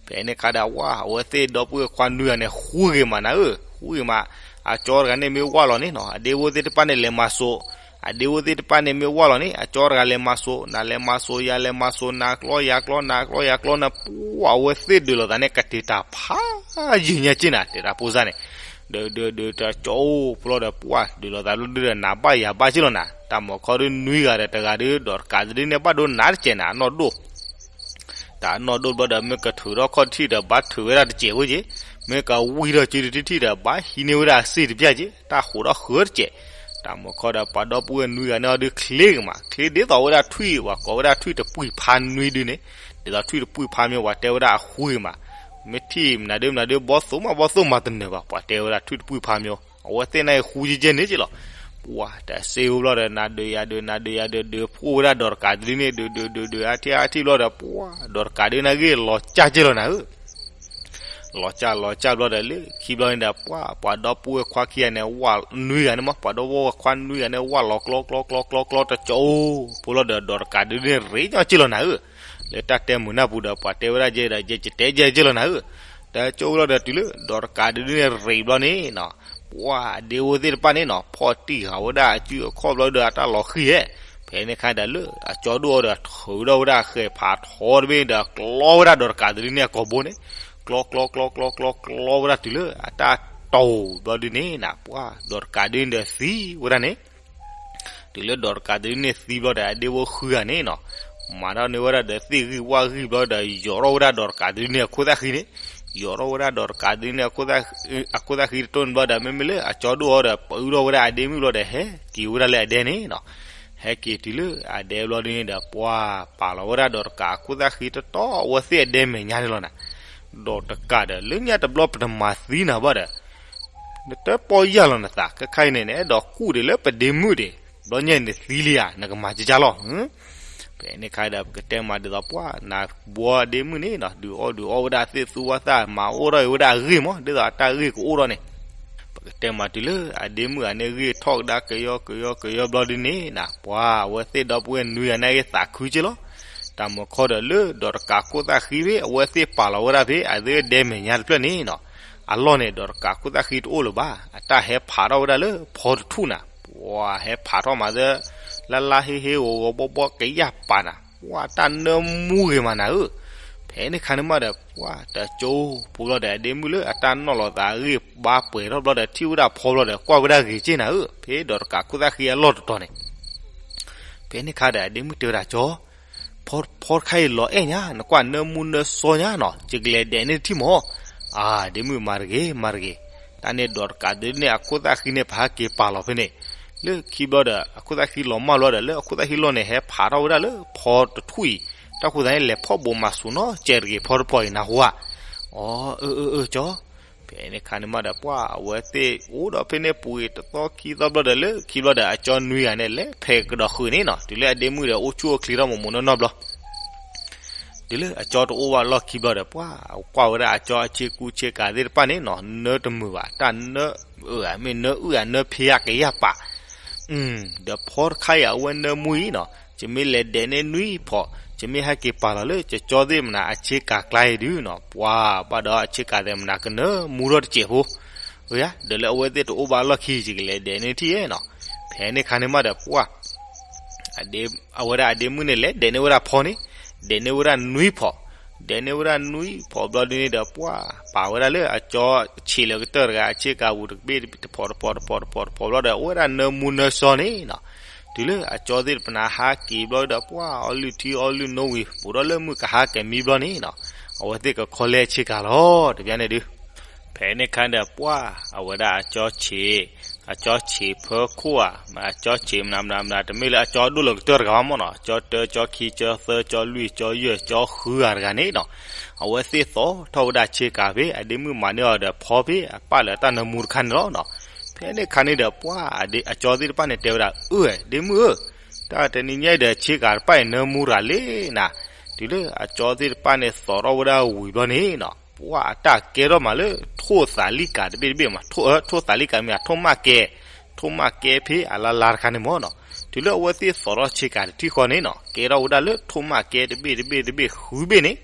ဖဲန့ၣ်ခါဒီးဝဲ အဝဲသ့ၣ်ဒီပုၢ်ဝဲၢ်ခွါနွံဂၤန့ၣ် ဃူဂ့ၤမးနၤဧၢ, ဃူဂ့ၤမး, အကၠီတဂၤန့ၣ်မ့ၢ်ဝၢ်လီၤန့ၣ်နီၤ, အဒ့ဖိသ့ၣ်တဖၣ်န့ၣ်လဲၤမၤစိး, အဒ့ဖိသ့ၣ်တဖၣ်န့ၣ်မ့ၢ်ဝၢ်လီၤန့ၣ် အကၠီတဂၤလဲၤမၤစိး, နၤလဲၤမၤစိး, ယၤလဲၤမၤစိး, နၤကျီယၤကျီ, နၤကျီယၤကျီန့ၣ်, ပှၤအဝဲသ့ၣ်ဒုးလိာ်သးန့ၣ် ကတ့ၤတၢ်ဖးယံာ်ညါက့နၤ, တဲတၢ်ဖိစၢ်န့ၣ် ဒုးဒုးဒုးတကၠိၣ်ဖိလီၤဒီး ပှၤဒုးလိာ်သးလၢဒုဒီး နၤဘၣ်ယၤဘၣ်က့လီၤနၤ, တၢ်မၤခီဒုနွံဂၤဒီးတဂၤဒု ဒီးတကးတဒုန့ၣ် ဘၣ်ဒိနးတစဲးနၤ အနီၢ်ဒိၣ် တၢ်နီၢ်ဒိၣ်ဘျီဒီး မ့ၢ်ကထုးထီၣ်ခီၣ်ထံၣ်ဒီး ဘၣ်ထုးဝဲဒၣ်တစဲးဖိက့, မ့ၢ်ကဝံၢ်ထီၣ်စုတထံၣ်ထံၣ်ဒီး ဘၣ်ဟံးန့ၢ်ဝဲဒၣ်အစ့ၣ်တပျၢ်က့, တၢ်ဃိးထီၣ်ဃုတစဲး, တၢ်မၤခီဒီး ပှၤဒီပုၢ်ဝဲၢ်နွံဂၤန့ၣ်အီၤဒုချ့ဂ့ၤမး, ချ့ဒ်သိးဝဲဒၣ်ထွံၣ် ပှၤကိးဝဲဒၣ်ထွံၣ်တပှံၢ်ဖးနွံဒုန့ၣ်, ဒ်သိးထွံၣ်တပှံၢ်ဖးမ့ၢ် ပှၤတဲဝဲဒၣ်အဃူဂ့ၤမး, မ့ၢ်ထံၣ်မနုၤဒုမနုၤဒု ဘီသိၣ်မးဘီသိၣ်မးတနၢၤဘၣ်, ပှၤတဲဝဲဒၣ်ထွံၣ်တပှံၢ်ဖးမ့ၢ် အဝဲသ့ၣ်န့ၣ်ဃူကဲကဲန့ၣ်က့လီၤ, ပှၤတၢ်စ့ၢ်ဖိဘျီဒီး နၤဒုးယၤဒုး နၤဒုးယၤဒုး ဒုးဖှိၣ်ဝဲဒၣ်ဒီးတကးတဒုန့ၣ် ဒုးဒုးဒုးဒုး အါထံၣ်အါထံၣ်ဘျီဒီး ပှၤဒီးတကးဒုန့ၣ်ဂ့ၢ်လီၤကၢ်က့လီၤနၤဧၢ လီၤကၢ်လီၤကၢ်ဘျီဒီး လၢခံဘျီန့ၣ်ဒီး ပှၤ ပှၤဒီပုၢ်ဝဲၢ်ခွါခံဂၤန့ၣ် ဝၣ်နွံဂၤန့ၣ်မး ပှၤဒီပုၢ်ဝဲၢ်ခွါနွံဂၤန့ၣ် ဝၣ်လီၤကျီကျီကျီကျီကျီတကၠိဖိလီၤဒီး ဒီးတကးဒုန့ၣ် ရ့ညီက့လီၤနၤဧၢ, လၢတၢ်တဲမုာ်နၢ်ပူၤဒီး ပှၤတဲဝဲဒၣ်ကဲဒီး ယဲယတဲကဲက့လီၤနၤဧၢ, တကၠိလီၤဒီးတုၤလၢ ဒီးတကးဒုန့ၣ် ရ့ဘျီန့ၣ်နီၤ ပှၤဒ့ဖိသ့ၣ်တဖၣ်န့ၣ်နီၤ ဖီၣ်တံၢ်ဃာ်ဝဲဒၣ်အစုအခီၣ်ဘျီဒီး အတၢ်လီၤဃံၤဧဲ, ဖဲန့ၣ်ခါဒီးလၢ အကၠီဒိၣ်အီၤဒီး ထုးထီၣ်ဝဲဒၣ်ဃဲၤဖးထီတဘ့ၣ်ဒီး ကျီဝဲဒၣ်ဒီးတကးဒုန့ၣ်အကိာ်ဘိန့ၣ်, ကျီကျီကျီကျီကျီကျီဝဲဒၣ်တုၤလၢ အတၢ်တိာ်ဘျီဒုန့ၣ်နီၤ ပှၤဒီးတကးဒုန့ၣ်ဒီးသံဝဲဒၣ်န့ၣ် တုၤလၢဒီးတကးဒုန့ၣ်သံဘျီဒီး အဒ့ဖိဃုဂၤန့ၣ်နီၤ မၤထီၣ်န့ၢ်ဝဲဒၣ်ဒီးသ့ၣ်ဂံၢ်ဝၣ်ဂံၢ်ဘျီဒီး ယီၤထီၣ်ဝဲဒၣ်ဒီးတကးဒုန့ၣ်အခိၣ်သၣ်ဃံန့ၣ်, ယီၤထီၣ်ဝဲဒၣ်ဒီးတကးဒုန့ၣ်အခိၣ်သၣ်ဃံတတိၢ်န့ၣ်ဘျီဒီး မ့မ့ၢ်လၢအကၠီဒိၣ်အီၤဒီး ပအုထီၣ်ဝဲဒၣ်အဒ့မုၣ်ဘျီဒီး ဟဲက့ၤဝဲဒၣ်လၢအဒဲန့ၣ်နီၤ, ဟဲက့ၤတုၤလၢအဒဲဘျီဒုန့ၣ်ဒီး ပှၤပာ်လီၤဝဲဒၣ်ဒီးတကးအခိၣ်သၣ်ဃံတတီၤ အဝဲသ့ၣ်အဒဲမဲာ်ညါန့ၣ်လီၤနၤ, ဒီးတကးဒီး လၢညါတဘျီပတမၤသံနၤဘၣ်ဒီး နတပီၢ်ယၢ်လီၤနသး ခဲခါအံၤန့ၣ် နအဲၣ်ဒိးကူၣ်ဒံးလၢပဒ့မုၣ်ဒံး, ဘျီညါအံၤနသံလံဧါ, နကမၤကကၢ်လီၤ. ဖဲန့ၣ်ခါဒီး ပကတဲမးဒ်သိးပှၤ နဘှီဒ့မုၣ်န့ၣ်နီၤ ဒုးအီၣ်ဒုးအီဝဲဒၣ်သ့ၣ်သူဝဲသၣ် မၤအိၣ်ထီၣ်အံၤဝဲဒၣ်အဂ့ၢ်မး ဒ်သိးအတၢ်ဂ့ၢ်ကအိၣ်ထီၣ်န့ၣ်, ပကတဲမးတုၤလၢအဒ့မုၣ်ဂၤန့ၣ်ဂ့ၢ်ထီၣ်ကဒါကယီကယီကယီဘျီဒုန့ၣ်နီၤ ပှၤအဝဲသ့ၣ်ဒီပုၢ်ဝဲၢ်နွံဂၤန့ၣ်ဂ့ၢ်သးခုက့လီၤ. တၢ်မၤခီဒီးလၢဒီးတကးခိၣ်သၣ်ဃံဖဲ အဝဲသ့ၣ်ပာ်လီၤဝဲဒၣ်ဖဲ အသ့ၣ်ဒဲမဲာ်ညါတဖျၢၣ်န့ၣ်နီၤ အလီၢ်န့ၣ် ဒီးတကးခိၣ်သၣ်ဃံတအိၣ်လၢၤဘၣ် အတၢ်ဟဲဖးထီၣ်ဝဲဒၣ်လၢဖီတထူၣ်နၤ, ပှၤဟဲဖးထီၣ်မးသၢ လါလါဟ့ဟ့ဂီၤဂီၤဘီဘီကယၢ်ပာ်နၤ, ပှၤတၢ်နၢမူဂ့ၤမးနၤဧၢ. ဖဲန့ၣ်ခါန့ၣ်မးဒီး ပှၤတကၠိပူၤဘျီဒီး အဒ့မုၣ်လၢအတၢ်နီၣ်လီၤသးအဂ့ၢ်ဘါပှဲၤထီၣ်ဘျီဒီး ထံၣ်ဝဲဒၣ်ဖီဘျီဒီး ကွၢ်ဝဲဒၣ်ဂ့ၤက့ၢ်နၤဧၢ, ဖဲဒီးတကးခိၣ်သၣ်ဃံအလီၢ်တတီၤန့ၣ် ဖဲန့ၣ်ခါဒီး အဒ့မုၣ်တဲဝဲဒၣ်ကၠီ, ဖီတခါအံၤလီၤအဲၣ်ညါ, နကွၢ်နၢမူနၢစီညါနီၤ, ယကလဲၤဒဲးန့ၢ်ထံၣ်မး. အဒ့မုၣ်မၤတဂ့ၤ, မၤတဂ့ၤ, တၢ်န့ၣ်ဒီးတကးဒုးန့ၣ် အခိၣ်သၣ်ဃံန့ၣ် ပဟးက့ၤပာ်လီၤဖဲန့ၣ်, လၢခံဘျီဒီး အခိၣ်သၣ်ဃံလီၤမၢ်လီၤဒီး လၢအခိၣ်သၣ်ဃံလီၢ်န့ၣ် ဟဲဖးထီၣ်ဝဲဒၣ်လၢဖီတထူၣ်အံၤ, တၢ်ဃိသးန့ၣ် လဲၤဖီၣ်ဘိးမၤဆူၣ်နီၤ ကဲးတဂ့ၤ ဖီတဖီအံၤနၢ်ဟူဧါ. အီ, အၢအၢအၢကၠီ ဖဲန့ၣ်ခါန့ၣ်မးဒီး ပှၤအဝဲသ့ၣ်အိၣ်ဒီးဖဲန့ၣ်ပူၤအံၤ တသီခံသီဘျီဒီး လၢခံဘျီဒီး အကၠီနွံဂၤန့ၣ် လဲၤဖဲးကဒီးဃုာ်န့ၣ်နီၤ, တုၤလၢအဒ့မုၣ်ဒီး အိၣ်ဆူၣ်အိၣ်ချ့ထီၣ်မးမးနီၢ်နီၢ်ဘျီ တုၤလၢအကၠီတအိၣ်ဘၣ်လီၢ်ခံဘျီဒီး ပှၤကွၢ်ဝဲဒၣ်အကၠီအဆ့ကူဆ့ကၤသ့ၣ်တဖၣ်န့ၣ်နီၤ, နၢတမုာ်ဘၣ်, တၢ်နၢအုၣ်ဧါ, မ့ၢ်နၢအုၣ်ဧါ, နၢဖံးဧါကယၢ်ပာ် ဒီးဖီတခါအံၤ အဝဲနၢမူအံၤနီၤ, ယမ့ၢ်လဲၤဒဲးန့ၢ်နွံဖီး, ယမ့ၢ်ဟဲက့ၤပာ်လီၤလၢ ကၠီသ့ၣ်မနၤအဆ့ကၤကျါအံၤဒုနီၤ, ပှၤဘၣ်ဒီးအဆ့ကၤသ့ၣ်မနၤကနၢမူထီၣ်တစဲးဖိ, ဒီးလၢအဝဲသ့ၣ်တအိၣ်ဘၣ်လီၢ်ခံ ယကလဲၤဒဲးန့ၢ်ထံၣ်နီၤ. ဖဲန့ၣ်ခါန့ၣ်မးဒီး ပှၤ အဝဲဒၣ်အဒ့မုၣ်န့ၣ် လဲၤဒဲးန့ၢ်ဝဲဒၣ်ဖီန့ၣ်, ဒဲးန့ၢ်ဝဲဒၣ်နွံဖီး, ဒဲးန့ၢ်ဝဲဒၣ်နွံဖီးဘျီဒ်န့ၣ်ဒီး ပှၤပာ်ဝဲဒၣ်လၢအကၠီဆံးလၢကတၢၢ်တဂၤ အဆ့ကၤပူၤတဘ့ၣ်တဖီးတဖီးတဖီးတဖီးတဖီးဘျီဒီး အဝဲဒၣ်နၢမူနၢစီန့ၣ်နီၤ, တုၤလၢအကၠီသ့ၣ်တဖၣ်န့ၣ် ဟးက့ၤဘျီဒီး ပှၤအီလုၢ်ထံအီလုၢ်နိဝံၤ ဘူးထီၣ်လၢမုၢ်ကဟါကမံဘျီန့ၣ်နီၤ, အဝဲသ့ၣ်ကခီလဲဆ့ကၤလီၤ တဘျီန့ၣ်ဒု ဖဲန့ၣ်ခါဒီး ပှၤအဝဲဒၣ်အကၠီဆံး, အကၠီဆံးဖၢခိၣ်ဧါ, အကၠီဆံးမနုၤမနုၤမနုၤ တမ့ၢ်လၢအကၠီဒိၣ်လၢကတၢၢ်တဂၤဘၣ်မးနီၤ, ကၠီတၢ ကၠီခံ ကၠီသၢ ကၠီလွံၢ် ကၠီယဲၢ် ကၠီဃုဂၤတဂၤန့ၣ်နီၤ, အဝဲသ့ၣ်သိးထီၣ်ဝဲဒၣ်ဆ့ကၤဖဲ အဒ့မုၣ်မၤန့ၢ်အီၤဒီးဖီဖဲအပၣ်လၢတၢ်နၢမူတခါန့ၣ်လီၤနီၤ. ဖဲန့ၣ်ခါန့ၣ်ဒီး ပှၤအကၠီသ့ၣ်တဖၣ်န့ၣ်တဲဝဲဒၣ် အၢ ဒ့မုၣ်ဧၢ, တၢ်တနံၤညါအံၤဒီး ဆ့ကၤတဖၣ်အံၤနၢမူတဂၤလံနၤ, တုၤလၢအကၠီသ့ၣ်တဖၣ်န့ၣ် သိးထီၣ်ဝဲဒၣ်ဝံၤဘျီန့ၣ်နီၤ, ပှၤအတၢ်ကဲထီၣ်မးလၢ ထိၣ်သးလံကၤတဘ့ၣ်တဘ့ၣ်မး, ထိၣ်သးလံကၤမ့ၢ် ထိၣ်မၣ်ကဲ, ထိၣ်မၣ်ကဲဖဲအလါလါတခါန့ၣ်မးနီၤ, တုၤလၢအဝဲသ့ၣ်သိးထီၣ်ဆ့ကၤတထံၣ်ဃီန့ၣ်နီၤ, ကဲထီၣ်ဝဲဒၣ်လၢထိၣ်မၣ်ကဲတဘ့ၣ်တဘ့ၣ်တဘ့ၣ်ဃုဘ့ၣ်န့ၣ်,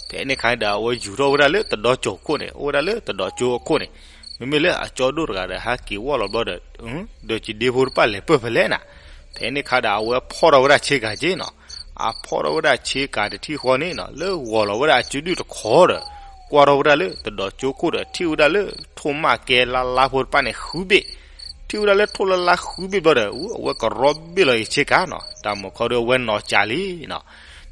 ဖဲန့ၣ်ခါန့ၣ်ဒီး အဝဲယူၤထီၣ်ဝဲဒၣ်လၢတဒီကၠိခိၣ်န့ၣ်, အိၣ်ဝဲဒၣ်လၢတဒီကၠိအခိၣ်န့ၣ်, မ့မ့ၢ်လၢအကၠီဒိၣ်တဂၤဒီး ဟးက့ၤဝီၢ်လီၤဘျီဒီး ဒီးယဒ့ဖိတဖၣ်လဲၤပၢၢ်ဖဲလဲၣ်နၤ, ဖဲန့ၣ်ခါဒီး အဝဲဖီၣ်ထီၣ်ဝဲဒၣ်ဆ့ကၤက့နီၤ, အဖီၣ်ထီၣ်ဝဲဒၣ်ဆ့ကၤတထံၣ်ဃီန့ၣ်နီၤ, လၢဂီၤလီၤဝဲဒၣ်အစုဒုၣ်တခီဒီး ကွၢ်ထီၣ်ဝဲဒၣ်လၢတဒီကၠိခိၣ်ဒီး ထံၣ်ဝဲဒၣ်လၢထိၣ်မၣ်ကဲလါလါဖိတဖၣ်န့ၣ်ဃုဘ့ၣ်, ထံၣ်ဝဲဒၣ်လၢထိၣ်လါလါဃုဘ့ၣ်ဘျီဒီး အဝဲကရီဘ့ၣ်လီၤအံၤဆ့ကၤနီၤ, တၢ်မုၢ်ခီဒီးအဝဲနီၢ်ကၠးလံနီၤ,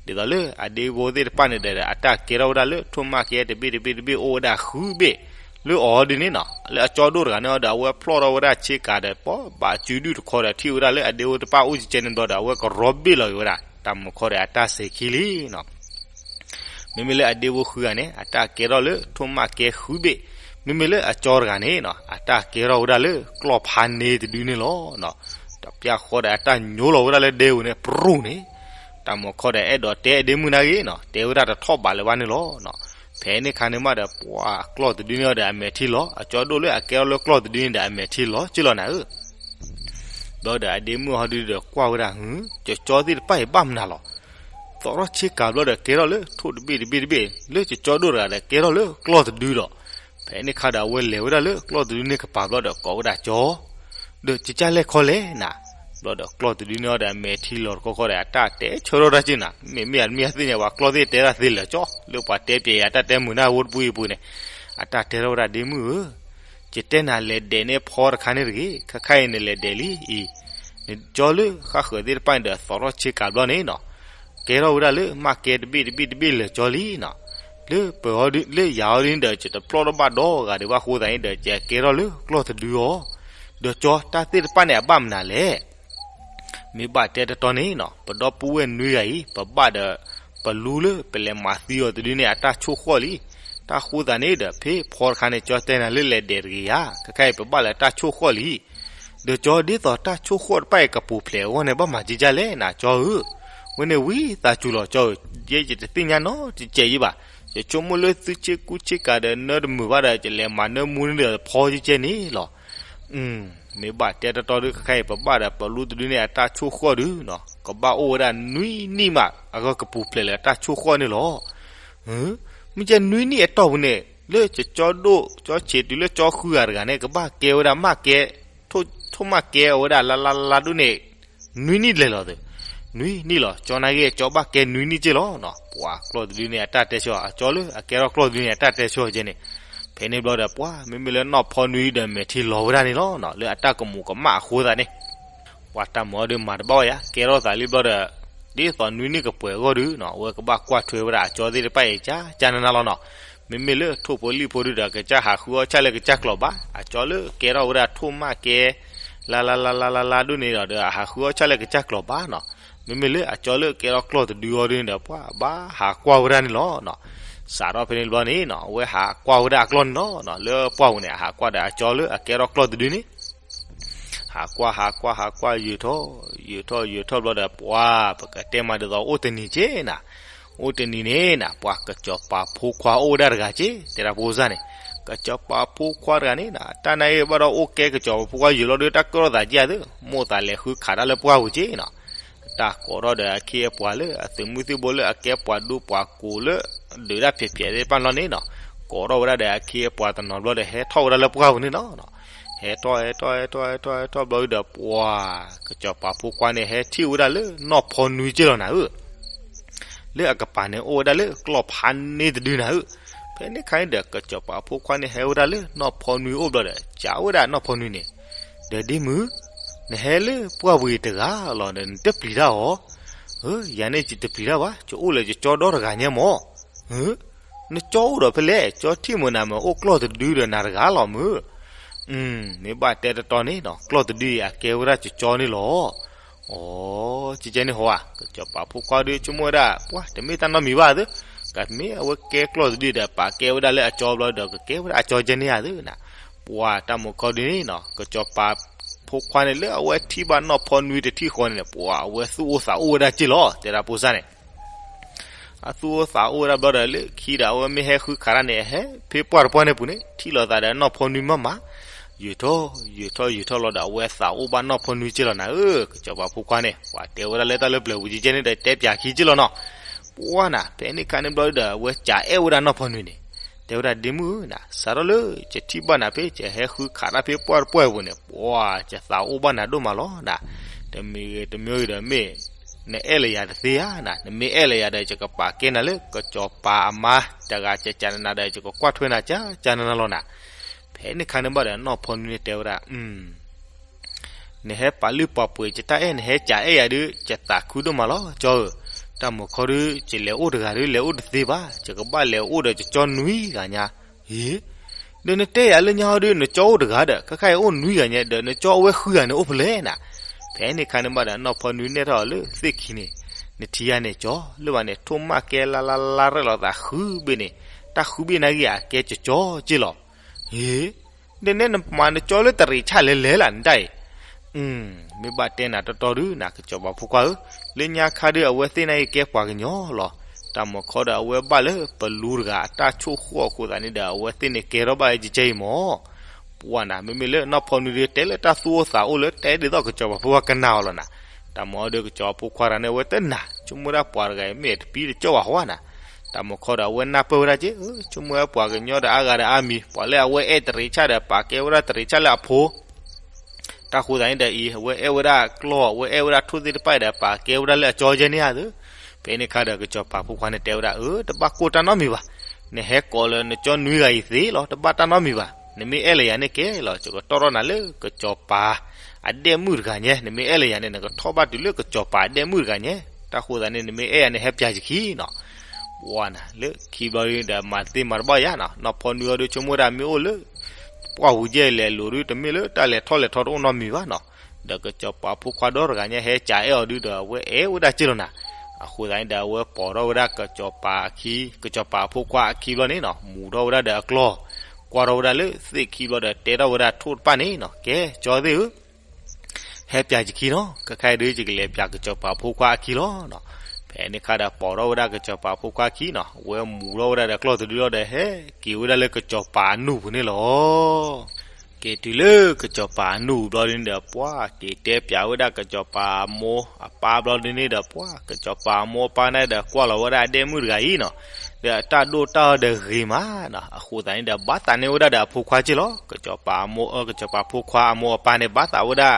ဒ်သိးလၢအဒ့ဖိသ့ၣ်တဖၣ်န့ၣ်ဒီး အတၢ်ကဲထီၣ်ဝဲဒၣ်လၢထိၣ်မၣ်ကဲတဘ့ၣ်တဘ့ၣ်တဘ့ၣ်အိၣ်ဝဲဒၣ်ဃုဘ့ၣ်, လၢအီၤဒ်န့ၣ်နီၤ, လၢအကၠီဒိၣ်တဂၤန့ၣ်အီၤဒီး အဝဲဖျီၣ်ထီၣ်ဝဲဒၣ်ဆ့ကၤဒီး ပဘၣ်စုဒုၣ်တခီဒီး ထံၣ်ဝဲဒၣ်လၢအဒ့ဖိတဖၣ်အိၣ်ကဲန့ၣ်ဘျီဒီး အဝဲကရီဘ့ၣ်လီၤက့ၤဝဲဒၣ်, တၢ်မုၢ်ခီဒီးအတၢ်စဲၤခံလံနီၤ. မ့မ့ၢ်လၢအဒ့ဖိဃုဂၤန့ၣ် အတၢ်ကဲထီၣ်လၢထိၣ်မၣ်ကဲဃုဘ့ၣ်, မ့မ့ၢ်လၢအကၠီတဂၤန့ၣ်နီၤ အတၢ်ကဲထီၣ်ဝဲဒၣ်လၢကျီၢ်ဖးန့ၢ်တဒုန့ၣ်လီၤ. တပျၢ်ဃီဒီးအတၢ်ညိလီၤဝဲဒၣ်လၢဒဲဧိၤန့ၣ် ပြူၢ်န့ၣ်, တၢ်မုၢ်ခီဒီးအဲၣ်ဒိးတဲအဒ့မုၣ်နာ်က့နီၤ တဲဝဲဒၣ်တထီၣ်ဘးလၢၤဘၣ်န့ၣ်လီၤ. ဖဲန့ၣ်ခါန့ၣ်မးဒီး ပှၤကျီၢ်တဒုန့ၣ်အီၤဒီးအမဲာ်ထံလီၤ, အကၠီဒိၣ်လၢအကဲထီၣ်လၢကျီၢ်တဒုန့ၣ်ဒီးအမဲာ်ထံလီၤက့လီၤနၤဧၢ ဘျီဒီးအဒ့မုၣ်ဟီဒုဒီးကွၢ်ဝဲဒၣ်, ကၠီသ့ၣ်တဖၣ်အံၤဘၣ်မနုၤလီၤ. သိးထီၣ်ဆ့ကၤဘျီဒီးကဲထီၣ်လၢထိၣ်တဘ့ၣ်တဘ့ၣ်တဘ့ၣ်, လၢကၠီဒိၣ်တဂၤဒီးကဲထီၣ်လၢကျီၢ်တဒုဒီး, ဖဲန့ၣ်ခါဒီးအဝဲလဲၤဝဲဒၣ်လၢကျီၢ်တဒုန့ၣ်ကပၤဘျီဒီးကိးဝဲဒၣ်ကၠီ, ဒီးကကၢ်လဲၣ်ခီလဲၣ်နၤ, ဘျီဒီးကျီၢ်တဒုန့ၣ်အီၤဒီးအမဲာ်ထံလီၤတခီခီဒီး အတၢ်တဲဆၢထီၣ်တၢ်က့နၤ, မ့မ့ၢ်အမ့ၢ်အသ့ၣ်ညါ ပှၤကျီၢ်သ့ၣ်တဲဒၣ်သ့လၢာ်ကၠီ, လၢပှၤတဲပျဲယၤတၢ်တဲမုာ်နၢ်ဝိတပူၤအံၤပူၤန့ၣ်, အတၢ်တဲထီၣ်ဝဲဒၣ်ဒ့မုၣ်ဧၢ ယတဲနၤလဲၤဒဲးန့ၢ်ဖီတခါန့ၣ်တဂ့ၤ, ခဲခါအံၤနလဲၤဒဲးလံအံၤ, နကၠီလၢဃၣ်ဃၢၤသ့ၣ်တဖၣ်န့ၣ်ဒီးသိးထီၣ်ဆ့ကၤဘျီန့ၣ်နီၤ, ကဲထီၣ်ဝဲဒၣ်လၢမၣ်ကဲတဘ့ၣ်တဘ့ၣ်တဘ့ၣ်လၢာ်ကၠီလံနီၤ, လၢပၢၤအီၤဒ် လၢယၤအီၤဒ်န့ၣ်ဒီး ယတဖျီၣ်ထီၣ်ဘၣ်ဒီဂၤဒံးဘၣ်အဃိသတးန့ၣ်ဒီး ယကဲထီၣ်လၢကျီၢ်တဒုအီၤ, ဒီးကၠီတၢ်သ့ၣ်တဖၣ်န့ၣ်အဘၣ်မနုၤလဲၣ် မ့ၢ်ဘၣ်တဲတတီန့ၣ်နီၤ, ပဒီပုၢ်ဝဲၢ်နွံဂၤအံၤ ပဘၣ်ဒီး ပလူလၢပလဲၤမၤသံအီၤတဒုန့ၣ် အတၢ်ဆိၣ်ဃီၣ်လံ. တၢ်ဃိသးန့ၣ်ဒီး ဖဲဖီတခါန့ၣ် ကၠီတဲနၤလၢလဲၤဒဲးတဂ့ၤဧါ, ခဲခါအံၤပဘၣ်လၢတၢ်ဆိၣ်ဃီၣ်လံ. ဒီးကၠီဒ်သိးတၢ်ဆိၣ်ဃီၣ်တဖၣ်အံၤကပူၤဖျဲးအဂီၢ်န့ၣ် ဘၣ်မၤကကၢ်လဲၣ်နၤကၠီဧၢ, ဝဲန့ၣ်ဝံသးစူၤလီၤကၠီဧၢ, ယဲယတသ့ၣ်ညါနီတစဲးယံဘၣ်, ယဆိကမိၣ်လၢသုဆ့ကူဆ့ကၤဒီး နၢတမုာ်ဘၣ်ဒီး ယလဲၤမၤနၢမူန့ၣ်ဒီးဖီကကဲန့ၣ်လီၤ. မ့ၢ်ဘၣ်တဲတတီဒုး ခဲခါအံၤ ပဘၣ်ဒီးပလူတဒုန့ၣ် အတၢ်ဆိၣ်ဃီၣ်ဒုးနီၤ, ကဘၣ်အိၣ်ဝဲဒၣ်နွံနံၣ်မး အဂီၢ်ကပူၤဖျဲးလၢအတၢ်ဆိၣ်ဃီၣ်န့ၣ်လီၤ. မ့ၢ်ကဲနွံနံၣ်အတီၢ်ပူၤန့ၣ် လၢကၠီဒိၣ်ကၠီဆံးတုၤလၢကၠီဃုဂၤတဂၤန့ၣ် ကဘၣ်ကဲဝဲဒၣ်မၢ်ကဲ ထိၣ် ထိၣ်မးကဲအီၤဝဲဒၣ်လါလါလါဒိၣ်န့ၣ် နွံနံၣ်လဲၤလီၤသု, နွံနံၣ်လီၤ ကၠီနာ်က့ အကၠီဘၣ်ကဲနွံနံၣ်က့လီၤနီၤ. ပှၤကျီၢ်တဒုန့ၣ် အတၢ်တဲဆၢ အကၠီလၢအကဲထီၣ်ကျီၢ်တဒုန့ၣ် အတၢ်တဲဆၢကဲန့ၣ်. ဖဲန့ၣ်ဘျီဒီး ပှၤမ့မ့ၢ်လၢနီၢ်ဖီနွံဒီး မဲာ်ထံလီၤဝဲဒၣ်န့ၣ်လီၤနီၤ, လၢအတၢ်ကမူးကမၣ်အဃိသတးန့ၣ် ပှၤတၢ်မၤအီၤဒီးမၤတဘၣ်ဝဲယါ ကဲထီၣ်သးလံဘျီဒီး ဒ်သိးနွံနံၣ်ကပှဲၤအဂီၢ်ဒုနီၤ အဝဲကဘၣ်ကွၢ်ထွဲဝဲဒၣ်အကၠီသ့ၣ်တဖၣ်အံၤ ကၠါကၠါနးနးလီၤနီၤ. မ့မ့ၢ်လၢထိၣ်ဖိလံၣ်ဖိဒုဒီး ကစၢ်ဟးဃုအီၣ်ဆၣ်လၢကစၢ်ကျီၤဘၣ်, အကၠီလၢကဲထီၣ်ဝဲဒၣ်ထိၣ်မးကဲ လါလါလါလါလါလါဒိၣ်န့ၣ်ဒီး ဒီးအဟးဃုအီၣ်ဆၣ်လၢကစၢ်ကျီၤဘၣ်နီၤ. မ့မ့ၢ်လၢအကၠီလၢကဲထီၣ်ကျီၢ်တဒုအီၤဒုန့ၣ်ဒီး ပှၤဘၣ်ဟးကွၢ်ဝဲဒၣ်န့ၣ်လီၤနီၤ. စးထီၣ်ဖဲန့ၣ်ဘျီန့ၣ်နီၤ အဝဲဟးကွၢ်ဝဲဒၣ်အကျီၢ်န့ၣ်လီၤနီၤ. လၢပှၢ်ပူၤန့ၣ် အဟးကွၢ်ဒီးအကၠီလၢအကဲထီၣ်ကျီၢ်တဒုန့ၣ် ဟးကွၢ် ဟးကွၢ် ဟးကွၢ် ယုာ်ထီၣ် ယုာ်ထီၣ် ယုာ်ထီၣ်ဘျီဒီး ပှၤ ပကတဲမးဒ်သိးအိၣ်တနံၤက့နၤ, အိၣ်တနံၤန့ၣ်နၤ ပှၤကစီၤပၤဖိခွါအိၣ်ဝဲဒၣ်တဂၤက့ တဲဒၣ်ဖိစၢ်န့ၣ်, ကစီၤပၤဖိခွါတဂၤန့ၣ်နၤ တၢ်နာ်အံၤဘၣ်ဒီးအိၣ်ကဲ ကစီၤပၤဖိခွါယုာ်လီၤဒီး တၢ်ကၢၣ်ထီၣ်သးက့ဧါသု, မိၣ်သးလဲၤဃုခးတၢ်လၢပှၢ်ပူၤက့နီၤ. တၢ်ကိးထီၣ်ဒီးအခ့အပှၤလၢအသုးမုၢ်သံၣ်ဘိလၢအကဲပှၤဒူပှၤကိးလၢ ဒုးတၢ်ဖျဲးဖျဲးသ့ၣ်တဖၣ်လီၤန့ၣ်နီၤ, ကိးထီၣ်ဝဲဒၣ်ဒီးအခ့အပှၤတနီၤဘျီဒီး ဟဲထီၣ်ဝဲဒၣ်လၢပှၢ်ပူၤန့ၣ်လီၤ. ဟဲထီၣ် ဟဲထီၣ် ဟဲထီၣ် ဟဲထီၣ် ဟဲထီၣ်ဘျီဒီး ပှၤ ကစီၤပၤဖိခွါန့ၣ် ဟဲထံၣ်ဝဲဒၣ်လၢနီၢ်ဖီနွံက့လီၤနၤဧၢ, လၢအကပၤန့ၣ်အိၣ်ဝဲဒၣ်လၢကျီၢ်ဖးန့ၢ်တဒုနၤဧၢ. ဖဲန့ၣ်ခါန့ၣ်ဒီး ကစီၤပၤဖိခွါန့ၣ် ဟဲဝဲဒၣ်လၢနီၢ်ဖီနွံအိၣ်ဘျီဒီး ကးဝဲဒၣ်နီၢ်ဖီနွံန့ၣ်, ဒီးဒ့မုၣ်, နဟဲလၢပှၢ်ပူၤအံၤတဂၤလီၤဒီး နတပျံၤတၢ်အီၤ, ယၤန့ၣ်ယတပျံၤတၢ်ဘၣ်, ယအိၣ်လၢယကၠီဒီတဂၤညါမၢ်. နကၠီအိၣ်ဒီးဖဲလဲၣ်, ကၠီထံၣ်မုၢ်နၤမ့ၢ်အိၣ်ကျီၢ်တဒုဒီးနၤတဂၤလီၤမုၢ်. မ့ၢ်ဘၣ်တဲတတီန့ၣ်နီၤ ကျီၢ်တဒုအံၤအကဲဝဲဒၣ်ကၠီကၠီန့ၣ်လီၤ. အိ ကဲကဲန့ၣ်ဟီဧါ, ကစီၤပၤဖိခွါဒီး ဆိကမိၣ်ဝဲဒၣ် ပှၤတမ့ၢ်တၢ်နီတမံၤဘၣ်သု, ကမ့ၢ်အဝဲကဲကျီၢ်တဒုဒီး ပာ်ကဲဝဲဒၣ်လၢအကၠီဘျီဒီး ကကဲဝဲဒၣ်အကၠီကဲန့ၣ်ဧါသုနၤ. ပှၤတၢ်မုၢ်ခီဒုန့ၣ်နီၤ ကစီၤပၤဖိခွါန့ၣ် လၢအဝဲထံၣ်ဘၣ်နီၢ်ဖီနွံတထံၣ်ဃီန့ၣ် ပှၤအဝဲသူၣ်အိၣ်သးအိၣ်ဝဲဒၣ်က့လီၤ တဲဒၣ်ဖိစၢ်န့ၣ် အသူၣ်အိၣ်သးအိၣ်ဝဲဒၣ်ဘျီဒီး လၢခံဒီး အဝဲမ့ၢ်ဟဲဃုခးတၢ်န့ၣ် အဟဲဖဲပှၢ်တပှၢ်န့ၣ်ပူၤန့ၣ် ထံၣ်လိာ်သးဒီးနီၢ်ဖီနွံမးမး, ယုာ်ထီၣ် ယုာ်ထီၣ် ယုာ်ထီၣ်လီၤဒီး အဝဲသးအိၣ်ဘၣ်နီၢ်ဖီနွံက့လီၤနၤဧၢ, ကစီၤပၤဖိခွါန့ၣ် ပှၤတဲဝဲဒၣ်လၢတၢ်လၢပျၢၤပူၤကဲကဲန့ၣ်ဒီး တဲပၠးခံက့လီၤနီၤ. ပှၤနၤ ဖဲန့ၣ်ခါန့ၣ်ဘျီဒီး အဝဲကးအဲၣ်ဝဲဒၣ်နီၢ်ဖီနွံန့ၣ်, တဲဝဲဒၣ်ဒ့မုၣ်ဧၢနၤ စးထီၣ်လၢ ယထံၣ်ဘၣ်နၤဖဲ ယဟဲဃုခးတၢ်ဖဲပှၢ်တပှၢ်အပူၤန့ၣ် ပှၤ ယသးအိၣ်ဘၣ်နၤဒိၣ်မးလီၤနၤ. တမံၤဂ့ၤတမံၤဂ့ၤဒီးမ့ၢ် နအဲၣ်လၢယၤတသ့ဧါနၤ, နမ့ၢ်အဲၣ်လၢယၤဒီး ယကပာ်ကဲနၤလၢကစီၤပၤအမါ တဂၤကကးနၤဒီး ယကကွၢ်ထွဲနၤ ကကးနၤလီၤနၤ. ဖဲန့ၣ်ခါန့ၣ်ဘၣ်ဒီး နီၢ်ဖီနွံန့ၣ်တဲဝဲဒၣ် နဟဲပာ်လုၢ်ပာ်ပှ့ၤယတၢ်အဲၣ် နဟဲကးအဲၣ်ယၤဒုး ယသးခုဒိၣ်မးလီၤ ကၠီဧၢ, တၢ်မုၢ်ခီဒုး ယလဲၤအိၣ်တဂၤဒုး လဲၤအိၣ်တသ့ဘၣ်, ယကဘၣ်လဲၤအိၣ်ဒီးယကၠီနွံဂၤညါ. ဟ့, ဒီးနတဲယၤလၢညါဟီဒုး နကၠီအိၣ်တဂၤဒီး ခဲခါအံၤအိၣ်နွံဂၤညါ ဒီးနကၠီအဝဲဃုဂၤန့ၣ်အိၣ်ဖဲလဲၣ်နၤ. ဖဲန့ၣ်ခါန့ၣ်ဘၣ်ဒီး နီၢ်ဖီနွံနဲၣ်ထီၣ်အီၤလၢသ့ၣ်ခံန့ၣ်, နထံၣ်ယၤန့ၣ်ကၠီ လၢဘၣ်န့ၣ် ထိၣ်မးကဲလါလါလါရဲၣ်လီၤသးဃုဘ့ၣ်န့ၣ်, တၢ်ဃုဘ့ၣ်နာ်က့ၤအကဲကၠီကၠီက့လီၤ. ဟ့ ဒီးနဲနမၤနကၠီလၢတရံးဆၣ်လဲၤလဲၤလၢနတၢ်အံၤ, မ့ၢ်ဘၣ်တဲနၤတီတီဒုး နကစီၤပၤဖိခွါဧၢ, လၢညါခါဒုး အဝဲသ့ၣ်နာ်က့ၤကဲပှၤကညီလီၤ. တၢ်မုၢ်ခီဒီး အဝဲဘၣ်လၢပလူတဂၤအတၢ်ဆိၣ်ဃီၣ်အဃိသတးန့ၣ်ဒီး အဝဲသ့ၣ်န့ၣ်ကဲထီၣ်ဘၣ်အံၤကကဲအံၤမၢ်. ပှၤနၤ မ့မ့ၢ်လၢနီၢ်ဖီနွံဒုး တဲလၢတၢ်သူၣ်အိၣ်သးအိၣ်လၢတဲဒ်သိးကစီၤပၤဖိခွါကနၣ်အီၤလီၤနၤ. တၢ်မုၢ်အီၤဒီး ကစီၤပၤဖိခွါတဂၤန့ၣ် အဝဲတနာ် ဆိကမိၣ်ဒၣ်ပှၤတဂၤအံၤ မ့ၢ်တပံတကၠီၣ်ဘၣ်ဃီနၤ. တၢ်မုၢ်ခီဒီး အဝဲနၢ်ပၢၢ်ဝဲဒၣ်က့ ဆိကမိၣ်ဝဲပှၤကညီဒီးအါဂၤဒီးအါမံၤ ပှၤလၢအဝဲအဲၣ်တရံးဆၣ်ဒီး ပာ်ကဲဝဲဒၣ်တရံးဆၣ်လၢအဖိ တၢ်ဃိသတးန့ၣ်ဒီးအံၤ အဝဲအဲၣ်ဝဲဒၣ်ကျီၢ် အဝဲအဲၣ်ဝဲဒၣ်ထိၣ်သ့ၣ်တဖၣ်အံၤဒီး ပာ်ကဲဝဲဒၣ်လၢအကၠီကဲန့ၣ်ဧါသု. ဖဲန့ၣ်ခါဒီး ကစီၤပၤဖိခွါန့ၣ်တဲဝဲဒၣ် အၢ တဘၣ်ကိၢ်တၢ်နီတမံၤဘၣ်. နဟဲကိးလၢနကၠီနွံဂၤအံၤသ့လီၤ တဘၣ်တၢ်နီတမံၤဘၣ်. နမ့ၢ်အဲၣ်လၢယၤန့ၣ်ကဲလီၤ ယကတီၢ်ထီၣ်နၤလၢကစီၤပၤ အဒဲၣ်မုၣ်တဂၤညါ, နမ့ၢ်အဲၣ်လၢယၤန့ၣ် နကထီၣ်ဘၣ်တုၤလၢကစီၤပၤအဒဲၣ်မုၣ်တဂၤညါ. တၢ်ဃိသတးန့ၣ် နမ့ၢ်အဲၣ်ယၤန့ၣ် ဟဲပၠးယခံနီၤ. ပှၤနၤ လၢခံဘျီဒုဒီးမၤသ့မၤတဘၣ်ယၤနီၤ, နီၢ်ဖီနွံအီၤဒု ဆိကမိၣ်ဝဲဒၣ်မ့ၢ်အိၣ်လၢ ပှၢ်ပူၤယဲၢ်လဲၤလိၤဒု တမ့ၢ်လၢတၢ်လဲၤထီၣ်လဲၤထီတအိၣ်နီတမံၤဘၣ်နီၤ. ဒီးကစီၤပၤဖိခွါဒီတဂၤညါ ဟဲကးအဲၣ်အီၤဒုဒီး အဝဲအဲၣ်ဝဲဒၣ်က့လီၤနၤ. အဃိသတးန့ၣ်ဒီး အဝဲပိာ်ထီၣ်ဝဲဒၣ်ကစီၤပၤအခံ, ကစီၤပၤအဖိခွါအခံဘျီန့ၣ်နီၤ, မူၤထီၣ်ဝဲဒၣ်ဒီးအကျီၢ်, ကွၢ်ထီၣ်ဝဲဒၣ်လၢသ့ၣ်ခံဘျီဒီး တဲထီၣ်ဝဲဒၣ်ထိၣ်တဖၣ်န့ၣ်နီၤ, ကဲ ကၠီသ့ၣ်ဧၢ ဟဲပၠးယခံနီၤ, ခဲခါအံၤဒု ယကလဲၤပၠးကစီၤပၤဖိခွါအခံလီၤနီၤ. ဖဲန့ၣ်ခါဒီး ပိာ်ထီၣ်ဝဲဒၣ်ကစီၤပၤဖိခွါအခံနီၤ, အဝဲမူၤထီၣ်ဝဲဒၣ်ဒီးကျီၢ်တဒုလီၤဒီး ဟဲက့ၤဝဲဒၣ်လၢကစီၤပၤအနူၢ်ပူၤန့ၣ်လီၤ. က့ၤတုၤလၢကစီၤပၤအနူၢ်ပူၤဘျီဒုန့ၣ်ဒီး ပှၤက့ၤတဲပၠးဝဲဒၣ်ကစီၤပၤအမိၢ်အပၢ်ဘျီဒုန့ၣ်ဒီး ပှၤကစီၤပၤအမိၢ်အပၢ်န့ၣ်ဒီး ကွၢ်လီၤဝဲဒၣ်အဒဲၣ်မုၣ်တဂၤအံၤနီၤ, လၢ ဒီးအတၢ်ဒိၣ်တၢ်အီၣ်ဒီးဂ့ၤမးနီၤ. အဃိသတးန့ၣ်ဒီး ဘၣ်သးန့ၢ်ဝဲဒၣ်ဒီးအဖိခွါက့ၢ်လီၤ. ကစီၤပၤအမိၢ်အၢ ကစီၤပၤဖိခွါအမိၢ်အပၢ်န့ၣ် ဘၣ်သးဝဲဒၣ်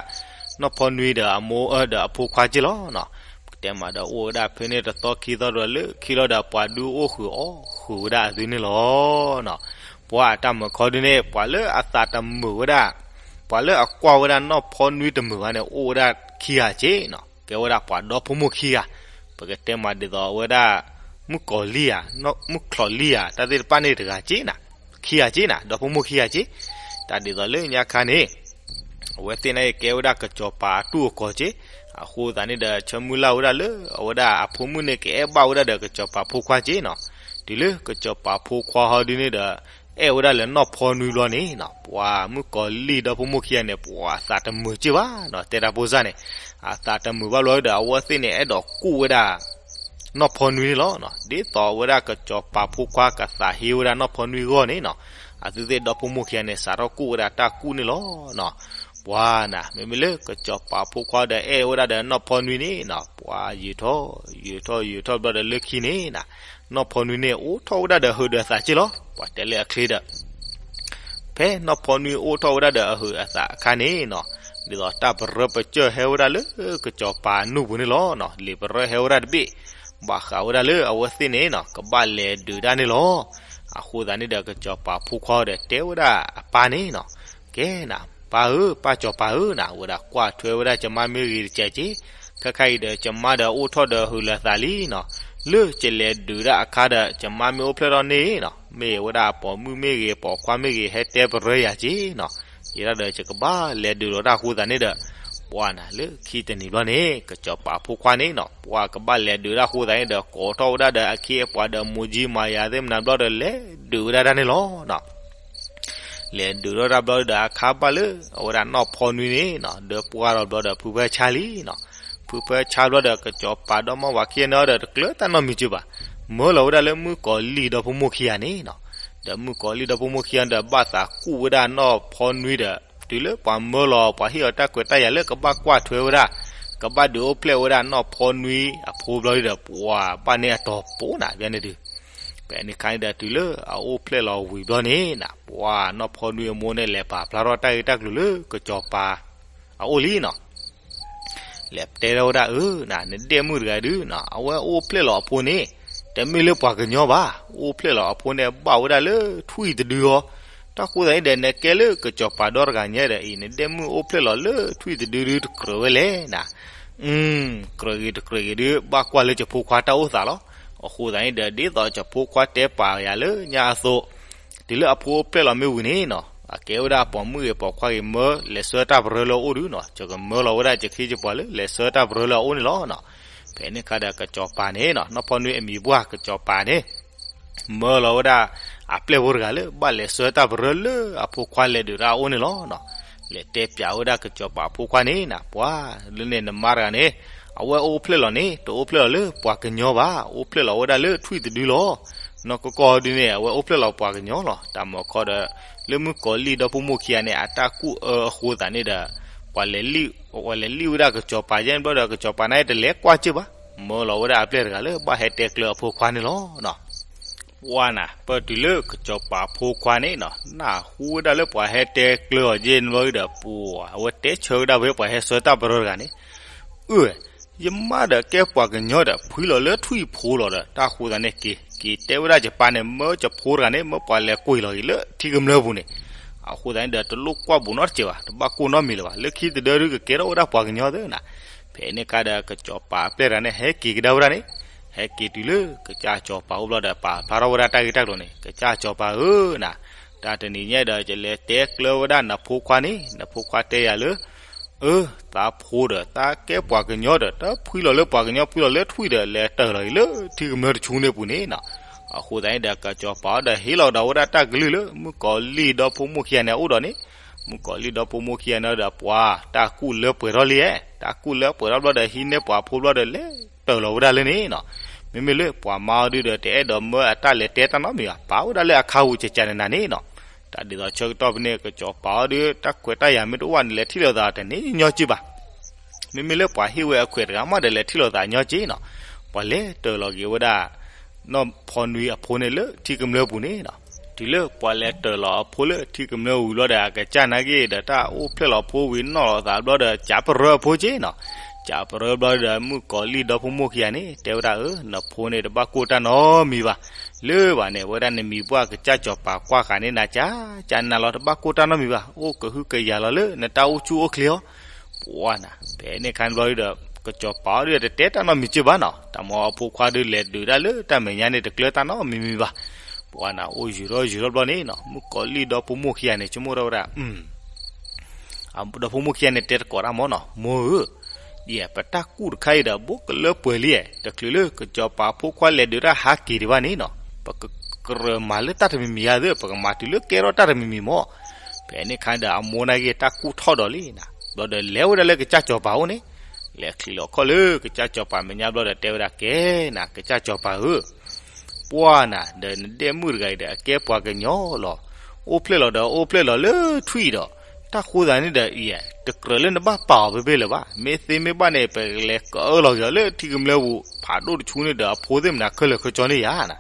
နီၢ်ဖီနွံဒီးအမိၢ်အၢဒီးအဖိခွါက့ၢ်လီၤနီၤ. ပကတဲမးဒီးအိၣ်ဝဲဒၣ်ဖဲန့ၣ်တသီခံသီဒီးလၢခံလီၤဒီး ပှၤဒုးအိၣ်ဃုာ်အီၣ်ဃုာ်ဝဲဒၣ်အသုန့ၣ်လီၤနီၤ. ပှၤအတၢ်မုာ်ခီဒုန့ၣ် ပှၤလၢအသးတမုာ်ဝဲဒၣ် ပှၤလၢအကွၢ်ဝဲဒၣ်နီၢ်ဖီနွံတမုာ်ဘၣ်န့ၣ် အိၣ်ဝဲဒၣ်ခံဂၤက့ၢ်နီၤ. ကဲဝဲဒၣ်ပှၤဒီဖိမိၢ်ခံဂၤ, ပကတဲမးဒ်သိးအဝဲဒၣ် မုၣ်ကီၤလံၢ်ဧါ, မုၣ်ချီးလံၢ်ဧါ, တၢ်သ့ၣ်တဖၣ်န့ၣ်တဂၤက့ၢ်နၤ, ခံဂၤက့ၢ်နၤ, ဒီဖိမိၢ်ခံဂၤက့ၢ်. တၢ်ဒ်သိးလၢညါခါန့ၣ် အဝဲသ့ၣ်န့ၣ်ကဲဝဲဒၣ်ကစီၤပၤအတူၢ်အကီၢ်က့ၢ်. အဃိသတးန့ၣ်ဒီး ဆၢမုၢ်လၢ်ဝဲဒၣ်လၢ အဝဲဒၣ်အဖိမုၣ်န့ၣ် ကအဲၣ်ဘၣ်ဝဲဒၣ်ဒီးကစီၤပၤဖိခွါက့ၢ်နီၤ. တုၤလၢကစီၤပၤဖိခွါဟီဒုန့ၣ်ဒီး အဲၣ်ဝဲဒၣ်လၢနီၢ်ဖီနွံဘျီန့ၣ်နီၤ, ပှၤမုၣ်ကီၤလံၢ်ဒီဖိမိၢ်ခံဂၤန့ၣ် ပှၤအသးတမုာ်က့ၢ်ဘၣ်နီၤ, တဲတၢ်ဖိစၢ်န့ၣ် အသးတမုာ်ဘၣ်ဘျီဒီး အဝဲသ့ၣ်န့ၣ် အဲၣ်ဒိးကူၣ်ဝဲဒၣ် နီၢ်ဖီနွံန့ၣ်လီၤ. ဒ်သိးအဝဲဒၣ်ကစီၤပၤဖိခွါကသးဟ့ဝဲဒၣ်နီၢ်ဖီနွံအဂီၢ်န့ၣ်နီၤ, အသုသ့ၣ်ဒီဖိမိၢ်ခံဂၤန့ၣ် စးထီၣ်ကူၣ်ဝဲဒၣ်တၢ်ကူၣ်န့ၣ်လီၤနီၤ. ပှၤနၤ မ့မ့ၢ်လၢကစီၤပၤဖိခွါဒီးအဲၣ်ဝဲဒၣ်ဒီးနီၢ်ဖီနွံန့ၣ်နီၤ, ပှၤယံာ်ထီၣ်ယံာ်ထီၣ်ယံာ်ထီၣ်ဘျီဒီးလၢခံန့ၣ်နၤ, နီၢ်ဖီနွံန့ၣ် အိၣ်ထီၣ်ဝဲဒၣ်ဒီးဟုးဒီးသးက့ၢ်လီၤ. ပှၤတဲလၢအချ့ဒီး ဖဲနီၢ်ဖီနွံအိၣ်ထီၣ်ဝဲဒၣ်ဒီးအဟုးအသးအခါန့ၣ်နီၤ, ဒ်သိးတၢ်ပရၢပစၢၢ်ဟဲဝဲဒၣ်လၢကစီၤပၤနူၢ်ပူၤန့ၣ်လီၤနီၤ, လံာ်ပရၢဟဲဝဲဒၣ်တဘ့ၣ်, ဘၣ်ဃးဝဲဒၣ်လၢအဝဲသ့ၣ်န့ၣ်နီၤ ကဘၣ်လဲၤဒုးတၢ်န့ၣ်လီၤ. အဃိသတးန့ၣ်ဒီး ကစီၤပၤဖိခွါဒီးတဲဝဲဒၣ်အပၢ်န့ၣ်နီၤ, ကဲနၤ ပၢ်ဧၢ, ပၢ်စီၤပၤဧၢနၤ, ဝဲဒၣ်ကွၢ်ထွဲဝဲဒၣ်ကမါမ့ၢ်ဂ့ၤတစဲးက့ၢ်, ခဲခါအံၤဒီးကမါဒီးအိၣ်ထီၣ်ဒီးဟုးလၢသးလံနီၤ, လၢကလဲၤဒုးတၢ်အခါဒီး ကမါမ့ၢ်အိၣ်ဖျဲၣ်ထီၣ်န့ၣ်နီၤ, မ့ၢ်ဝဲဒၣ်ပိာ်မုၣ်မ့ၢ်ဂ့ၤ ပိာ်ခွါမ့ၢ်ဂ့ၤ ဟဲတဲပရၢယၤက့ၢ်နီၤ, ယဲဒၣ်ဒီးယကဘၣ်လဲၤဒုးလီၤတၢ်အဃိသတးန့ၣ်ဒီး, ပှၤနၤလၢခံတနံၤဘျီန့ၣ် ကစီၤပၤဖိခွါန့ၣ်နီၤ ပှၤကဘၣ်လဲၤဒုးတၢ်အဃိသတးန့ၣ်ဒီး ကိးထီၣ်ဝဲဒၣ်ဒီးအခ့အပှၤဒီးမိၢ်ကၠံမၤယၤသ့ၣ်မနၤဘျီဒီး လဲၤဒုးဝဲဒၣ်တၢ်န့ၣ်လီၤနီၤ. လဲၤဒုးထီၣ်တၢ်ဘျီဒီး အခါဘၣ်လၢအဝဲဒၣ်နီၢ်ဖီနွံန့ၣ်နီၤ ဒၢပှၢ်ထီၣ်ဘျီဒီး ဖုဖၢဆါလံနီၤ, ဖုဖၢဆါဘျီဒီး ကစီၤပၤဒီမါဝၤခံဂၤန့ၣ်ဒီး တကျၢၤတၢ်နီတမံၤက့ၢ်ဘၣ်, မၢလီၤဝဲဒၣ်လၢမုၣ်ကီၤလံၢ်ဒီဖိမိၢ်ခံဂၤန့ၣ်နီၤ, ဒီးမုၣ်ကီၤလံၢ်ဒီဖိမိၢ်ခံဂၤဒီး ဘၣ်သးကူၣ်ဝဲဒၣ်နီၢ်ဖီနွံဒီး တုၤလၢပှၤမၢလီၤ ပှၤဟ့ၣ်အီၤတၢ်ခွဲးတၢ်ယာ်လၢကဘၣ်ကွၢ်ထွဲဝဲဒၣ်, ကဘၣ်ဒုးအိၣ်ဖျဲၣ်ဝဲဒၣ်နီၢ်ဖီနွံအဖိဘျီဒီး ပှၤဘၣ်န့ၢ်အတီၤပိနၤ ဘၣ်န့ၣ်ဒုး ဖဲန့ၣ်ခါန့ၣ်ဒီး တုၤလၢအအိၣ်ဖျဲၣ်လီၤဝံၤဘျီန့ၣ်နၤ, ပှၤနီၢ်ဖီနွံအမိၢ်န့ၣ် လဲၤပာ်ဖျါထီၣ်တၢ်ဂ့ၢ်တၢ်ကျိၤလၢကစီၤပၤအအိၣ်လံနီၤ, လဲၤတဲထီၣ်ဝဲဒၣ်အၢနၤ, နဒဲၣ်မုၣ်တဂၤဒုနီၤ အဝဲအိၣ်ဖျဲၣ်လီၤအဖိန့ၣ် တမ့ၢ်လၢပှၤကညီဘၣ်, အိၣ်ဖျဲၣ်လီၤအဖိန့ၣ် ဘၣ်ဝဲဒၣ်လၢထွံၣ်တဒုအီၤ, တၢ်ဃိသတးန့ၣ်ဒီး နကဲလၢကစီၤပၤဒီတဂၤညါဒီးအံၤ နဒဲၣ်မုၣ်အိၣ်ဖျဲၣ်လီၤလၢထွံၣ်တဒုဒုတကြၢးဝဲလဲၣ်နၤ ကြၢးဂ့ၤတကြၢးဂ့ၤဒု ဘၣ်ကွၢ်လၢကၠိဖိခွါတၢ်အိၣ်သးလီၤ. အဃိသတးန့ၣ်ဒီး ဒ်သိးကၠိဖိခွါတဲပာ်ယၤလၢညါအသိး, တုၤလၢအဖိအိၣ်ဖျဲၣ်လီၤမ့ၢ်ဝံၤန့ၣ်နီၤ, အကဲဝဲဒၣ်ပိာ်မုၣ်ဂ့ၤပိာ်ခွါဂ့ၤ မၢလဲၤဆှၢတၢ်ပရၢလၢအအိၣ်ဒုနီၤ, ကမၢလီၤဝဲဒၣ် ကခ့ကပှၤလၢ လဲၤဆှၢတၢ်ပရၢလၢအအိၣ်န့ၣ်လီၤနီၤ. ဖဲန့ၣ်အခါဒီးကစီၤပၤန့ၣ်နီၤ, နီၢ်ဖီနွံအမံၤပှၢ်ကစီၤပၤန့ၣ် မၢလီၤဝဲဒၣ် အပျဲၢ်ဖိတဂၤလၢ ဘၣ်လဲၤဆှၢတၢ်ပရၢလၢအဖိခွါလဲၤဒုးတၢ်အအိၣ်န့ၣ်လီၤနီၤ. လဲၤတဲပၠးဝဲဒၣ်ကစီၤပၤဖိခွါန့ၣ်နၤ, ပှၤလၢန့ၣ်နမါတဂၤန့ၣ်, အဝဲအိၣ်ဖျဲၣ်လီၤန့ၣ် တအိၣ်ဖျဲၣ်လီၤလၢပှၤကညီဘၣ်, အိၣ်ဖျဲၣ်လီၤဝဲဒၣ်လၢထွံၣ်တဒုလီၤ. နီၢ်ကီၢ်ကီၢ်ဒုန့ၣ် အဝဲအိၣ်ဖျဲၣ်လီၤပှၤကညီလီၤ. တၢ်မၤခီဒီး လၢမုၣ်ကီၤလံၢ်ဒီဖိမိၢ်ခံဂၤန့ၣ် အတၢ်ကူၣ်အၢအဃိသးန့ၣ်ဒီး ပှၤလဲၤလံၣ်, ပှၤလဲၤလံၣ်ဝဲဒၣ်ကစီၤပၤယဲန့ၣ်ဘျီဒီး ကစီၤပၤန့ၣ်တလဲၤကွၢ်စ့ၢ်ဘၣ်, မၢလီၤဝဲဒၣ်အပျဲၢ်တဂၤလၢဘၣ်ဟဲတဲကျၢၤအဖိခွါန့ၣ်လီၤနီၤ. ပှၤနၤ, ပတုၤလၢကစီၤပၤဖိခွါန့ၣ်နီၤ, နၢ်ဟူဝဲဒၣ်လၢပှၤဟဲတဲကျၢၤအီၤယဲန့ၣ်ဘျီဒီး ပှၤ အဝဲတဲဆၢဝဲဒၣ်ဖဲပှၤဟဲဆှၢတၢ်ပရၢတဂၤန့ၣ်, အၢ, ယမါဒီးကဲပှၤကညီဒီး ဖှံလီၤလၢထွံၣ်ဖိလီၤဒီး တၢ်ဃိသးန့ၣ်က့ၤ, က့ၤတဲဝဲဒၣ်ယပၢ်န့ၣ် မၢကၠိဖိတဂၤန့ၣ် မၢပှၤလဲၤကွံာ်လီၤက့ၤလၢထံကမျၢၢ်ပူၤန့ၣ်, အဃိသးန့ၣ်ဒီး တလိၣ်ကွၢ်ဘူးနီတစဲးဘၣ်, တဘၣ်ကိၢ်နီတမံၤလၢၤဘၣ်, လၢခံတဒၢဒုကကဲထီၣ်ဝဲဒၣ်ပှၤကညီသ့နၤ. ဖဲန့ၣ်အခါဒီး ကစီၤပၤအပျဲၢ်တဂၤန့ၣ် ဟဲက့ၤကဒါဝဲဒၣ်န့ၣ်, ဟဲက့ၤတုၤလၢကစၢ်စီၤပၤအိၣ်ဘျီဒီး ပာ်ဖျါထီၣ်ဝဲဒၣ်တၢ်ဂ့ၢ်တၢ်ကျိၤန့ၣ်, ကစၢ်စီၤပၤဧၢနၤ, တၢ်တနံၤညါဒီး ယလဲၤတဲကျၢၤဝဲဒၣ်နဖိခွါန့ၣ်, နဖိခွါတဲယၤလၢ အၢ, သးဖိဒီး သးကဲပှၤကညီဒီး တၢ်ဖှံလီၤလၢပှၤကညီ ဖှံလီၤလၢထွံၣ်ဒီး လဲၤတၢၢ်လီၤအံၤလၢထံကမျၢၢ်တဆူန့ၣ်ပူၤန့ၣ်နီၤ. အဃိသတးန့ၣ်ဒီး ကစီၤပၤအီၤဒီး ဟ့ၣ်လီၤဒီးဝဲဒၣ်တၢ်ကလုၢ်လၢ မုၣ်ကီၤလံၢ်ဒီဖိမိၢ်ခံဂၤန့ၣ်အအိၣ်ဒီးန့ၣ်, မုၣ်ကီၤလံၢ်ဒီဖိမိၢ်ခံဂၤန့ၣ်ဒီး ပှၤတၢ်ကူၣ်လၢပှဲၤထီၣ်လံဧါ, တၢ်ကူၣ်လၢပှဲၤထီၣ်ဘျီဒီး ဟံးန့ၢ်ပှၤဖိဘျီဒီး လဲၤတၢၢ်လီၤဝဲဒၣ်လၢန့ၣ်နီၤ. မ့မ့ၢ်လၢပှၤမါအီၤဒုဒီး တအဲၣ်ဒိးမၢအတၢ်လဲၤတဲတၢ်နီတမံၤဘၣ်, ပာ်ဝဲဒၣ်လၢအခါပူၤကကနနၤန့ၣ်နီၤ. တၢ်ဒ်သိးဆၢကတီၢ်ဖဲန့ၣ် ကစီၤပၤအီၤဒု တၢ်ခွဲးတၢ်ယာ်မ့ၢ်တအိၣ်ဘၣ်န့ၣ် လဲၤထံၣ်လိာ်သးတန့ၢ်ညီက့ၢ်ဘၣ်. မ့မ့ၢ်လၢပှၤဟ့ၣ်ဝဲအခွဲးတဂၤမးဒီး လဲၤထံၣ်လိာ်သးညီက့ၢ်နီၤ. ပှၤလဲၤတၢၢ်လီၤက့ၤဝဲဒၣ် နီၢ်ဖီနွံအဖိန့ၣ်လၢထံကမျၢၢ်ပူၤန့ၣ်နီၤ. တုၤလၢပှၤလဲၤတၢၢ်လီၤအဖိလၢထံကမျၢၢ်ဝံၤဘျီဒီး အကစၢ်နာ်က့ဒီး တၢ်အိၣ်ဖျဲၣ်လီၤဖိဝံၤနီၣ်လီၤသးဘျီဒီး ကးပရၢအဖိက့နီၤ. ကးပရၢဘျီဒီး မုၣ်ကီၤလံၢ်ဒီဖိမိၢ်ခံဂၤန့ၣ် တဲဝဲဒၣ်အၢ နဖိန့ၣ်တဘၣ်ကိၢ်တၢ်နီတမံၤဘၣ်. လၢဘၣ်န့ၣ် အဝဲဒၣ်နမံၤပှၢ်ကစၢ်စီၤပၤကွၢ်ဃာ်န့ၢ်နၤ ကၠး ကၠးနၤလီၤ တဘၣ်ကိၢ်တၢ်နီတမံၤဘၣ်. အိၣ်ကဟုကယာ်လီၤလၢနတၢ်အိၣ်ဆူၣ်အိၣ်ချ့အီၤ. ပှၤနၤ ဖဲန့ၣ်ခါန့ၣ်ဘျီဒီး ကစီၤပၤအီၤဒုးတတဲတၢ်နီတမံၤက့ဘၣ်နီၤ. တၢ်မၤအဖိခွါဒုးလဲၤဒုးဒၣ်လၢတၢ်မဲာ်ညါန့ၣ် တကျၢၤတၢ်နီတမံၤမံၤဘၣ်. ပှၤနၤ အိၣ်ယုာ်ထီၣ်ယုာ်ထီၣ်ဘျီန့ၣ်နီၤ မုၣ်ကီၤလံၢ်ဒီဖိမိၢ်ခံဂၤန့ၣ် ဆိကမိၣ်ထီၣ်ဝဲဒၣ် အ ဒီဖိမိၢ်ခံဂၤန့ၣ် တဲတကိးတၢ်မၢ်နီၤ, မိၢ်ဧၢ, ဒ်ပတၢ်ကူၣ်တခါအံၤဒီး ဘိးကလၢပှဲၤလံ, တချုးလၢကစီၤပၤဖိခွါလဲၤဒုးတၢ်ဟးက့ၤဒံးဘၣ်န့ၣ်နီၤ, ပကကြၢးမၤလၢတၢ်တမံၤမံၤဧါသ့, ပကမၤတုၤလၢကဲထီၣ်တၢ်တမံၤမံၤမၢ်. ဖဲန့ၣ်ခါဒီး အမိၢ်နာ်က့ တၢ်ကူၣ်ထီၣ်ဒီးလံနၤ, ဘျီဒီးလဲၤဝဲဒၣ်လၢကစၢ်စီၤပၤအိၣ်န့ၣ်, လဲၤချံးလီၤခီၣ်လၢကစၢ်စီၤပၤမဲာ်ညါဘျီဒီး တဲဝဲဒၣ်ကဲနၤ ကစၢ်စီၤပၤဧၢ ပှၤနၤ ဒီးနဒဲမုၣ်တဂၤအံၤဒီး အကဲပှၤကညီလီၤ. အိၣ်ဖျဲၣ်လီၤဒီး အိၣ်ဖျဲၣ်လီၤလၢထွံၣ်ဒီး, တၢ်ဃိသးန့ၣ်ဒီးအံၤ တကြၢးလၢနဘၣ်ပာ်အီၤဖဲဖဲလၢၤဘၣ်. မ့ၢ်သ့မ့ၢ်ဘၣ်န့ၣ် ပကလဲၤကအၢလီၤက့ၤအီၤလၢထံကမျၢၢ်ပူၤ ဖးဒိၣ်တဆူန့ၣ်ဒီး အဖိသ့ၣ်မနၤခဲလၢာ်ခဲဆ့န့ၣ်ယါနၤ.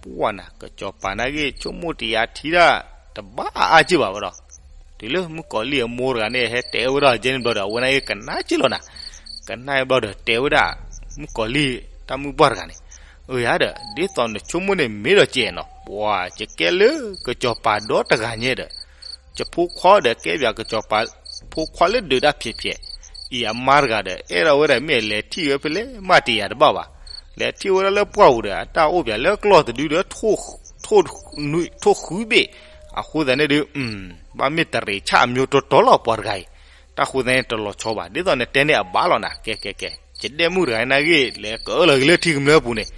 ပှၤနၤ ကစီၤပၤနာ်က့ ဆိကမိၣ်တယါထံဒၣ် တဘၣ်အါက့ၢ်ဘၣ်ဝဲဒီး တုၤလၢမုၣ်ကီၤလံၢ်အမိၢ်တဂၤန့ၣ် ဟဲတဲဝဲဒၣ်ကဲန့ၣ်ဘျီဒီး အဝဲနာ်က့ကနၣ်က့ၢ်လီၤနၤ. ကနၣ်ဘျီဒီးတဲဝဲဒၣ် မုၣ်ကီၤလံၢ်တၢ်မုၣ်ပှၢ်တဂၤန့ၣ်, အၢယၤဒီး ဒ်သိးနဆိကမိၣ်န့ၣ်မ့ၢ်ဒီးကဲနီၤ, ပှၤယကဲလၢကစီၤပၤဒီတဂၤညါဒီး, ယဖိခွါဒီးကဲပၠးကစီၤပၤဖိခွါလၢဒုးတၢ်ဖျဲးဖျဲး, အံၤအမါတဂၤဒီး အဲၣ်ဒိးဝဲဒၣ်မ့ၢ်လဲၤထံၣ်ဝဲဖဲလဲၣ်မးတယၤတဘၣ်ဘၣ်. လဲၤထံၣ်ဝဲဒၣ်လၢပှၢ်ပူၤဒီး အတၢ်အိၣ်ပၠးလၢကျီၢ်တဒုဒီး ထိၣ်ဃုဘ့ၣ်, အဃိသတးန့ၣ်ဒုး ဘၣ်မ့ၢ်တရံးဆၣ်အမျိုးတီတီလီၤပှၤတဂၤအံၤ, တၢ်ဃိသတးန့ၣ်တလီၤဆီဘၣ်. ဒ်သိးနတဲန့ၣ်အဘၣ်လီၤနၤ, ကဲကဲကဲ, ယဒဲမုၣ်တဂၤနာ်က့ လဲၤကအၢလီၤက့ၤလၢထံကမျၢၢ်ပူၤန့ၣ်,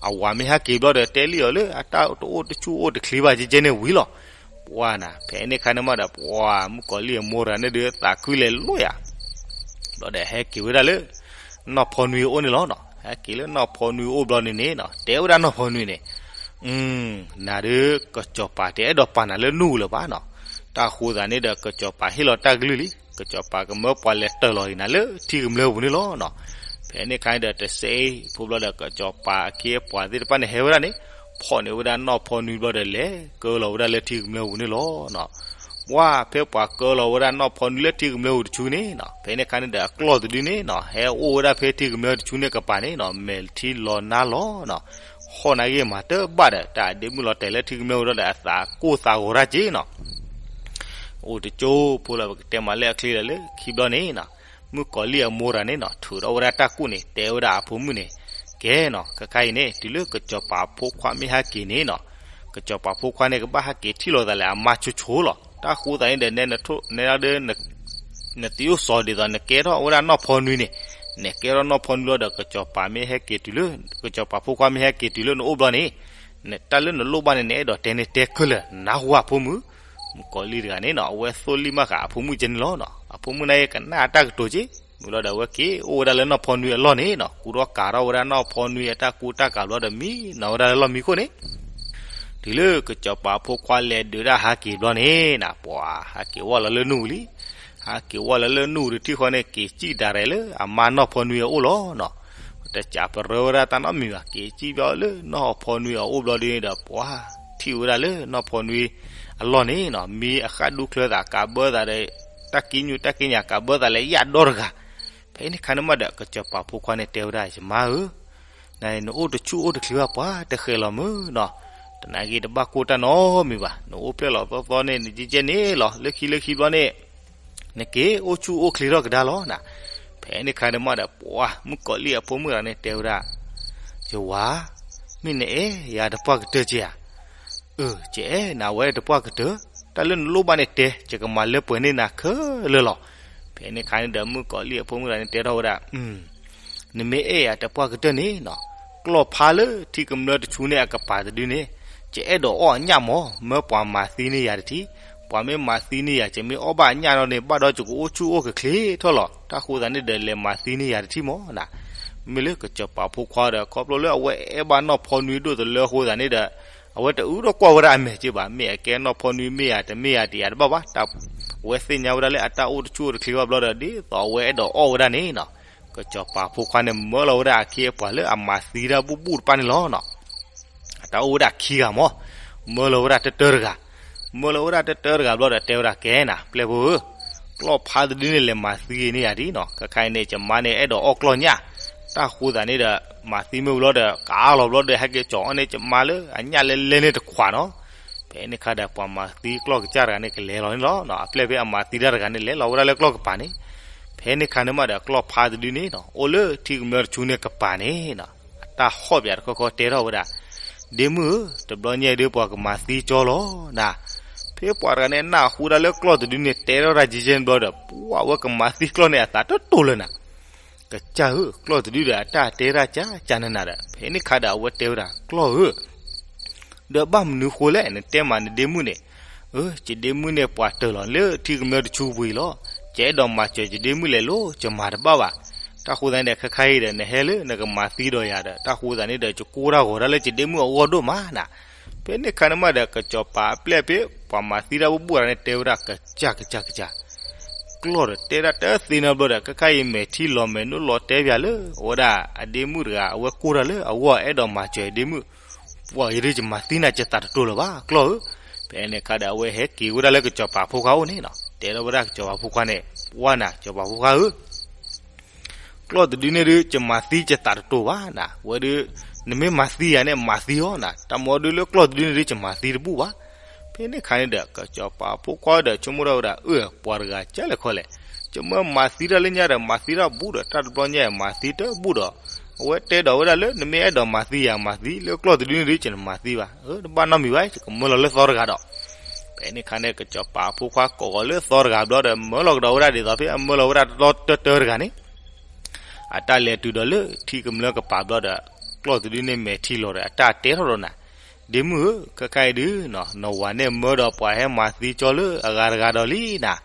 အဝၤမ့ၢ်ဟဲက့ၤဘျီဒီး တဲလံအီၤလၢအတၢ်တအိၣ်တဆူၣ်အိၣ်တချ့ဘၣ်ကဲကဲန့ၣ်ဝံၤလီၤ. ပှၤနၤ ဖဲန့ၣ်ခါန့ၣ်မးဒီး ပှၤမုၣ်ကီၤလံၢ်အမိၢ်တဂၤန့ၣ်ဒုး သးခုလဲၤလိာ်ယၤ ဘျီဒီးဟဲက့ၤဝဲဒၣ်လၢ နီၢ်ဖီနွံအအိၣ်န့ၣ်လီၤနီၤ. ဟဲက့ၤလၢနီၢ်ဖီနွံအအိၣ်ဘျီန့ၣ်န့ၣ်နီၤ, တဲဝဲဒၣ်နီၢ်ဖီနွံန့ၣ်, နၤဒုးကစီၤပၤတအဲၣ်ဒိးပာ်နၤလၢနူၢ်ပူၤလၢၤဘၣ်နီၤ. တၢ်ဃိသတးန့ၣ်ဒီး ကစီၤပၤဟ့ၣ်လီၤတၢ်ကလုၢ်လံ, ကစီၤပၤကမၢပှၤလဲၤတၢၢ်လီၤအံၤနၤလၢထံကမျၢၢ်ပူၤန့ၣ်လီၤနီၤ. ဖဲန့ၣ်ခါန့ၣ်ဒီး တစဲးဖိဘျီဒီး ကစီၤပၤအခ့အပှၤသ့ၣ်တဖၣ်န့ၣ်ဟဲဝဲဒၣ်န့ၣ်, ဖီၣ်န့ၢ်ဝဲဒၣ်နီၢ်ဖီနွံဘျီဒီး လဲၤကၢလီၤဝဲဒၣ်လၢထံကမျၢၢ်ပူၤန့ၣ်လီၤနီၤ. ပှၤဖဲပှၤကၢလီၤဝဲဒၣ်နီၢ်ဖီနွံလၢထံကမျၢၢ်ပူၤတဆူန့ၣ်နီၤ, ဖဲန့ၣ်ခါန့ၣ်ဒီး အကျီၢ်တဒုန့ၣ်နီၤ ဟဲအိၣ်ဝဲဒၣ်ဖဲထံကမျၢၢ်တဆူန့ၣ်ကပၤန့ၣ်နီၤ, မဲာ်ထံလီၤနါလီၤနီၤ. ဟီၣ်နာ်က့မၤတဘၣ်ဒီး တၢ်အဒဲမုၣ်လီၤတဲာ်လၢထံကမျၢၢ်ပူၤဒီး အသးကိၢ်သးဂီၤတၢ်က့နီၤ. အိၣ်တကၠိဖိလၢပကတဲမးလၢအချ့ဒီးလၢခံဘျီန့ၣ်နီၤ, မုၣ်ကီၤလံၢ်အမိၢ်တဂၤန့ၣ်နီၤ ထုးထီၣ်ဝဲဒၣ်တၢ်ကူၣ်န့ၣ် တဲဝဲဒၣ်အဖိမုၣ်န့ၣ်, ကဲနီၤ ခဲခါအံၤန့ၣ် တုၤလၢကစီၤပၤဖိခွါမ့ၢ်ဟဲက့ၤန့ၣ်နီၤ, ကစီၤပၤဖိခွါန့ၣ် ကဘၣ်ဟဲက့ၤထံၣ်လိာ်သးလၢအမါဆိဆိလီၤ. တၢ်ဃိသတးန့ၣ်ဒီး နဲဒၣ်ဒီး နသယိၣ်စီၤဒ်သိးနကဲထီၣ်ဝဲဒၣ်နီၢ်ဖီနွံန့ၣ်, နကဲထီၣ်နီၢ်ဖီနွံလီၤဒီး ကစီၤပၤမ့ၢ်ဟဲက့ၤတုၤလၢ ကစီၤပၤဖိခွါမ့ၢ်ဟဲက့ၤတုၤလၢနအိၣ်ဘျီန့ၣ်, နတၢ်လၢနလိၣ်ဘၣ်န့ၣ် နအဲၣ်ဒိးတဲန့ၣ်တဲခဲလၢာ် နၢ်ဟူဧါဖိမုၣ်. မုၣ်ကီၤလံၢ်တဂၤန့ၣ်နီၤ အဝဲသိၣ်လံၢ်မးဃာ်အဖိမုၣ်ကဲန့ၣ်လီၤနီၤ. အဖိမုၣ်နာ်က့ကနၣ်တၢ်ကတိၤက့, မုၢ်လီၤဒီး အဝဲက့ၤအိၣ်ဝဲဒၣ်လၢနီၢ်ဖီနွံအလီၢ်န့ၣ်နီၤ, ကူထီၣ်ကၤထီၣ်ဝဲဒၣ်နီၢ်ဖီနွံအတၢ်ကူတၢ်ကၤဘျီဒီး မံနီၤဝဲဒၣ်လၢလီၢ်မံခိၣ်န့ၣ် တုၤလၢကစီၤပၤဖိခွါလဲၤဒုးတၢ်ဟးက့ၤဘျီန့ၣ်နီၤ, ပှၤဟးက့ၤဝဲလီၤလၢနူၢ်ပူၤလံ. ဟးက့ၤဝဲလီၤလၢနူၢ်ပူၤတထံၣ်ဃီန့ၣ် က့ၤစံၣ်ဒၣ်ရဲၣ်လၢအမါနီၢ်ဖီနွံအအိၣ်လီၤနီၤ. တစံးပရၢဝဲဒၣ်တၢ်နီတမံၤဘၣ်, က့ၤစံၣ်ဘျီလၢနီၢ်ဖီနွံအအိၣ်ဘျီဒ်န့ၣ်ဒီး ပှၤထံၣ်ဝဲဒၣ်လၢနီၢ်ဖီနွံအလီၢ်န့ၣ်နီၤ, မံအဃၣ်ဒူချၢသးကးဘၢသးဒီး တၢ်ကံညူၣ်တၢ်ကံညၣ်ကးဘၢသးလၢယၣ်ဒီတဂၤ. ဖဲန့ၣ်ခါန့ၣ်မးဒီး ကစီၤပၤဖိခွါန့ၣ်တဲဝဲဒၣ်, ယမါဧၢ, နန့ၣ်နအိၣ်တဆူၣ်အိၣ်တချ့ဘၣ် ပှၤတဃဲၤလီၤမုၢ်နီၤ. တနာ်က့တဘၣ်ကိၢ်တၢ်နီတမံၤဘၣ်, နအိၣ်ဖျဲၣ်လီၤသီသီန့ၣ် နကဲကဲန့ၣ်လီၤ, လၢခံလၢခံဘျီန့ၣ် နက့ၤအိၣ်ဆူၣ်အိၣ်ချ့ထီၣ်ကဒါလီၤနၤ. ဖဲန့ၣ်ခါန့ၣ်မးဒီး ပှၤမုၣ်ကီၤလံၢ်အဖိမုၣ်တဂၤန့ၣ်တဲဝဲဒၣ်, ယဝၤ, မ့ၢ်နအဲၣ်ယၤတပှၢ်ကတၢၢ်ကဲဧါ. အၢ ယအဲၣ်နၤဝဲတပှၢ်ကတၢၢ်, တၢ်လၢနလိၣ်ဘၣ်န့ၣ်တဲ, ယကမၤလၢပှဲၤန့ၢ်နၤခဲလၢာ်လီၤ. ဖဲန့ၣ်ခါန့ၣ်ဒီး မုၣ်ကီၤလံၢ်အဖိမုၣ်တဂၤန့ၣ်တဲထီၣ်ဝဲဒၣ်, နမ့ၢ်အဲၣ်ယၤတပှၢ်ကတၢၢ်န့ၣ်နီၤ, ကျီၢ်ဖါလၢထံကမျၢၢ်တဆူန့ၣ်အကပၤတဒုန့ၣ်, ယအဲၣ်ဒိးအီၣ်အညၣ်မး, မၢပှၤမၤသံန့ၢ်ယၤတထံၣ်, ပှၤမ့ၢ်မၤသံန့ၢ်ယၤ ယမ့ၢ်အီၣ်ဘၣ်အညၣ်ဒီးန့ၣ် ဘၣ်ဒီးယကအိၣ်ဆူၣ်အိၣ်ကချ့ထီၣ်လီၤ. တၢ်ဃိသတးန့ၣ်ဒီး လဲၤမၤသံန့ၢ်ယၤတထံၣ်မးနၤ. မ့ၢ်လၢကစီၤပၤဖိခွါဒီး ခီဖျိလၢအဝဲအဲၣ်ဘၣ်နီၢ်ဖီနွံဒိၣ်တလၢအဃိသတးန့ၣ်ဒီး အဝဲတအုၣ်ထီၣ်ကွၢ်ဝဲဒၣ်အမဲာ်က့ဘၣ်, မ့ၢ်အကဲနီၢ်ဖီနွံမ့ၢ်ဧါတမ့ၢ်ဧါတယၤတဘၣ်ဘၣ်, အဝဲသ့ၣ်ညါဝဲဒၣ်လၢအတၢ်အိၣ်တဆူၣ်အိၣ်တချ့ဘၣ်ဘျီဒီး ဒ်သိးအဝဲအဲၣ်ဒိးအီၣ်ဝဲဒၣ်န့ၣ်နီၤ, ကစီၤပၤဖိခွါန့ၣ် မၢလီၤဝဲဒၣ်အခ့အပှၤလၢအမၤသံတၢ်ဘူၣ်ဘူၣ်တဖၣ်န့ၣ်လီၤနီၤ. အအိၣ်ဝဲဒၣ်ခံဂၤမၢ်, မၢလီၤဝဲဒၣ်တၢတၢတဂၤ, မၢလီၤဝဲဒၣ်တၢတၢတဂၤဘျီဒီးတဲဝဲဒၣ် ကဲနၤ ပျဲၢ်ဖိဧၢ, ကျီၢ်ဖါတဒုန့ၣ် လဲၤမၤသံန့ၢ်ယၤဒ်နီၤ, ခဲခါအံၤန့ၣ် ယမါန့ၣ် အဲၣ်ဒိးအီၣ်ကျီၢ်ညၣ်, တၢ်ဃိသးန့ၣ်ဒီး မၤသံမ့ၢ်ဘျီဒီး ကးလီၤဘျီဒီး ဟဲက့ၤကၠီၤအီၣ်န့ၣ် ယမါလၢအညၣ်လဲလဲန့ၣ်တခွးနီၤ. ဖဲန့ၣ်ခါဒီး ပှၤမၤသံကျီၢ်ကစၢ်တဂၤန့ၣ် ကလဲၤလီၤန့ၣ်လီၤ. အပျဲၢ်ဖဲအမၤသံတၢ်တဂၤန့ၣ် လဲၤလီၤဝဲဒၣ်လၢကျီၢ်ကပၤန့ၣ်. ဖဲန့ၣ်ခါန့ၣ်မးဒီး ကျီၢ်ဖါတဒုန့ၣ်နီၤ အိၣ်လၢထံကမျၢၢ်တဆူန့ၣ်ကပၤန့ၣ်နီၤ အတၢ်ဟီၣ်ပၠးတခီခီတဲထီၣ်ဝဲဒၣ်, ဒ့မုၣ်ဧၢ, တဘျီညါဒုးပှၤကမၤသံကၠီလီၤနၤ. ဖဲပှၤတဂၤန့ၣ် နၢ်ဟူဒၣ်လၢကျီၢ်တဒုန့ၣ် တဲထီၣ်တၢ်ကဲကဲန့ၣ်ဘျီဒီး ပှၤဝဲကမၤသံကျီၢ်န့ၣ်အသးတတိာ်လၢၤနၤ. ကစၢ်ဧၢ, ကျီၢ်တဒုဒီးအတၢ်တဲတၢ်ကကနနၤဒီး ဖဲန့ၣ်ခါဒီးအဝဲတဲဝဲဒၣ် ကျီၢ်ဧၢ, ဒီးဘၣ်မနုၤဃိလဲၣ် နတဲမးနဒ့မုၣ်န့ၣ်, အၢ ယဒ့မုၣ်န့ၣ် ပှၤတၢၢ်လီၤလၢထံကမျၢၢ်တဆူပူၤအံၤလီၤ. ယအဲၣ်ဒိးမၤစၢၤယဒ့မုၣ်လဲၤလိၤ ယမၤတဘၣ်ဘၣ်. တၢ်ဃိသတးန့ၣ်ဒီး ခဲခါအံၤဒီး နဟဲလၢနကမၤသံဒီးယၤဒီး တၢ်ဃိသတးန့ၣ်ဒီး ယကိၢ်တၢ်ဂီၤဒၣ်လၢယဒ့မုၣ်အဂီၢ်ဒိၣ်မးနၤ. ဖဲန့ၣ်ခါန့ၣ်မးဒီး ကစီၤပၤအပျဲၢ်ဖဲ ပှၤမၤသံတၢ်ဘူၣ်ဘူၣ်တဂၤန့ၣ် တဲဝဲဒၣ် ကစၢ် ကစၢ် ကစၢ် ကျီၢ်ဒီးတဲဒၣ်တသ့နီတဘျီဒီး ခဲခါအံၤမဲာ်ထံလီၤမဲာ်နိလီၤတဲပၠးလၢ အဝဲဒၣ်အဒ့မုၣ်တဂၤ အဝဲကိၢ်တၢ်လၢအဂီၢ် အဲၣ်ဒိးမၤစၢၤအဒ့မုၣ်, ပှၤအံၤဒုးယမၤသံနၤ ယသးတတိာ်လၢၤဘၣ် ကျီၢ်ဧၢ. ဖဲန့ၣ်ခါဒီး အဝဲဟဲက့ၤဝဲဒၣ်လၢကစီၤပၤဖိခွါအိၣ်န့ၣ်နီၤ တဲထီၣ်ဝဲဒၣ်ကစီၤပၤဖိခွါန့ၣ်, ပှၤနၤ ကစီၤပၤဖိခွါဧၢ, ကျီၢ်တဒုန့ၣ်ဒုး ယမၤသံယသးတတိာ်ဘၣ်နၤ, ဝဲဒုး နမ့ၢ်မၤသံယၤန့ၣ် မၤသံအီၤနၤ, တၢ်မၤဒုးလၢကျီၢ်တဒုန့ၣ်ဒုး ယမၤသံတဘူၣ်ဘၣ်. ဖဲန့ၣ်ခါန့ၣ်ဒီး ကစီၤပၤဖိခွါဒီး ဆိကမိၣ်ထီၣ်ဝဲဒၣ် အၢ ပှၤတဂၤကလဲၣ်ခီလဲၣ်, ယမ့ၢ်မၤသံတၢ်လၢညါဒီး မၤသံတၢ်ဘူၣ်ဒီး တၢ်တဘျီညါအံၤ မၤသံတဘူၣ်ဒီး အဝဲတဲဒီးဝဲဒၣ်လၢ နမ့ၢ်အဲၣ်ဒိးမၤသံယၤ မၤသံ, လၢကျီၢ်တဒုန့ၣ်ဒုး ယနမၤသံဘၣ်, အၢ တဘၣ်နီတမံၤဘၣ်, ယကမၢလီၤလၢသီတဂၤဒီး. ဖဲန့ၣ်ခါန့ၣ် ကစီၤပၤဖိခွါကိးဂီၤလၢသီတဂၤဘျီဒီး မၢလီၤကဒီးဝဲဒၣ်ဒ်သိးဖဲအမၢလီၤဝဲဒၣ်တၢတၢတဂၤန့ၣ် အတၢ်လဲၤတုၤဒီးလၢထံကမျၢၢ်ကပၤဘျီဒီး ကျီၢ်တဒုန့ၣ်မဲာ်ထံလီၤဒီး အတၢ်တဲထီၣ်ဒီးနၤ, ဒ့မုၣ်ဧၢ, ခဲခါအံၤဒုး နဝၤန့ၣ်မၢဒီးပှၤဟဲမၤသံကၠီလၢအဂၤတဂၤဒီးလံနၤ,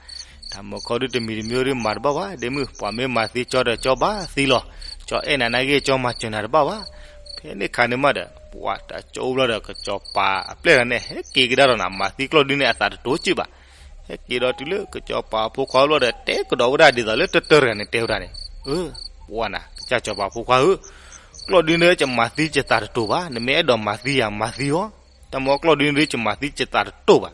တၢ်မၢခီဒုးတမံၤတမံၤဒုးမၤတဘၣ်ဘၣ် ဒ့မုၣ်, ပှၤမ့ၢ်မၤသံကၠီဒီးကၠီဘၣ်သံလီၤ, ကၠီအဲၣ်နၤနာ်က့ ကၠီမၤစၢၤနၤတဘၣ်ဘၣ်. ဖဲန့ၣ်ခါန့ၣ်မးဒီး ပှၤတၢ်ကၠီအိၣ်ဘျီဒီး ကစီၤပၤအပျဲၢ်တဂၤန့ၣ် ဟဲက့ၤကဒါဒီးနၤ, မၤသံကျီၢ်ဒုန့ၣ်အသးတတိာ်က့ဘၣ် ဟဲက့ၤဒီးတုၤလၢကစီၤပၤဖိခွါဘျီဒီး တဲကဒီးဝဲဒၣ်ဒ်သိးလၢတၢတၢတဂၤန့ၣ်တဲဝဲဒၣ်န့ၣ်, အၢ ပှၤနၤ ကစၢ်စီၤပၤဖိခွါဧၢ, ကျီၢ်ဒုန့ၣ် ယမၤသံယသးတတိာ်ဘၣ်, နမ့ၢ်အဲၣ်ဒိးမၤသံယၤ မၤသံအီၤ, တၢ်မၢကျီၢ်ဒုန့ၣ်ဒုး ယမၤသံယသးတတိာ်ဘၣ်.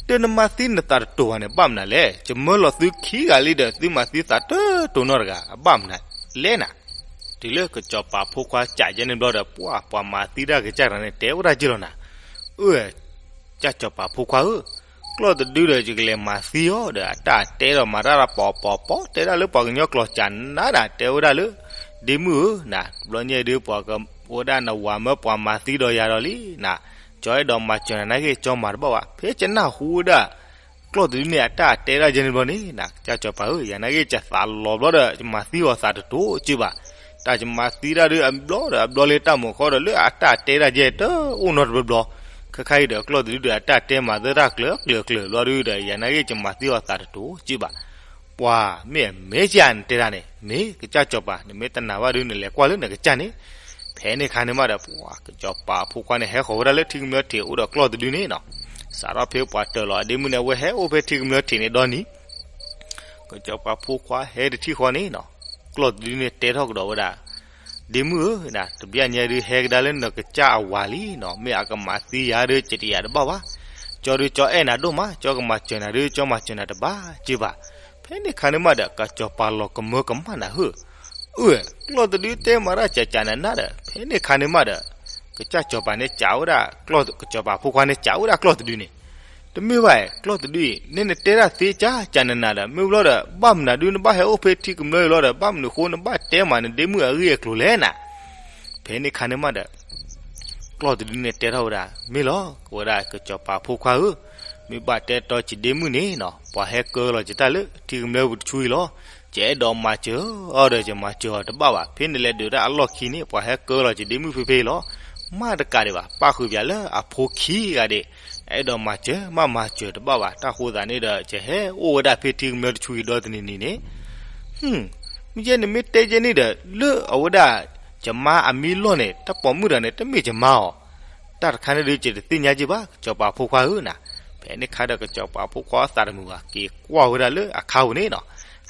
ဒီးနမၤသံနသးတတိာ်ဘၣ်န့ၣ် ဘၣ်မနုၤလဲၣ်, ယမၢလီၤသုခံဂၤလံဒီး သုမၤသံသးတတိာ်နီတဂၤ အဘၣ်မနုၤလဲၣ်နၤ. တုၤလၢကစီၤပၤဖိခွါစံးကဲန့ၣ်ဘျီဒီး ပှၤ ပှၤမၤသံတၢ်ကစၢ်တဂၤန့ၣ် တဲဝဲဒၣ်က့လီၤနၤ, အၢ ကစၢ်စီၤပၤဖိခွါဧၢ, ကျီၢ်တဒုဒီး ယကလဲၤမၤသံအီၤဒီး အတၢ်တဲဒီးမၤတၢ်ဒီး ပီၤပီၤပီၤ တဲဒၣ်လၢပှၤကညီကျိာ်စံးနၤဒီး တဲဝဲဒၣ်လၢ ဒ့မုၣ်ဧၢနၤ, တဘျီညါဒုး ပှၤက ဝဲဒၣ်နဝၤမၢပှၤမၤသံဒီးယၤဒီးလံနၤ, ကၠီအဲၣ်ဒိးမၤစၢၤနၤနာ်က့ ကၠီမၤတဘၣ်ဘၣ်. ဖဲယနၢ်ဟူဝဲဒၣ် ကျီၢ်တဒုန့ၣ် အတၢ်တဲဒၣ်ကဲန့ၣ်ဘျီန့ၣ်နၤ, ကစၢ်စီၤပၤဧၢ, ယၤနာ်က့ ယသးလီၤဘျီဒီး ယမၤသံအီၤသးတတိာ်က့ဘၣ်. တၢ်ယမၤသံတၢ်ဒုး အဘျီဒီးအဘျီလၢတၢ်မၢခီဒီး လၢအတၢ်တဲဒၣ်ကဲတအိၣ်နီတဘျီဘျီ. ခဲခါအံၤဒီး ကျီၢ်တဒုဒီး အတၢ်တဲမၤသၢတၢ်ကျၢၤကျၢၤကျၢၤဘျီဒုးဒီး ယၤနာ်က့ ယမၤသံအီၤသးတတိာ်က့ဘၣ်. ပှၤမ့ၢ်အမဲာ်ကၢ်နတဲဒၣ်န့ၣ် မ့ၢ်ကစၢ်စီၤပၤ နမ့ၢ်တနာ်ဘၣ်ဒုး နလဲၤကွၢ်လၢနကစၢ်န့ၣ်. ဖဲန့ၣ်ခါန့ၣ်မးဒီး ပှၤကစီၤပၤဖိခွါန့ၣ် ဟဲဃီၤဝဲဒၣ်လၢထံကမျၢၢ်ထံးအိၣ်ဒီးကျီၢ်တဒုန့ၣ်နီၤ. စးထီၣ်ဖဲပှၤတၢၢ်လီၤအဒ့မုၣ်န့ၣ် အဝဲဟဲအိၣ်ဖဲထံကမျၢၢ်ထံးန့ၣ်ဒီနံၤ ကစီၤပၤဖိခွါဟဲတထံၣ်ဃီန့ၣ်နီၤ, ကျီၢ်တဒုန့ၣ်တဲထီၣ်ကဒီးဝဲဒၣ်, ဒ့မုၣ်ဧၢ, တဘျီညါဒုးဟဲကဒါလၢနကစၢ်အဝၤလံနီၤ, မ့ၢ်အကမၤသံယၤဒုး ကတယၤတဘၣ်ဘၣ်. ကၠီဒုးကၠီအဲၣ်နၤဒိၣ်မး, ကၠီကမၤစၢၤနၤဒုး ကၠီမၤစၢၤနၤတဘၣ်က့ဘၣ်. ဖဲန့ၣ်ခါန့ၣ်မးဒီး ကစီၤပၤလီၤကမၢကမၣ်နၤဧၢ, အၢ ကျီၢ်တဒုတဲမၤတၢ်ကကနနၤဒီး ဖဲန့ၣ်ခါန့ၣ်မးဒီး ကစၢ်စီၤပၤန့ၣ်စံးဝဲဒၣ်ကျီၢ်, ကစီၤပၤဖိခွါန့ၣ်စံးဝဲဒၣ်ကျီၢ်တဒုန့ၣ်, တမ့ၢ်ဘၣ် ကျီၢ်တဒုအံၤ န့ၣ်နတဲတၢ်သ့ကကနနၤဒီး မ့ၢ်ဘျီဒီး ဘၣ်မနုၤဒုးနဘၣ်ဟဲအိၣ်ဖဲထံကမျၢၢ်အံၤလီၤဒီး ဘၣ်မနုၤအဃိ နဘၣ်တဲမၤနဒ့မုၣ်အဂ့ၢ်အကျိၤလဲၣ်နၤ. ဖဲန့ၣ်ခါန့ၣ်မးဒီး ကျီၢ်တဒုန့ၣ်တဲထီၣ်ဝဲဒၣ်, မ့ၢ်လီၤ ကဝဲဒၣ်ကစီၤပၤဖိခွါဧၢ, မ့ၢ်ဘၣ်တဲတီယဒ့မုၣ်န့ၣ်နီၤ ပှၤဟဲကၢလီၤယတၢ်လၢထံကမျၢၢ်ပူၤတဆူအံၤလီၤ. ယအဲၣ်ဒိးမၤစၢၤအီၤဒီး ယမၤစၢၤအီၤတဘၣ်ဘၣ်. ဖဲနလဲၤဒုးတၢ်အလီၢ်ခံန့ၣ် ပှၤဟဲကၢလီၤယဒ့မုၣ်ဖဲဖဲအံၤလီၤ. မၤတကးဒံးဘၣ် ပၣ်ဃုာ်ပၠးလၢအဖိခံဂၤဒံး, အဲၣ်ဒိးမၤစၢၤ မ့ၢ်မၤစၢၤတဘၣ်ဘၣ်. တၢ်ဃိသးန့ၣ်ဒီး ယဟဲအိၣ်ဝဲဒၣ်ဖဲထံကမျၢၢ်တဆူအံၤဒီတနံၤနံၤန့ၣ် မ့ၢ်ယဲနမ့ၢ်တဲယဲန့ၣ်ဒီး လၢအဝဲဒၣ် ယမါအမံလီၢ်န့ၣ် တၢ်ပိာ်မုၣ်တဂၤန့ၣ် တမ့ၢ်ယမါအီၤ, တၢ်တခါန့ၣ်ဒုး ယတသ့ၣ်ညါက့ဘၣ် ကစီၤပၤဖိခွါဧၢနၤ. ဖဲန့ၣ်ခါဒီးကစီၤပၤဖိခွါသးတမုာ်ဘၣ် က့ၤကွၢ်ဝဲဒၣ်လၢအခါပူၤန့ၣ်နီၤ,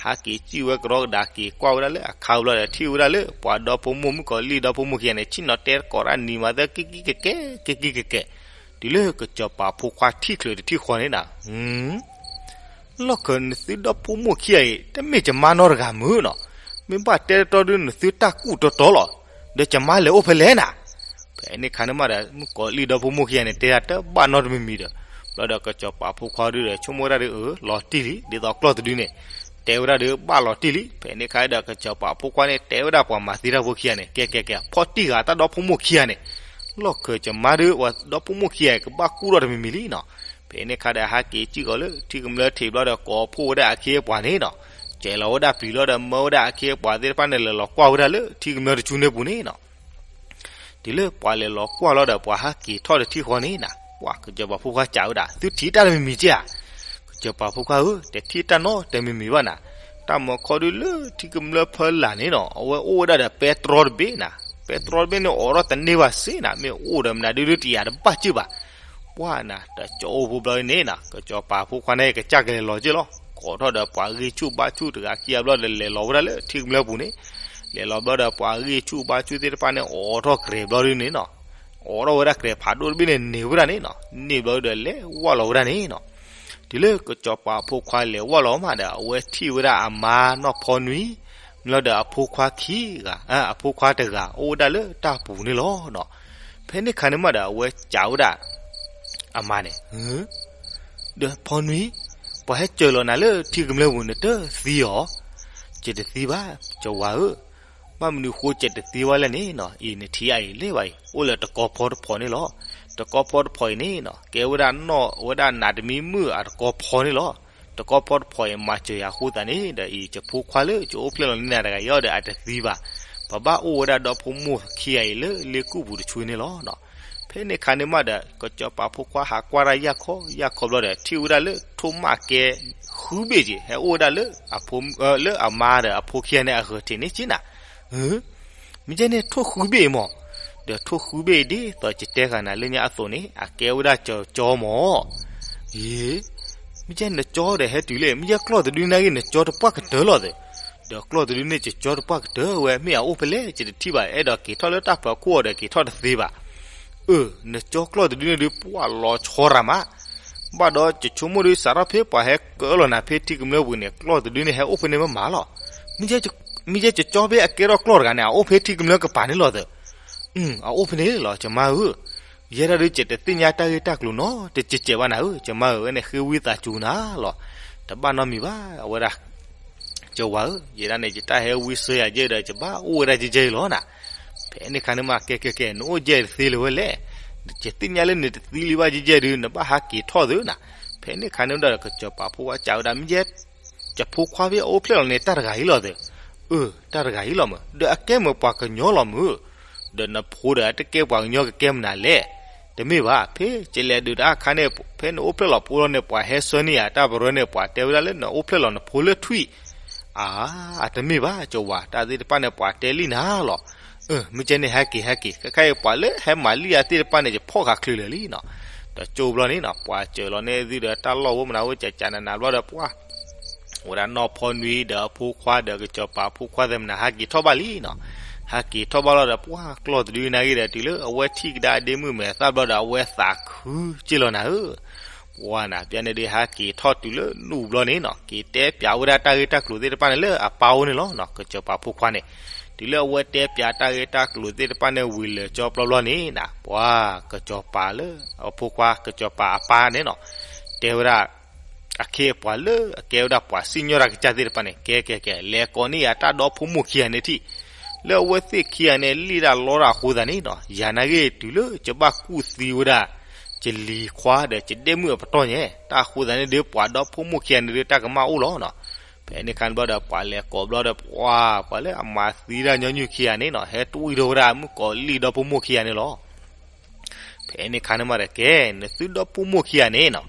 ဟးက့ၤစံၣ်ဝဲကရီကဒါက့ၤကွၢ်ဝဲဒၣ်လၢအခါဘျီဒီး ထံၣ်ဝဲဒၣ်လၢပှၤဒီဖိမိၢ်မုၣ်ကီၤလံၢ်ဒီဖိမိၢ်ခံဂၤန့ၣ် ဆ့ၣ်နီၤတဲတကိးတၢ်နံၤမၤသၢ ကံကံကကဲ ကံကံကကဲ, တုၤလၢကစီၤပၤဖိခွါထံၣ်ချုးတထံၣ်ဃီန့ၣ်နၤ, လီၢ်ခၢၣ်နသုဒီဖိမိၢ်ခံဂၤအံၤ တမ့ၢ်ကမါနီတဂၤမုၢ်နီၤ, မ့ၢ်ဘၣ်တဲတတီဒီးနသုတၢ်ကူၣ်တီတီလီၤ, ဒီးကမါလဲၤအိၣ်ဖဲလဲၣ်နၤ. ဖဲန့ၣ်ခါန့ၣ်မးဒီး မုၣ်ကီၤလံၢ်ဒီဖိမိၢ်ခံဂၤန့ၣ် တဲဒၣ်တဘၣ်နီတမံၤမံၤဒီး, ဘျီဒီးကစီၤပၤဖိခွါဒုဒီး ဆိကမိၣ်ဝဲဒၣ်ဒီး အၢ လီၤတံၢ်လံ ဒ်သိးကျီၢ်တဒုန့ၣ် တဲဝဲဒၣ်ဒီး ဘၣ်လီၤတံၢ်လံ. ဖဲန့ၣ်ခါဒီး ကစီၤပၤဖိခွါန့ၣ် တဲဝဲဒၣ်ပှၤမၤသံတၢ်ဖိခံဂၤန့ၣ် ကဲကဲကဲ ဖီၣ်တံၢ်ဂၤတၢ်ဒီဖိမိၢ်ခံဂၤန့ၣ်, လီၢ်ခၢၣ်ကမါဒီး ပှၤဒီဖိမိၢ်ခံဂၤ ကဘၣ်ကူၣ်ထီၣ်တမံၤမံၤလံနီၤ. ဖဲန့ၣ်ခါဒီး ဟးက့ၤစံၣ်ကီးလၢထံကမျၢၢ်ထံးဘျီဒီး ကိးဖှိၣ်ဝဲဒၣ်အခ့အပှၤန့ၣ်နီၤ, စဲၤလီၤဝဲဒၣ်ပျံၤလီၤဒီး မၢဝဲဒၣ်အခ့အပှၤသ့ၣ်တဖၣ်န့ၣ် လဲၤလီၤကွၢ်ဝဲဒၣ်လၢထံကမျၢၢ်တဆူန့ၣ်ပူၤန့ၣ်နီၤ. တုၤလၢပှၤလဲၤလီၤကွၢ်လီၤဒီး ပှၤဟးက့ၤထီၣ်တထံၣ်ဃီန့ၣ်နၤ, ပှၤကစီၤပၤဖိခွါစံးဝဲဒၣ် သုထံၣ်တၢ်တမံၤမံၤက့ဧါ. ကစီၤပၤဖိခွါဧၢ, တထံၣ်တၢ်နီတမံၤမံၤဘၣ်နၤ, တၢ်မၤခီဒုလၢထံကမျၢၢ်ဖီလာ်န့ၣ်နီၤ, အဝဲအိၣ်ဝဲဒၣ်ဒီးပဲတြီတဘ့ၣ်နၤ, ပဲတြီတဘ့ၣ်န့ၣ် အိးထီၣ်တန့ၢ်ဘၣ်စ့နၤ, မ့ၢ်အိၣ်ဒီးမနုၤဒုဒုတယၤတဘၣ်စ့ၢ်ဘၣ်. ပှၤနၤ တကၠီအိၣ်ဖိဘျီန့ၣ်နၤ, ကစီၤပၤဖိခွါန့ၣ် ကစၢ်ကလဲၤလီၤက့ၢ်လီၤ, ကိးထီၣ်ဒီးပှၤဂံၢ်ဆူၣ်ဘါဆူၣ်တဂၤခံဂၤဘျီဒီး လဲၤလီၤဝဲဒၣ်လၢထံကမျၢၢ်ပူၤန့ၣ်, လဲၤလီၤဘျီဒီး ပှၤဂံၢ်ဆူၣ်ဘါဆူၣ်သ့ၣ်တဖၣ်န့ၣ် အိးထီၣ်ကြဲၤဘျီဒုန့ၣ်နီၤ, အိးထီၣ်ဝဲဒၣ်ကြဲၤဖးဒိၣ်တဘ့ၣ်န့ၣ် န့ၢ်ဝဲဒၣ်န့ၣ်နီၤ, န့ၢ်ဘျီဒီး လဲၤဝၢ်လီၤဝဲဒၣ်န့ၣ်နီၤ. တုၤလၢကစီၤပၤဖိခွါလဲၤဝၢ်လီၤမးဒီး အဝဲထံၣ်ဝဲဒၣ်အမါနီၢ်ဖီနွံ, မ့ၢ်လီၤဒီးအဖိခွါခံဂၤ, အဖိခွါတဂၤ အိၣ်ဝဲဒၣ်လၢတၢ်ပူၤန့ၣ်လီၤနီၤ. ဖဲန့ၣ်ခါန့ၣ်မးဒီး အဝဲစံးဝဲဒၣ် အမါန့ၣ်, ဒီးဖီနွံ, ပှၤဟဲစၢၤလီၤနၤလၢထံကမျၢၢ်ပူၤ နတသံအီၤ. ယတသံဘၣ် ကဝၤဧၢ, ဘၣ်မနုၤဃိယတသံဘၣ်လဲၣ်န့ၣ်နီၤ, အံၤနထံၣ်အံၤလဲၣ်ဘၣ်အံၤ အိၣ်လၢတကီဖီတဖီန့ၣ်လီၤ. တကီဖီတဖီအံၤန့ၣ်နီၤ ကဲဝဲဒၣ်နီၢ်ဝဲဒၣ်နးတမံမုၣ်အတကီဖီန့ၣ်လီၤ. တကီဖီတဖီအံၤ မၤစၢၤယၤအဃိသတးန့ၣ်ဒီး အံၤယဖိခွါလၢယအိၣ်ဖျဲၣ်လီၤန့ၢ်နၤတဂၤအံၤဒီး အတသံဘၣ်. ပဘၣ်အိၣ်ဝဲဒၣ်ဒီဖိမိၢ်ခံဂၤအံၤလၢလ့ကူၣ်ပူၤတဆူန့ၣ်လီၤ. ဖဲန့ၣ်ခါန့ၣ်မးဒီး ကစီၤပၤဖိခွါဟးကွၢ်တၢ်ယၢ်ခီယၢ်ခီဘျီဒီး ထံၣ်ဝဲဒၣ်လၢထိၣ်မၢ်ကဲဃုဘ့ၣ်က့ၤ ဟဲအိၣ်ဝဲဒၣ်လၢအဖိ, လၢအမါဒီးအဖိခံဂၤန့ၣ်အဂၤထံးန့ၣ်က့နၤ. မ့ၢ်ကဲန့ၣ်ထိၣ်ဃုဘ့ၣ်အံၤမး, ဒီးထိၣ်ဃုဘ့ၣ်အံၤဒ်သိးယတဲဃာ်နၤလၢညါအသိးန့ၣ် အကဲဝဲဒၣ်ကၠီမး. ယ့, မ့ၢ်ကဲနကၠီဒီးဟဲတုၤလဲၣ်, မ့ၢ်ကဲကျီၢ်တဒုန့ၣ်ဂ့ၤနကၠီတပှၢ်ကတၢၢ်လီၤသ့. ဒီးကျီၢ်တဒုန့ၣ် ကၠီတပှၢ်ကတၢၢ်ဝဲ မ့ၢ်အအိၣ်ဖဲလဲၣ် ယတထံၣ်ဘၣ်, အဲၣ်ဒိးက့ၤထီၣ်လၢတၢ်ဖီခိၣ်အီၤဒီးက့ၤထီၣ်တသ့ဘၣ်. အၢ, နကၠီကျီၢ်တဒုန့ၣ်ဒုးပှၢ်လီၤဆီရၤမး, ဘၣ်ဒီးယဆိကမိၣ်ဒုးစးထီၣ်ဖဲပှၤဟဲကၢလီၤနၤဖဲထံကမျၢၢ်ပူၤန့ၣ် ကျီၢ်တဒုန့ၣ်ဟဲအိၣ်ဖဲန့ၣ်မးမးလီၤ. မ့ၢ်ကဲကၠီဘ့ၣ်အကဲထီၣ်ကျီၢ်တဂၤန့ၣ် အအိၣ်ဖဲထံကမျၢၢ်ကပၤန့ၣ်လီၤသ့. အအိၣ်ဖဲန့ၣ်လီၤ ကၠီမါဧၢ, ယဲဒၣ်ဒုး ယတသ့ၣ်ညါတၢ်ဂ့ၢ်တၢ်ကျိၤနီတစဲးစဲးဘၣ်နၤဧၢ, ကၠီမါဧၢ, ဝဲန့ၣ်ဃ့ဝံသးစူၤနၤလီၤ. တဘၣ်နီတမံၤဘၣ် အဝဲဒၣ် ကၠီဝၤဧၢ, ယဲဒၣ်န့ၣ် ယတၢ်ဟဲဝံစၢၤယၤယဲဒီး ယဘၣ်အိၣ်ဝဲဒၣ်ယဲယဲအံၤလီၤနၤ. ဖဲန့ၣ်ခါန့ၣ်မး ကဲကဲကဲ နအိၣ်ယဲတသ့လၢၤဝဲလဲၣ်. ယသ့ၣ်ညါလၢနတသံလံဘၣ်ယဲယဲဒုး နဘၣ်ဟးက့ၤထီၣ်သ့နၤ. ဖဲန့ၣ်ခါန့ၣ်ဒီး ကစီၤပၤဖိခွါစံးဝဲဒၣ် မ့ၢ်ယဲ ယဖိခွါဖဲအအိၣ်ဖျဲၣ်လီၤန့ၣ် တၢ်တဂၤအံၤလီၤသ့. အၢ, တၢ်တဂၤအံၤလီၤမး, ဒီးအကဲမ့ၢ်ပှၤကညီလီၤမး. ဒီးနဖိဒီးအတကဲပှၤကညီကကဲမနုၤလဲၣ်. တမ့ၢ်ဘၣ်, ဖဲယလဲၤဒုးတၢ်အခါန့ၣ် ဖဲနအိၣ်ဖျဲၣ်လီၤဖိလီၤန့ၣ် ပှၤဟဲဆှၢန့ၢ်ယၤတၢ်ပရၢန့ၣ် ပှၤတဲဝဲဒၣ်လၢနအိၣ်ဖျဲၣ်လီၤနဖိလၢထွံၣ်. အါ, အတမ့ၢ်ဘၣ် ကၠီဝၤ, တၢ်သ့ၣ်တဖၣ်န့ၣ် ပှၤတဲလံနၤလီၤ. အၢ, မ့ၢ်ကဲန့ၣ် ဟဲက့ၤ ဟဲက့ၤ, ခဲခါအံၤ ပှၤလၢဟဲမၤလံယၤသ့ၣ်တဖၣ်န့ၣ် ယဖီၣ်ဃာ်ချုးလၢာ်လံနီၤ. ဒီးကၠိဘျီန့ၣ်နီၤ ပှၤစၢၤလီၤန့ၢ်သုဒီးတၢ်လီၢ်ဝဲမနုၤဝဲ ကကနးနးဘျီဒီး ပှၤ ဝဲဒၣ်နီၢ်ဖီနွံဒီးအဖိခွါဒီးကစီၤပၤအဖိခွါသ့ၣ်မနုၤ ဟဲက့ၤထီၣ်ဘၣ်လံနီၤ. ဟဲက့ၤထီၣ်ဘၣ်လီၤဒီး ပှၤကျီၢ်တဒုနၤဂ့ၤဒီး တုၤလၢအဝဲထံၣ်ကဒါအဒ့မုၣ်မဲာ်သၣ်ဘျီဒီး အဝဲသးခုက့ၢ်လီၤနၤဧၢ. ပှၤနၤ ပျဲန့ၣ်ဒုး ဟဲက့ၤထီၣ်တုၤလၢနူၢ်ဘျီန့ၣ်နီၤ က့ၤတဲပျးဝဲဒၣ်တၢ်ဂ့ၢ်တၢ်ကျိၤသ့ၣ်တဖၣ်န့ၣ်လၢအပၢ်အိၣ်န့ၣ်လီၤနီၤ. ကစီၤပၤအဖိခွါန့ၣ် တုၤလၢအဝဲတဲပျးတၢ်ဂ့ၢ်တၢ်ကျိၤသ့ၣ်တဖၣ်န့ၣ်ဝံၤလၢာ်ကၠီဘျီဘျီန့ၣ်နီၤ ပှၤကစီၤပၤလၢ အဖိခွါ ကစီၤပၤအပၢ်န့ၣ်နီၤ တဲဝဲဒၣ် အခ့အပှၤလၢအကဲဝဲဒၣ်ပှၤစံၣ်ညီၣ်တၢ်ကစၢ်သ့ၣ်တဖၣ်န့ၣ် ကဲကဲကဲ လဲၤကိးန့ၢ်ယၤတၢ်ဒီဖိမိၢ်ခံဂၤန့ၣ်ထံၣ်, လၢအဝဲသ့ၣ်ခံဂၤန့ၣ် လံၣ်တၢ်လီတၢ်အဃိသတးန့ၣ်နီၤ ယၤနၤဂ့ၤတုၤလၢယဘၣ်ကူၣ်သံဝဲဒၣ် ယလံၤခွါဒီးယဒ့မုၣ်အပတီၢ်ညါ တၢ်အဃိသတးန့ၣ်ဒုး ပှၤဒီဖိမိၢ်ခံဂၤန့ၣ်ဒုး တၢ်ကမၣ်အိၣ်လီၤနီၤ. ဖဲန့ၣ်ခါန့ၣ်ဘျီဒီး ပှၤလဲၤကိးဘျီဒီး ပှၤ ပှၤလၢအမၤသံတၢ်ညီနုၢ်ခံဂၤန့ၣ်နီၤ ဟဲတဝံၣ်ထီၣ်ဝဲဒၣ်မုၣ်ကီၤလံၢ်ဒီဖိမိၢ်ခံဂၤန့ၣ်လီၤ. ဖဲန့ၣ်ခါန့ၣ်မးဒီးကဲ နသုဒီဖိမိၢ်ခံဂၤန့ၣ်နီၤ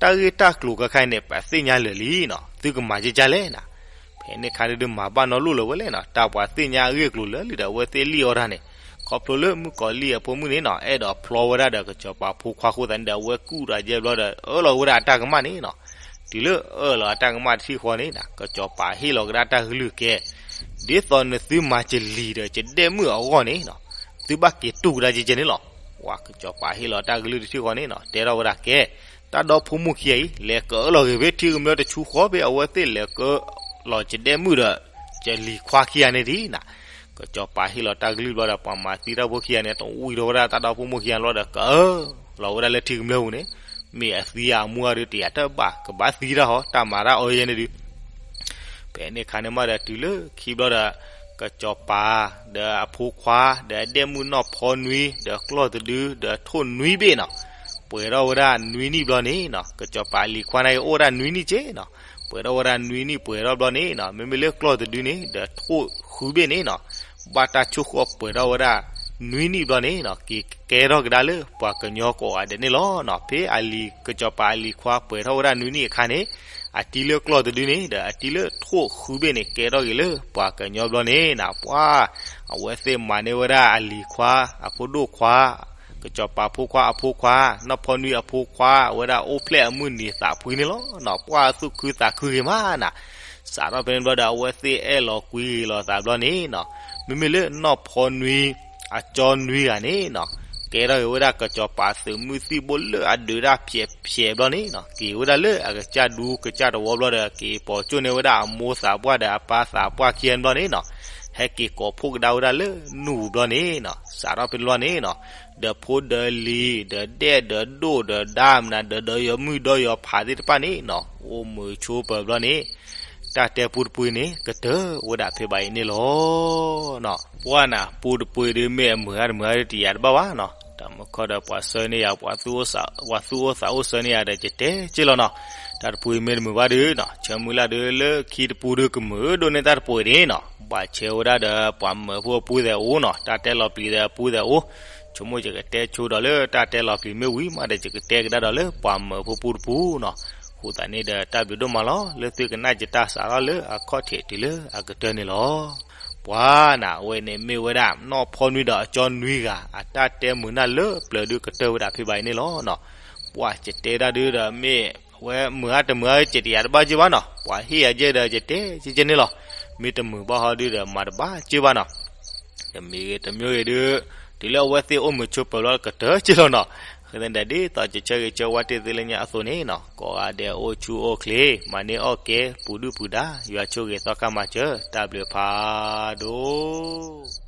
တၢ်ဂ့ၢ်တၢ်ကျိၤခဲခါအံၤန့ၣ် ပသ့ၣ်ညါလၢာ်လံနီၤ သုကမၤကကၢ်လဲၣ်နီၤ. ဖဲန့ၣ်ခါဒုး မၤဘၣ်နီတလိၣ်လၢၤဝဲလဲၣ်နီၤ တၢ်ပှၤသ့ၣ်ညါအဂ့ၢ်အကျိၤလၢာ်လံဒီး အဝဲသ့ၣ်လံၣ်အီၣ်တၢ်န့ၣ် ခီဖျိလၢမုၣ်ကီၤလံၢ်အဖိမုၣ်န့ၣ်နီၤ အဲၣ်ဒိးဖျီဝဲဒၣ်ဒီးကစီၤပၤဖိခွါအဃိသတးန့ၣ်ဒီး အဝဲကူၣ်တၢ်ယဲၢ်ဘျီဒီး အၢၣ်လီၤဝဲဒၣ်အတၢ်ကမၣ်န့ၣ်နီၤ တုၤလၢအၢၣ်လီၤအတၢ်ကမၣ်တထံၣ်ဃီန့ၣ်နီၤ ကစီၤပၤဟ့ၣ်လီၤကဒါတၢ်ကလုၢ်ကဲ, ဒ်သိးနသုမၤကလံၤဒီးကဒဲၣ်မုၣ်အဂီၢ်န့ၣ်နီၤ, သုဘၣ်က့ၤတူၢ်ကဒါကဲကဲန့ၣ်လီၤ. ပှၤကစီၤပၤဟ့ၣ်လီၤတၢ်ကလုၢ်တထံၣ်ဃီန့ၣ်နီၤ တဲထီၣ်ဝဲဒၣ်ကဲ, တၢ်ဒီဖိမိၢ်ခံဂၤအံၤ လဲၤကအၢၣ်လီၤဂ့ၤဖဲထံကမျၢၢ်တဆူဃီဖဲ အဝဲသ့ၣ်လဲၤကလီၤကဒဲၣ်မုၣ်ဒီး ကလံၤခွါခံဂၤန့ၣ်ဒ်နီၤ. ကစီၤပၤဟ့ၣ်လီၤတၢ်ကလုၢ်ဘျီဒီး ပှၤမၤသံတၢ်ဖိခံဂၤန့ၣ် တဝံၤထီၣ်ဝဲဒၣ်တၢ်ဒီဖိမိၢ်ခံဂၤဘျီဒီး ကအၢၣ်လီၤဝဲဒၣ်လၢထံကမျၢၢ်ပူၤန့ၣ်, မ့ၢ်အသံအမူအဒုးတယာ်တၢ်ဘၣ် ကဘၣ်သံတၢ်ဟီ တၢ်မၤတၢ်အီယဲန့ၣ်ဒုး ဖဲန့ၣ်အခါန့ၣ်မးဒီးတုၤလၢခံဘျီဒီး ကစီၤပၤ ဒီးအဖိခွါ ဒီးအဒဲၣ်မုၣ်နီၢ်ဖီနွံ ဒီးကျီၢ်တဒု ဒီးထိၣ်နွံဘ့ၣ်နီၤ, ပှဲၤထီၣ်ဝဲဒၣ်နွံနံၣ်ဘျီန့ၣ်နီၤ ကစီၤပၤအလံၤခွါန့ၣ်အိၣ်ဝဲဒၣ်နွံနံၣ်က့နီၤ, ပှဲၤထီၣ်ဝဲဒၣ်နွံနံၣ်ပှဲၤထီၣ်ဘျီန့ၣ်နီၤ မ့မ့ၢ်လၢကျီၢ်တဒုန့ၣ် ဒီးထိၣ်ဃုဘ့ၣ်န့ၣ်နီၤ ဘၣ်တၢ်ဆိၣ်ဃီၣ်ပှဲၤထီၣ်ဝဲဒၣ်နွံနံၣ်ဘျီန့ၣ်နီၤ က့ၤကဲထီၣ်ကဒါလၢပှၤကညီကိးဂၤဒဲးန့ၣ်လီၤနီၤ. ဖဲအလံၤကစီၤပၤအလံၤခွါပှဲၤထီၣ်ဝဲဒၣ်နွံနံၣ်အခါန့ၣ် အတံၤလၢကျီၢ်တဒုန့ၣ် ဒီးအတံၤလၢထိၣ်ဃုဘ့ၣ်န့ၣ် ကဲထီၣ်က့ၤလၢပှၤကညီဘျီန့ၣ်နီၤ ပှၤ အဝဲသ့ၣ်မၤန့ၢ်ဝဲဒၣ်အလံၤခွါ အဖိဒိၣ်ခွါ ကစီၤပၤဖိခွါအဖိခွါ နီၢ်ဖီနွံအဖိခွါ အဝဲဒၣ်အိၣ်ဖျဲၣ်အမုၢ်နံၤသးဖှံန့ၣ်လီၤနီၤ ပှၤသူၣ်ခုသးခုဂ့ၤမးနီၤ. စးထီၣ်ဖဲန့ၣ်ဘျီဒီး အဝဲသ့ၣ်အဲၣ်လီၤကွံဂ့ၤလီၤသးဘျီန့ၣ်နီၤ မ့မ့ၢ်လၢနီၢ်ဖီနွံ အကၠီနွံဂၤန့ၣ်နီၤ ကဲထီၣ်က့ၤဝဲဒၣ်ကစီၤပၤသုးမုၢ်သံၣ်ဘိလၢအဒုးတၢ်ဖျဲးဖျဲးဘျီန့ၣ်နီၤ က့ၤဝဲဒၣ်လၢအကစၢ်ဒူကစၢ်တဝီဘျီဒီး က့ၤပိာ်ကၠိၣ်န့ၢ်ဝဲဒၣ်အမိၢ်သးပှၢ်ဒီးအပၢ်သးပှၢ်ခံဂၤန့ၣ်ဘျီန့ၣ်နီၤ ဟဲက့ၤကိးဖှိၣ်ကဒါဝဲဒၣ်လၢနူၢ်ပူၤဘျီန့ၣ်နီၤ စးထီၣ်ဖဲန့ၣ်ဘျီန့ၣ်နီၤ ဒီးဖိဒီးလံၤ ဒီးဒဲၣ်ဒီးဒိၣ်ဒီးဒါမနုၤ ဒီးဒီးယီၤမုၣ်ဒီးယီၤဖးသ့ၣ်တဖၣ်န့ၣ်နီၤ အိၣ်မုာ်ဆိးပၢၤဘျီန့ၣ် တၢ်တဲပူတပှ့ၤန့ၣ် ကတၢၢ်ဝဲဒၣ်ဖဲဘၣ်အံၤန့ၣ်လီၤနီၤ. ပှၤနၤ ပူတပှ့ၤဒုးမ့ၢ်အမုာ်အါတမုာ်အါဒုးတယာ်တဘၣ်ဘၣ်နီၤ တၢ်မုၢ်ခီဒီးပှၤဆှၢန့ၢ်ယၤ ပှၤသူၣ်အိၣ်သးအိၣ်ဆှၢန့ၢ်ယၤဒီး ယတဲက့လီၤနီၤ တၢ်တပှ့ၤမ့ၢ်တမုာ်ဘၣ်ဒုးနီၤ ဆၢမုၢ်လၢ်ဒုးလၢခံတပူဒုးကမုာ်ဒိၣ်န့ၢ်တၢ်တပှ့ၤန့ၣ်နီၤ ဘၣ်ဆဲဝဲဒၣ်ဒီးပှၤမၢဖိအပူသဲးအိၣ်နီၤ တၢ်တဲလီၤပျံၤသဲးအပူသဲးအိၣ် ဆိကမိၣ်ယကတဲဆိဒီးလၢတၢ်တဲလီၤပျံၤမ့ၢ်ဝံၤမးဒီး ယကတဲကဒါဒီးလၢပှၤမၢဖိပူတပူနီၤ အဃိသတးန့ၣ်ဒီးတၢ်ဘျုးဒိၣ်မးလီၤ လၢသုကနၣ်ယတၢ်စးထီၣ်လၢအခီၣ်ထံးတုၤလၢအကတၢၢ်န့ၣ်လီၤ. ပှၤနၤ အဝဲန့ၣ်မ့ၢ်ဝဲဒၣ် နီၢ်ဖီနွံဒီးအကၠီနွံဂၤ အတၢ်တဲမုာ်နၢ်လၢပျၢၤဒုးကတၢၢ်ဝဲဒၣ်ဖဲဘၣ်အံၤန့ၣ်လီၤနီၤ. ပှၤယတဲဒၣ်ဒုးဒီးမ့ၢ် အဝဲမုာ်အါတမုာ်အါ ယတယာ်တဘၣ်က့ဘၣ်နီၤ ပှၤဟ့ၣ်ယၤယဲဒီးယတဲက့က့န့ၣ်လီၤ. မ့ၢ်တမုာ်ဘၣ်ဟီဒုးဒီးမၤတဘၣ်က့ဘၣ်နီၤ တမံၤဂ့ၤတမံၤဂ့ၤဒုး တုၤလၢအဝဲသ့ၣ်အိၣ်မုာ်ဆိးပၢၤလီၤကတၢၢ်က့လီၤနီၤ. အဃိသတးဒ်သိးယဆၢဂ့ၤဆၢဝါတ့ၢ်သုလၢညါအသိးန့ၣ်နီၤ ကိးဂၤဒဲးအိၣ်ဆူၣ်အိၣ်ချ့ မၤန့ၢ်အီၣ်ကဲ ပူၤဒုၣ်ပူၤဒါ ယွၤဆိၣ်ဂ့ၤသီခါမၤစၢၤ တၢ်ဘျုးဖးဒိၣ်.